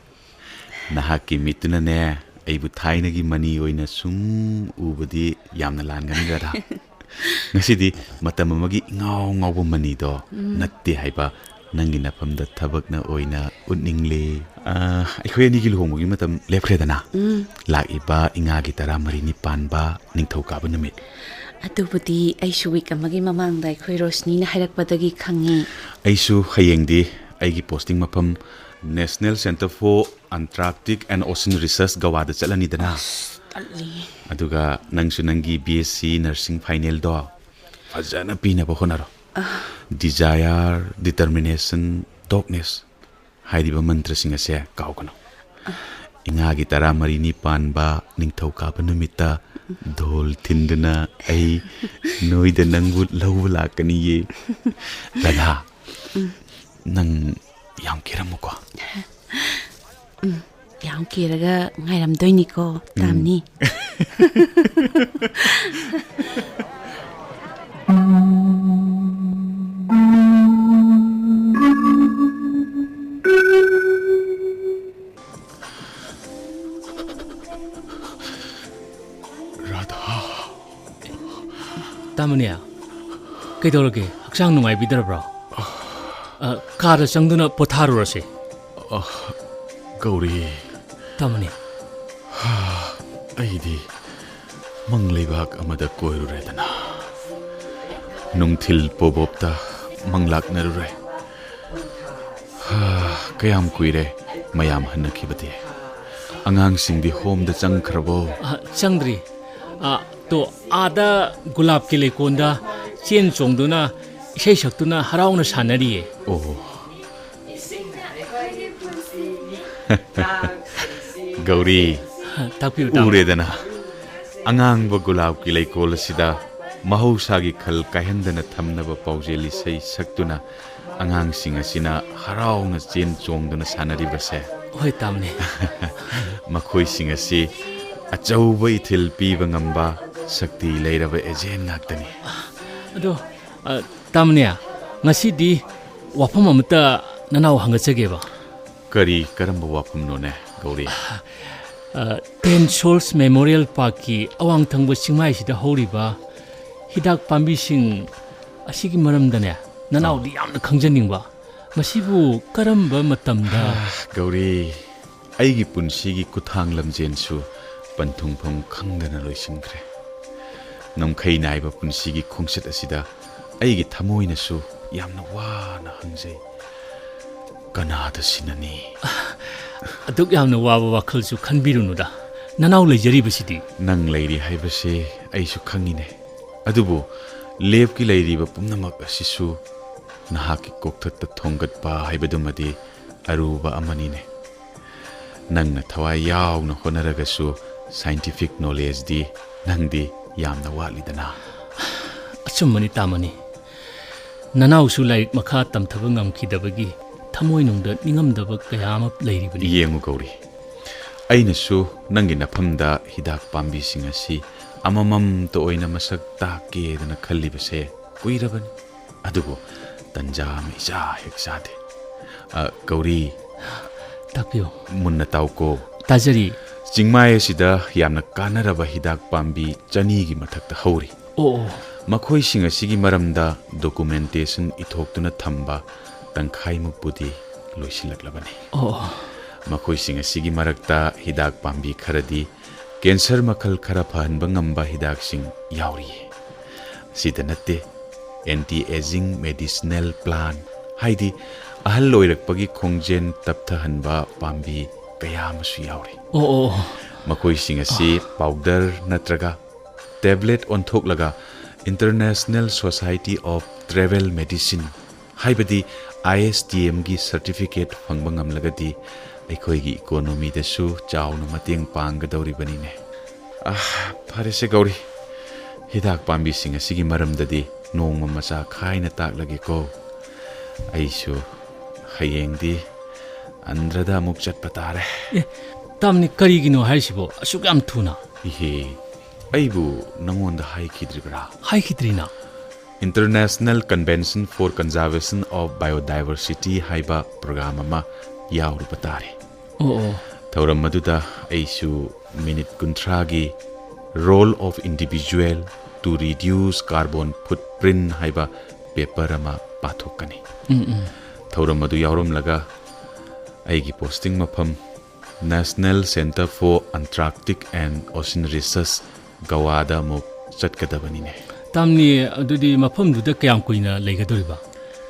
ꯅꯍꯥꯛꯀꯤ ꯃꯤꯠꯇꯨꯅꯅꯦ, ꯑꯩꯕꯨ ꯊꯥꯏꯅꯒꯤ ꯃꯅꯤ ꯑꯣꯏꯅ ꯁꯨꯝ ꯎꯕꯗꯤ ꯌꯥꯝꯅ ꯂꯥꯟꯒꯅꯤ, ꯔꯥꯙꯥ꯫ ꯉꯁꯤꯗꯤ ꯃꯇꯝ ꯑꯃꯒꯤ ꯏꯉꯥꯎ ꯉꯥꯎꯕ ꯃꯅꯤꯗꯣ ꯎꯝ꯫ ꯅꯠꯇꯦ ꯍꯥꯏꯕ ꯅꯪꯒꯤ ꯅꯐꯝꯗ ꯊꯕꯛꯅ ꯑꯣꯏꯅ ꯎꯠꯅꯤꯡꯂꯦ꯫ ꯑ, ꯑꯩꯈꯣꯏ ꯑꯅꯤꯒꯤ ꯂꯨꯍꯣꯡꯕꯒꯤ ꯃꯇꯝ ꯂꯦꯞꯈ꯭ꯔꯦꯗꯅ? ꯎꯝ꯫ ꯂꯥꯛꯏꯕ ꯏꯉꯥꯒꯤ ꯇꯔꯥꯃꯔꯤꯅꯤ ꯄꯥꯟꯕ ꯅꯤꯡꯊꯧꯀꯥꯕ ꯅꯨꯃꯤꯠ꯫ ꯑꯗꯨꯕꯨꯗꯤ ꯑꯩꯁꯨ ꯋꯤꯛ ꯑꯃꯒꯤ ꯃꯃꯥꯡꯗ ꯑꯩꯈꯣꯏ ꯔꯣꯁꯅꯤꯅ ꯍꯥꯏꯔꯛꯄꯗꯒꯤ ꯈꯪꯉꯤ꯫ ꯑꯩꯁꯨ ꯍꯌꯦꯡꯗꯤ ꯑꯩꯒꯤ ꯄꯣꯁꯇꯤꯡ ꯃꯐꯝ National Centre for Antarctic and Ocean Research ꯒꯋꯥꯗ ꯆꯠꯂꯅꯤꯗꯅ꯫ ꯑꯁ, ꯇꯜꯂꯤ꯫ ꯑꯗꯨꯒ ꯅꯪꯁꯨ ꯅꯪꯒꯤ B S C nursing finalꯗꯣ ꯐꯖꯅ ꯄꯤꯅꯕ ꯍꯣꯠꯅꯔꯣ꯫ ꯑ꯫ Desire, determination, doggedness ꯍꯥꯏꯔꯤꯕ ꯃꯟꯇ꯭ꯔꯁꯤꯡ ꯑꯁꯦ ꯀꯥꯎꯒꯅꯨ꯫ ꯑ꯫ ꯏꯉꯥꯒꯤ ꯇꯔꯥꯃꯔꯤꯅꯤ ꯄꯥꯟꯕ ꯅꯤꯡꯊꯧꯀꯥꯕ ꯅꯨꯃꯤꯠꯇ ꯙꯣꯜ ꯊꯤꯟꯗꯨꯅ ꯑꯩ ꯅꯣꯏꯗ ꯅꯪꯕꯨ ꯂꯧꯕ ꯂꯥꯛꯀꯅꯤꯌꯦ꯫ ꯔꯥꯙꯥ, ꯎꯝ꯫ ꯅꯪ ꯌꯥꯝ ꯀꯦꯔꯝꯃꯨꯀꯣ꯫ ꯎꯝ, ꯌꯥꯝ ꯀꯦꯔꯒ ꯉꯥꯏꯔꯝꯗꯣꯏꯅꯤꯀꯣ, ꯎꯝ꯫ ꯇꯥꯝꯅꯤ꯫ ꯔꯥꯙꯥ꯫ ꯇꯥꯃꯅꯤ, ꯀꯩꯗꯧꯔꯒꯦ? ꯍꯛꯆꯥꯡ ꯅꯨꯡꯉꯥꯏꯕꯤꯗ꯭ꯔꯕ꯭ꯔꯣ? ꯑ, ꯀꯥꯗ ꯆꯪꯗꯨꯅ ꯄꯣꯊꯥꯔꯨꯔꯁꯦ꯫ ꯑ, ꯒꯧꯔꯤ꯫ ꯇꯥꯃꯣꯅꯤ꯫ ꯑꯩꯗꯤ ꯃꯪ ꯂꯩꯕꯥꯛ ꯑꯃꯗ ꯀꯣꯏꯔꯨꯔꯦꯗꯅ꯫ ꯅꯨꯡꯊꯤꯜ ꯄꯣꯕꯣꯞꯇ ꯃꯪꯂꯥꯛꯅꯔꯨꯔꯦ꯫ ꯍꯥ, ꯀꯌꯥꯝ ꯀꯨꯏꯔꯦ ꯃꯌꯥꯝ ꯍꯟꯅꯈꯤꯕꯗꯤ? ꯑꯉꯥꯡꯁꯤꯡꯗꯤ ꯍꯣꯝꯗ ꯆꯪꯈ꯭ꯔꯕꯣ? ꯑ, ꯆꯪꯗ꯭ꯔꯤ꯫ ꯑ, ꯇꯣ, ꯑꯥꯗ ꯒꯨꯂꯥꯞꯀꯤ ꯂꯩꯀꯣꯜꯗ ꯆꯦꯟ ꯆꯣꯡꯗꯨꯅ, ꯏꯁꯩ ꯁꯛꯇꯨꯅ ꯍꯔꯥꯎꯅ ꯁꯥꯟꯅꯔꯤꯌꯦ꯫ ꯑꯣ꯫ ꯒꯧꯔꯤ, ꯇꯥꯛꯄꯤꯌꯨ, ꯇꯥꯃꯣ꯫ ꯎꯔꯦꯗꯅ, ꯑꯉꯥꯡꯕ ꯒꯨꯂꯥꯞꯀꯤ ꯂꯩꯀꯣꯜ ꯑꯁꯤꯗ ꯃꯍꯧꯁꯥꯒꯤ ꯈꯜ ꯀꯥꯏꯍꯟꯗꯅ ꯊꯝꯅꯕ ꯄꯥꯎꯖꯦꯜ ꯏꯁꯩ ꯁꯛꯇꯨꯅ ꯑꯉꯥꯡꯁꯤꯡ ꯑꯁꯤꯅ ꯍꯔꯥꯎꯅ ꯆꯦꯟ ꯆꯣꯡꯗꯨꯅ ꯁꯥꯟꯅꯔꯤꯕꯁꯦ꯫ ꯍꯣꯏ, ꯇꯥꯃꯣꯅꯦ꯫ ꯃꯈꯣꯏꯁꯤꯡ ꯑꯁꯤ ꯑꯆꯧꯕ ꯏꯊꯤꯜ ꯄꯤꯕ ꯉꯝꯕ ꯁꯛꯇꯤ ꯂꯩꯔꯕ ꯑꯦꯖꯦꯟ ꯉꯥꯛꯇꯅꯤ꯫ ꯑꯗꯣ, ꯑ, ꯇꯥꯃꯣꯅꯦ, ꯉꯁꯤꯗꯤ ꯋꯥꯐꯝ ꯑꯃꯇ ꯅꯅꯥꯎ ꯍꯪꯒꯠꯆꯒꯦꯕ꯫ ꯀꯔꯤ, ꯀꯔꯝꯕ ꯋꯥꯐꯝꯅꯣꯅꯦ, ꯒꯧꯔꯤ? ꯑ, Ten Souls Memorial Parkꯀꯤ ꯑꯋꯥꯡ ꯊꯪꯕ ꯆꯤꯡꯃꯥꯏꯁꯤꯗ ꯍꯧꯔꯤꯕ ꯍꯤꯗꯥꯛ ꯄꯥꯝꯕꯤꯁꯤꯡ ꯑꯁꯤꯒꯤ ꯃꯔꯝꯗꯅꯦ, ꯅꯅꯥꯎꯗꯤ ꯌꯥꯝꯅ ꯈꯪꯖꯅꯤꯡꯕ꯫ ꯃꯁꯤꯕꯨ ꯀꯔꯝꯕ ꯃꯇꯝꯗ? ꯒꯧꯔꯤ, ꯑꯩꯒꯤ ꯄꯨꯟꯁꯤꯒꯤ ꯈꯨꯠꯊꯥꯡ ꯂꯝꯖꯦꯟꯁꯨ ꯄꯟꯊꯨꯡꯐꯝ ꯈꯪꯗꯅ ꯂꯣꯏꯁꯤꯟꯈ꯭ꯔꯦ꯫ ꯉꯝꯈꯩ ꯅꯥꯏꯕ ꯄꯨꯟꯁꯤꯒꯤ ꯈꯣꯡꯆꯠ ꯑꯁꯤꯗ ꯑꯩꯒꯤ ꯊꯃꯣꯏꯅꯁꯨ ꯌꯥꯝꯅ ꯋꯥꯅ ꯍꯪꯖꯩ, "ꯀꯅꯥꯗ ꯁꯤꯟꯅꯅꯤ?" ꯑꯗꯨꯛ ꯌꯥꯝꯅ ꯋꯥꯕ ꯋꯥꯈꯜꯁꯨ ꯈꯟꯕꯤꯔꯨꯅꯨꯗ, ꯅꯅꯥꯎ ꯂꯩꯖꯔꯤꯕꯁꯤꯗꯤ꯫ ꯅꯪ ꯂꯩꯔꯤ ꯍꯥꯏꯕꯁꯦ ꯑꯩꯁꯨ ꯈꯪꯉꯤꯅꯦ, ꯑꯗꯨꯕꯨ ꯂꯦꯞꯀꯤ ꯂꯩꯔꯤꯕ ꯄꯨꯝꯅꯃꯛ ꯑꯁꯤꯁꯨ ꯅꯍꯥꯛꯀꯤ ꯀꯣꯛꯊꯛꯇ ꯊꯣꯡꯒꯠꯄ ꯍꯥꯏꯕꯗꯨꯃꯗꯤ ꯑꯔꯨꯕ ꯑꯃꯅꯤꯅꯦ꯫ ꯅꯪꯅ ꯊꯋꯥꯏ ꯌꯥꯎꯅ ꯍꯣꯠꯅꯔꯒꯁꯨ scientific knowledgeꯗꯤ ꯅꯪꯗꯤ ꯌꯥꯝꯅ ꯋꯥꯠꯂꯤꯗꯅ꯫ ꯑꯆꯨꯝꯕꯅꯤ, ꯇꯥꯃꯣꯅꯤ꯫ ꯅꯅꯥꯎꯁꯨ ꯂꯥꯏꯔꯤꯛ ꯃꯈꯥ ꯇꯝꯊꯕ ꯉꯝꯈꯤꯗꯕꯒꯤ ꯊꯃꯣꯏꯅꯨꯡꯗ ꯅꯤꯡꯉꯝꯗꯕ ꯀꯌꯥ ꯑꯃ ꯂꯩꯔꯤꯕꯅꯤ꯫ ꯌꯦꯡꯉꯨ ꯒꯧꯔꯤ, ꯑꯩꯅꯁꯨ ꯅꯪꯒꯤ ꯅꯐꯝꯗ ꯍꯤꯗꯥꯛ ꯄꯥꯝꯕꯤꯁꯤꯡ ꯑꯁꯤ ꯑꯃꯃꯝꯇ ꯑꯣꯏꯅ ꯃꯁꯛ ꯇꯥꯛꯀꯦꯗꯅ ꯈꯜꯂꯤꯕꯁꯦ ꯀꯨꯏꯔꯕꯅꯤ꯫ ꯑꯗꯨꯕꯨ ꯇꯟꯖꯥ ꯑꯃ ꯏꯆꯥ ꯍꯦꯛ ꯆꯥꯗꯦ꯫ ꯑ, ꯒꯧꯔꯤ꯫ ꯇꯥꯛꯄꯤꯌꯨ꯫ ꯃꯨꯟꯅ ꯇꯥꯎꯀꯣ꯫ ꯇꯥꯖꯔꯤ꯫ ꯆꯤꯡꯃꯥꯏ ꯑꯁꯤꯗ ꯌꯥꯝꯅ ꯀꯥꯟꯅꯔꯕ ꯍꯤꯗꯥꯛ ꯄꯥꯝꯕꯤ ꯆꯅꯤꯒꯤ ꯃꯊꯛꯇ ꯍꯧꯔꯤ꯫ ꯑꯣ, ꯑꯣ꯫ ꯃꯈꯣꯏꯁꯤꯡ ꯑꯁꯤꯒꯤ ꯃꯔꯝꯗ documentation ꯏꯊꯣꯛꯇꯨꯅ ꯊꯝꯕ ꯇꯪꯈꯥꯏꯃꯨꯛꯄꯨꯗꯤ ꯂꯣꯏꯁꯤꯜꯂꯛꯂꯕꯅꯤ꯫ ꯑꯣ꯫ ꯃꯈꯣꯏꯁꯤꯡ ꯑꯁꯤꯒꯤ ꯃꯔꯛꯇ ꯍꯤꯗꯥꯛ ꯄꯥꯝꯕꯤ ꯈꯔꯗꯤ ꯀꯦꯟꯁꯔ ꯃꯈꯜ ꯈꯔ ꯐꯍꯟꯕ ꯉꯝꯕ ꯍꯤꯗꯥꯛꯁꯤꯡ ꯌꯥꯎꯔꯤ꯫ ꯑꯁꯤꯗ ꯅꯠꯇꯦ, anti aging medicinal plant, ꯍꯥꯏꯗꯤ ꯑꯍꯜ ꯑꯣꯏꯔꯛꯄꯒꯤ ꯈꯣꯡꯖꯦꯜ ꯇꯞꯊꯍꯟꯕ ꯄꯥꯝꯕꯤ ꯀꯌꯥ ꯑꯃꯁꯨ ꯌꯥꯎꯔꯤ꯫ ꯑꯣ, ꯑꯣ, ꯑꯣ꯫ ꯃꯈꯣꯏꯁꯤꯡ ꯑꯁꯤ ꯑꯥ꯫ ꯄꯥꯎꯗꯔ ꯅꯠꯇ꯭ꯔꯒ tablet ꯑꯣꯟꯊꯣꯛꯂꯒ International Society of Travel Medicine, ꯍꯥꯏꯕꯗꯤ ISTMꯒꯤ certificate ꯐꯪꯕ ꯉꯝꯂꯒꯗꯤ ꯑꯩꯈꯣꯏꯒꯤ economyꯗꯁꯨ ꯆꯥꯎꯅ ꯃꯇꯦꯡ ꯄꯥꯡꯒꯗꯧꯔꯤꯕꯅꯤꯅꯦ꯫ ꯑꯥ, ꯐꯔꯦꯁꯦ ꯒꯧꯔꯤ, ꯍꯤꯗꯥꯛ ꯄꯥꯝꯕꯤꯁꯤꯡ ꯑꯁꯤꯒꯤ ꯃꯔꯝꯗꯗꯤ ꯅꯣꯡꯃ ꯃꯆꯥ ꯈꯥꯏꯅ ꯇꯥꯛꯂꯒꯦꯀꯣ꯫ ꯑꯩꯁꯨ ꯍꯌꯦꯡꯗꯤ ꯑꯟꯙ꯭ꯔꯗ ꯑꯃꯨꯛ ꯆꯠꯄ ꯇꯥꯔꯦ꯫ ꯑꯦ, ꯇꯥꯃꯅꯤ, ꯀꯔꯤꯒꯤꯅꯣ ꯍꯥꯏꯁꯤꯕꯣ ꯑꯁꯨꯛ ꯌꯥꯝ ꯊꯨꯅ? ꯏꯍꯦ, ꯑꯩꯕꯨ ꯅꯉꯣꯟꯗ ꯍꯥꯏꯈꯤꯗ꯭ꯔꯤꯕ꯭ꯔꯥ? ꯍꯥꯏꯈꯤꯗ꯭ꯔꯤꯅ꯫ International Convention for Conservation of Biodiversity ꯍꯥꯏꯕ program ꯑꯃ ꯌꯥꯎꯔꯨꯕ ꯇꯥꯔꯦ꯫ ꯑꯣ, ꯑꯣ꯫ ꯊꯧꯔꯝ ꯑꯗꯨꯗ ꯑꯩꯁꯨ ꯃꯤꯅꯤꯠ ꯀꯨꯟꯊ꯭ꯔꯥꯒꯤ Role of Individual to Reduce Carbon Footprint ꯍꯥꯏꯕ paper ꯑꯃ ꯄꯥꯊꯣꯛꯀꯅꯤ꯫ ꯎꯝ, ꯎꯝ꯫ ꯊꯧꯔꯝ ꯑꯗꯨ ꯌꯥꯎꯔꯝꯂꯒ ꯑꯩꯒꯤ posting ꯃꯐꯝ National Centre for Antarctic and Ocean Research, ꯒꯋꯥꯗ ꯑꯃꯨꯛ ꯆꯠꯀꯗꯕꯅꯤꯅꯦ꯫ ꯇꯥꯝꯅꯤ, ꯑꯗꯨꯗꯤ ꯃꯐꯝꯗꯨꯗ ꯀꯌꯥꯝ ꯀꯨꯏꯅ ꯂꯩꯒꯗꯧꯔꯤꯕ?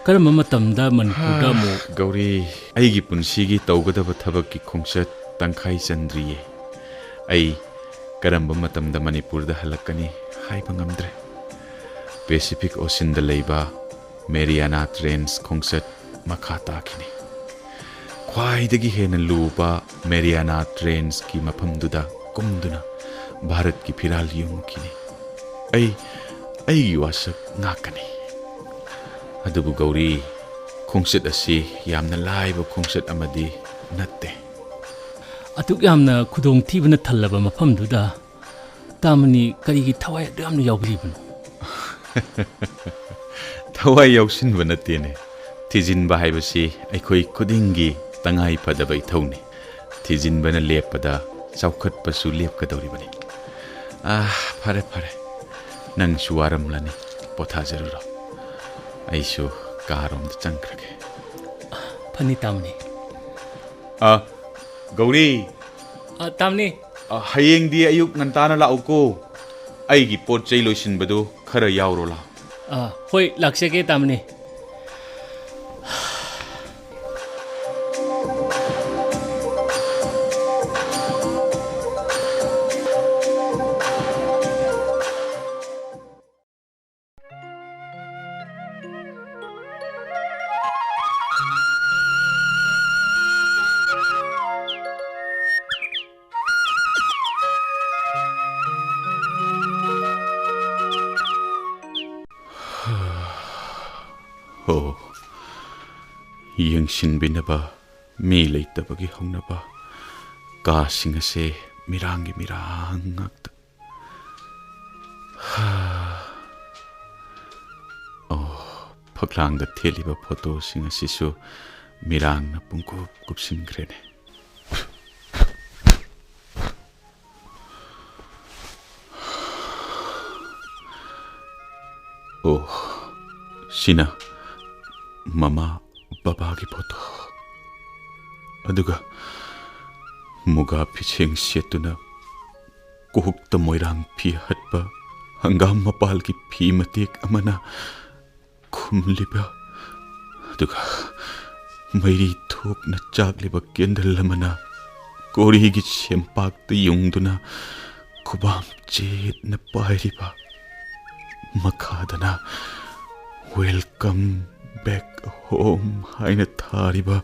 ꯀꯔꯝꯕ ꯃꯇꯝꯗ ꯃꯅꯤꯄꯨꯔꯗ ꯍꯥ, ꯑꯃꯨꯛ? ꯒꯧꯔꯤ, ꯑꯩꯒꯤ ꯄꯨꯟꯁꯤꯒꯤ ꯇꯧꯒꯗꯕ ꯊꯕꯛꯀꯤ ꯈꯣꯡꯆꯠ ꯇꯪꯈꯥꯏ ꯆꯟꯗ꯭ꯔꯤꯌꯦ꯫ ꯑꯩ ꯀꯔꯝꯕ ꯃꯇꯝꯗ ꯃꯅꯤꯄꯨꯔꯗ ꯍꯜꯂꯛꯀꯅꯤ ꯍꯥꯏꯕ ꯉꯝꯗ꯭ꯔꯦ꯫ Pacific Oceanꯗ ꯂꯩꯕ Mariana Trench ꯈꯣꯡꯆꯠ ꯃꯈꯥ ꯇꯥꯈꯤꯅꯤ꯫ ꯈ꯭ꯋꯥꯏꯗꯒꯤ ꯍꯦꯟꯅ ꯂꯨꯕ Mariana Trenchꯀꯤ ꯃꯐꯝꯗꯨꯗ ꯀꯨꯝꯗꯨꯅ ꯚꯥꯔꯠꯀꯤ ꯐꯤꯔꯥꯜ ꯌꯦꯡꯉꯨꯈꯤꯅꯤ꯫ ꯑꯩ ꯑꯩꯒꯤ ꯋꯥꯁꯛ ꯉꯥꯛꯀꯅꯤ꯫ ꯑꯗꯨꯕꯨ ꯒꯧꯔꯤ, ꯈꯣꯡꯆꯠ ꯑꯁꯤ ꯌꯥꯝꯅ ꯂꯥꯏꯕ ꯈꯣꯡꯆꯠ ꯑꯃꯗꯤ ꯅꯠꯇꯦ꯫ ꯑꯗꯨꯛ ꯌꯥꯝꯅ ꯈꯨꯗꯣꯡꯊꯤꯕꯅ ꯊꯜꯂꯕ ꯃꯐꯝꯗꯨꯗ ꯇꯥꯃꯅꯤ ꯀꯔꯤꯒꯤ ꯊꯋꯥꯏ ꯑꯗꯨ ꯌꯥꯝꯅ ꯌꯥꯎꯕꯤꯔꯤꯕꯅꯣ? ꯊꯋꯥꯏ ꯌꯥꯎꯁꯤꯟꯕ ꯅꯠꯇꯦꯅꯦ꯫ ꯊꯤꯖꯤꯟꯕ ꯍꯥꯏꯕꯁꯤ ꯑꯩꯈꯣꯏ ꯈꯨꯗꯤꯡꯒꯤ ꯇꯉꯥꯏ ꯐꯗꯕ ꯏꯊꯧꯅꯤ꯫ ꯊꯤꯖꯤꯟꯕꯅ ꯂꯦꯞꯄꯗ ꯆꯥꯎꯈꯠꯄꯁꯨ ꯂꯦꯞꯀꯗꯧꯔꯤꯕꯅꯤ꯫ ꯑꯥ, ꯐꯔꯦ, ꯐꯔꯦ꯫ ꯅꯪꯁꯨ ꯋꯥꯔꯝꯂꯅꯤ꯫ ꯄꯣꯊꯥꯖꯔꯨꯔꯣ꯫ ꯑꯩꯁꯨ ꯀꯥꯔꯣꯝꯗ ꯆꯪꯈ꯭ꯔꯒꯦ꯫ ꯐꯅꯤ, ꯇꯥꯃꯅꯤ꯫ ꯑ, ꯒꯧꯔꯤ꯫ ꯑ, ꯇꯥꯃꯅꯤ꯫ ꯑ, ꯍꯌꯦꯡꯗꯤ ꯑꯌꯨꯛ ꯉꯟꯇꯥꯅ ꯂꯥꯛꯎꯀꯣ꯫ ꯑꯩꯒꯤ ꯄꯣꯠ ꯆꯩ ꯂꯣꯏꯁꯤꯟꯕꯗꯨ ꯈꯔ ꯌꯥꯎꯔꯣ ꯂꯥꯎ꯫ ꯑ, ꯍꯣꯏ, ꯂꯥꯛꯆꯒꯦ, ꯇꯥꯃꯅꯤ꯫ ꯍꯣ, ꯌꯦꯡꯁꯤꯟꯕꯤꯅꯕ ꯃꯤ ꯂꯩꯇꯕꯒꯤ ꯍꯧꯅꯕ꯫ ꯀꯥꯁꯤꯡ ꯑꯁꯦ ꯃꯤꯔꯥꯡꯒꯤ ꯃꯤꯔꯥꯡ ꯉꯥꯛꯇ꯫ ꯑꯣ, ꯐꯛꯂꯥꯡꯗ ꯊꯦꯠꯂꯤꯕ ꯐꯣꯇꯣꯁꯤꯡ ꯑꯁꯤꯁꯨ ꯃꯤꯔꯥꯡꯅ ꯄꯨꯡꯀꯨꯞ ꯀꯨꯞꯁꯤꯟꯈ꯭ꯔꯦꯅꯦ꯫ ꯑꯣ, ꯁꯤꯅ ꯃꯃꯥ ꯕꯕꯥꯒꯤ ꯐꯣꯇꯣ꯫ ꯑꯗꯨꯒ ꯃꯨꯒꯥ ꯐꯤꯁꯦꯡ ꯁꯦꯠꯇꯨꯅ ꯀꯣꯛꯇ ꯃꯣꯏꯔꯥꯡ ꯐꯤ ꯍꯠꯄ ꯍꯪꯒꯥꯝ ꯃꯄꯥꯜꯒꯤ ꯐꯤ ꯃꯇꯦꯛ ꯑꯃꯅ ꯈꯨꯝꯂꯤꯕ, ꯑꯗꯨꯒ ꯃꯩꯔꯤ ꯊꯣꯛꯅ ꯆꯥꯛꯂꯤꯕ ꯀꯦꯟꯗꯜ ꯑꯃꯅ ꯀꯣꯔꯤꯒꯤ ꯁꯦꯝꯄꯥꯛꯇ ꯌꯨꯡꯗꯨꯅ ꯈꯨꯕꯥꯝ ꯆꯦꯠꯅ ꯄꯥꯏꯔꯤꯕ, ꯃꯈꯥꯗꯅ "Welcome back home" ꯍꯥꯏꯅ ꯊꯥꯔꯤꯕ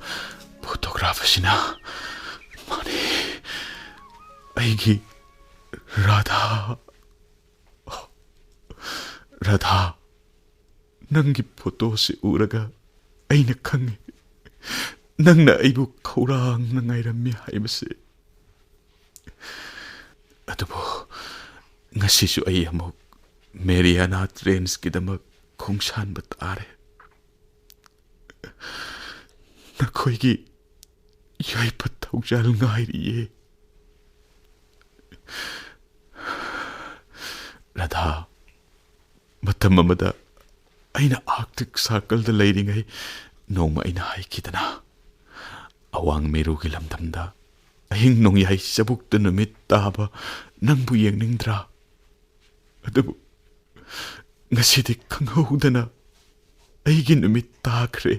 ꯐꯣꯇꯣꯒ꯭ꯔꯥꯐ ꯑꯁꯤꯅ, ꯃꯥꯅꯦ, ꯑꯩꯒꯤ ꯔꯥꯙꯥ꯫ ꯔꯥꯙꯥ, ꯅꯪꯒꯤ ꯐꯣꯇꯣꯁꯤ ꯎꯔꯒ ꯑꯩꯅ ꯈꯪꯉꯤ, ꯅꯪꯅ ꯑꯩꯕꯨ ꯈꯧꯔꯥꯡꯅ ꯉꯥꯏꯔꯝꯃꯤ ꯍꯥꯏꯕꯁꯤ꯫ ꯑꯗꯨꯕꯨ ꯉꯁꯤꯁꯨ ꯑꯩ ꯑꯃꯨꯛ ꯃꯦꯔꯤꯌꯥꯅꯥ ꯇ꯭ꯔꯦꯟꯁꯀꯤꯗꯃꯛ ꯈꯣꯡꯁꯥꯟꯕ ꯇꯥꯔꯦ꯫ ꯅꯈꯣꯏꯒꯤ ꯌꯥꯏꯐ ꯊꯧꯖꯥꯜ ꯉꯥꯏꯔꯤꯌꯦ꯫ ꯔꯥꯙꯥ, ꯃꯇꯝ ꯑꯃꯗ ꯑꯩꯅ Arctic Circleꯗ ꯂꯩꯔꯤꯉꯩ ꯅꯣꯡꯃ ꯑꯩꯅ ꯍꯥꯏꯈꯤꯗꯅ, ꯑꯋꯥꯡ ꯃꯩꯔꯨꯒꯤ ꯂꯝꯗꯝꯗ ꯑꯍꯤꯡ ꯅꯣꯡꯌꯥꯏ ꯆꯕꯨꯛꯇ ꯅꯨꯃꯤꯠ ꯇꯥꯕ ꯅꯪꯕꯨ ꯌꯦꯡꯅꯤꯡꯗ꯭ꯔꯥ? ꯑꯗꯨꯕꯨ ꯉꯁꯤꯗꯤ ꯈꯪꯍꯧꯗꯅ ꯑꯩꯒꯤ ꯅꯨꯃꯤꯠ ꯇꯥꯈ꯭ꯔꯦ꯫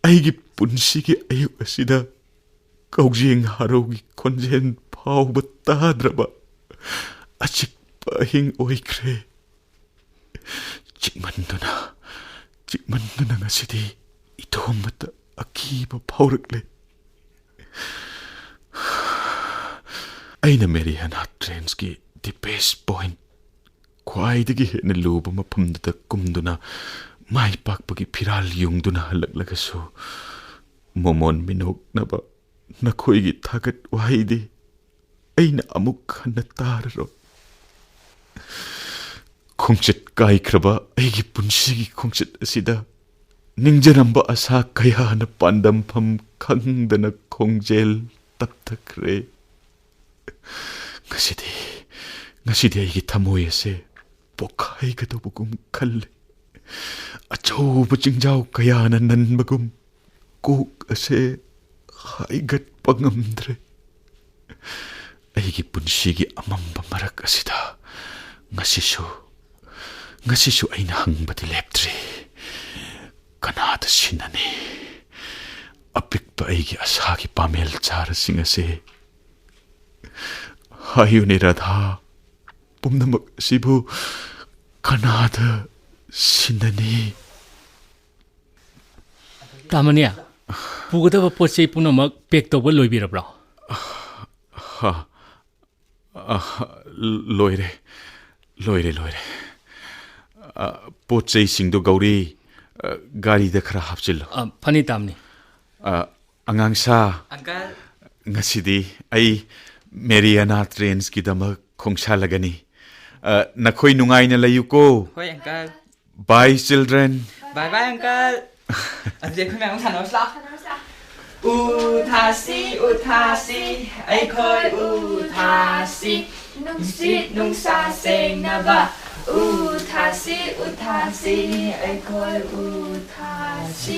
ꯑꯩꯒꯤ ꯄꯨꯟꯁꯤꯒꯤ ꯑꯌꯨꯛ ꯑꯁꯤꯗ ꯀꯧꯖꯦꯡ ꯍꯔꯥꯎꯒꯤ ꯈꯣꯟꯖꯦꯜ ꯐꯥꯎꯕ ꯇꯥꯗ꯭ꯔꯕ ꯑꯆꯤꯛꯄ ꯑꯍꯤꯡ ꯑꯣꯏꯈ꯭ꯔꯦ꯫ ꯆꯤꯛꯃꯟꯗꯨꯅ, ꯆꯤꯛꯃꯟꯗꯨꯅ ꯉꯁꯤꯗꯤ ꯏꯇꯣꯝꯇ ꯑꯀꯤꯕ ꯐꯥꯎꯔꯛꯂꯦ꯫ ꯑꯩꯅ ꯃꯦꯔꯤꯌꯥꯅꯥ ꯇ꯭ꯔꯦꯟꯁꯀꯤ deepest point, ꯈ꯭ꯋꯥꯏꯗꯒꯤ ꯍꯦꯟꯅ ꯂꯨꯕ ꯃꯐꯝꯗꯨꯗ ꯀꯨꯝꯗꯨꯅ ꯃꯥꯏ ꯄꯥꯛꯄꯒꯤ ꯐꯤꯔꯥꯜ ꯌꯨꯡꯗꯨꯅ ꯍꯜꯂꯛꯂꯒꯁꯨ, ꯃꯣꯃꯣꯟ ꯃꯤꯅꯣꯛꯅꯕ ꯅꯈꯣꯏꯒꯤ ꯊꯥꯒꯠ ꯋꯥꯍꯩꯗꯤ ꯑꯩꯅ ꯑꯃꯨꯛ ꯍꯟꯅ ꯇꯥꯔꯔꯣꯏ꯫ ꯈꯣꯡꯆꯠ ꯀꯥꯏꯈ꯭ꯔꯕ ꯑꯩꯒꯤ ꯄꯨꯟꯁꯤꯒꯤ ꯈꯣꯡꯆꯠ ꯑꯁꯤꯗ ꯅꯤꯡꯖꯔꯝꯕ ꯑꯁꯥ ꯀꯌꯥꯅ ꯄꯥꯟꯗꯝꯐꯝ ꯈꯪꯗꯅ ꯈꯣꯡꯖꯦꯜ ꯇꯞꯊꯈ꯭ꯔꯦ꯫ ꯉꯁꯤꯗꯤ, ꯉꯁꯤꯗꯤ ꯑꯩꯒꯤ ꯊꯃꯣꯏ ꯑꯁꯦ ꯄꯣꯛꯈꯥꯏꯒꯗꯧꯕꯒꯨꯝ ꯈꯜꯂꯦ꯫ ꯑꯆꯧꯕ ꯆꯤꯡꯖꯥꯎ ꯀꯌꯥꯅ ꯅꯟꯕꯒꯨꯝ ꯀꯣꯛ ꯑꯁꯦ ꯍꯥꯏꯒꯠꯄ ꯉꯝꯗ꯭ꯔꯦ꯫ ꯑꯩꯒꯤ ꯄꯨꯟꯁꯤꯒꯤ ꯑꯃꯝꯕ ꯃꯔꯛ ꯑꯁꯤꯗ ꯉꯁꯤꯁꯨ, ꯉꯁꯤꯁꯨ ꯑꯩꯅ ꯍꯪꯕꯗꯤ ꯂꯦꯞꯇ꯭ꯔꯤ꯫ ꯀꯅꯥꯗ ꯁꯤꯟꯅꯅꯤ? ꯑꯄꯤꯛꯄ ꯑꯩꯒꯤ ꯑꯁꯥꯒꯤ ꯄꯥꯃꯦꯜ ꯆꯥꯔꯁꯤꯡ ꯑꯁꯦ꯫ ꯍꯥꯏꯌꯨꯅꯦ ꯔꯥꯙꯥ, ꯄꯨꯝꯅꯃꯛ ꯑꯁꯤꯕꯨ ꯀꯅꯥꯗ ꯁꯤꯟꯅꯅꯤ? ꯇꯥꯃꯅꯤ, ꯄꯨꯒꯗꯕ ꯄꯣꯠ ꯆꯩ ꯄꯨꯝꯅꯃꯛ ꯄꯦꯛ ꯇꯧꯕ ꯂꯣꯏꯕꯤꯔꯕ꯭ꯔꯣ? ꯍꯥ, ꯑ, ꯂꯣꯏꯔꯦ, ꯂꯣꯏꯔꯦ, ꯂꯣꯏꯔꯦ꯫ ꯑ, ꯄꯣꯠ ꯆꯩꯁꯤꯡꯗꯣ ꯒꯧꯔꯤ, ꯑ, ꯒꯥꯔꯤꯗ ꯈꯔ ꯍꯥꯞꯆꯤꯜꯂꯣ꯫ ꯑ, ꯐꯅꯤ ꯇꯥꯃꯅꯤ꯫ ꯑ, ꯑꯉꯥꯡꯁꯥ, ꯑꯪꯀꯜ꯫ ꯉꯁꯤꯗꯤ ꯑꯩ ꯃꯦꯔꯤꯌꯥꯅꯥ ꯇ꯭ꯔꯦꯟꯁꯀꯤꯗꯃꯛ ꯈꯣꯡꯁꯥꯜꯂꯒꯅꯤ꯫ ꯑ, ꯅꯈꯣꯏ ꯅꯨꯡꯉꯥꯏꯅ ꯂꯩꯌꯨꯀꯣ꯫ ꯍꯣꯏ, ꯑꯪꯀꯜ꯫ Bye, children. Bye bye, uncle. ꯑꯗꯨꯗꯤ ꯑꯩꯈꯣꯏ ꯃꯌꯥꯝ ꯁꯥꯟꯅꯔꯁꯤ ꯂꯥꯛꯑꯣ꯫ ꯎ ꯊꯥꯁꯤ, ꯎ ꯊꯥꯁꯤ, ꯑꯩꯈꯣꯏ ꯎ ꯊꯥꯁꯤ꯫ ꯅꯨꯡꯁꯤꯠ ꯅꯨꯡꯁꯥ ꯁꯦꯡꯅꯕ ꯎ ꯊꯥꯁꯤ, ꯎ ꯊꯥꯁꯤ, ꯑꯩꯈꯣꯏ ꯎ ꯊꯥꯁꯤ꯫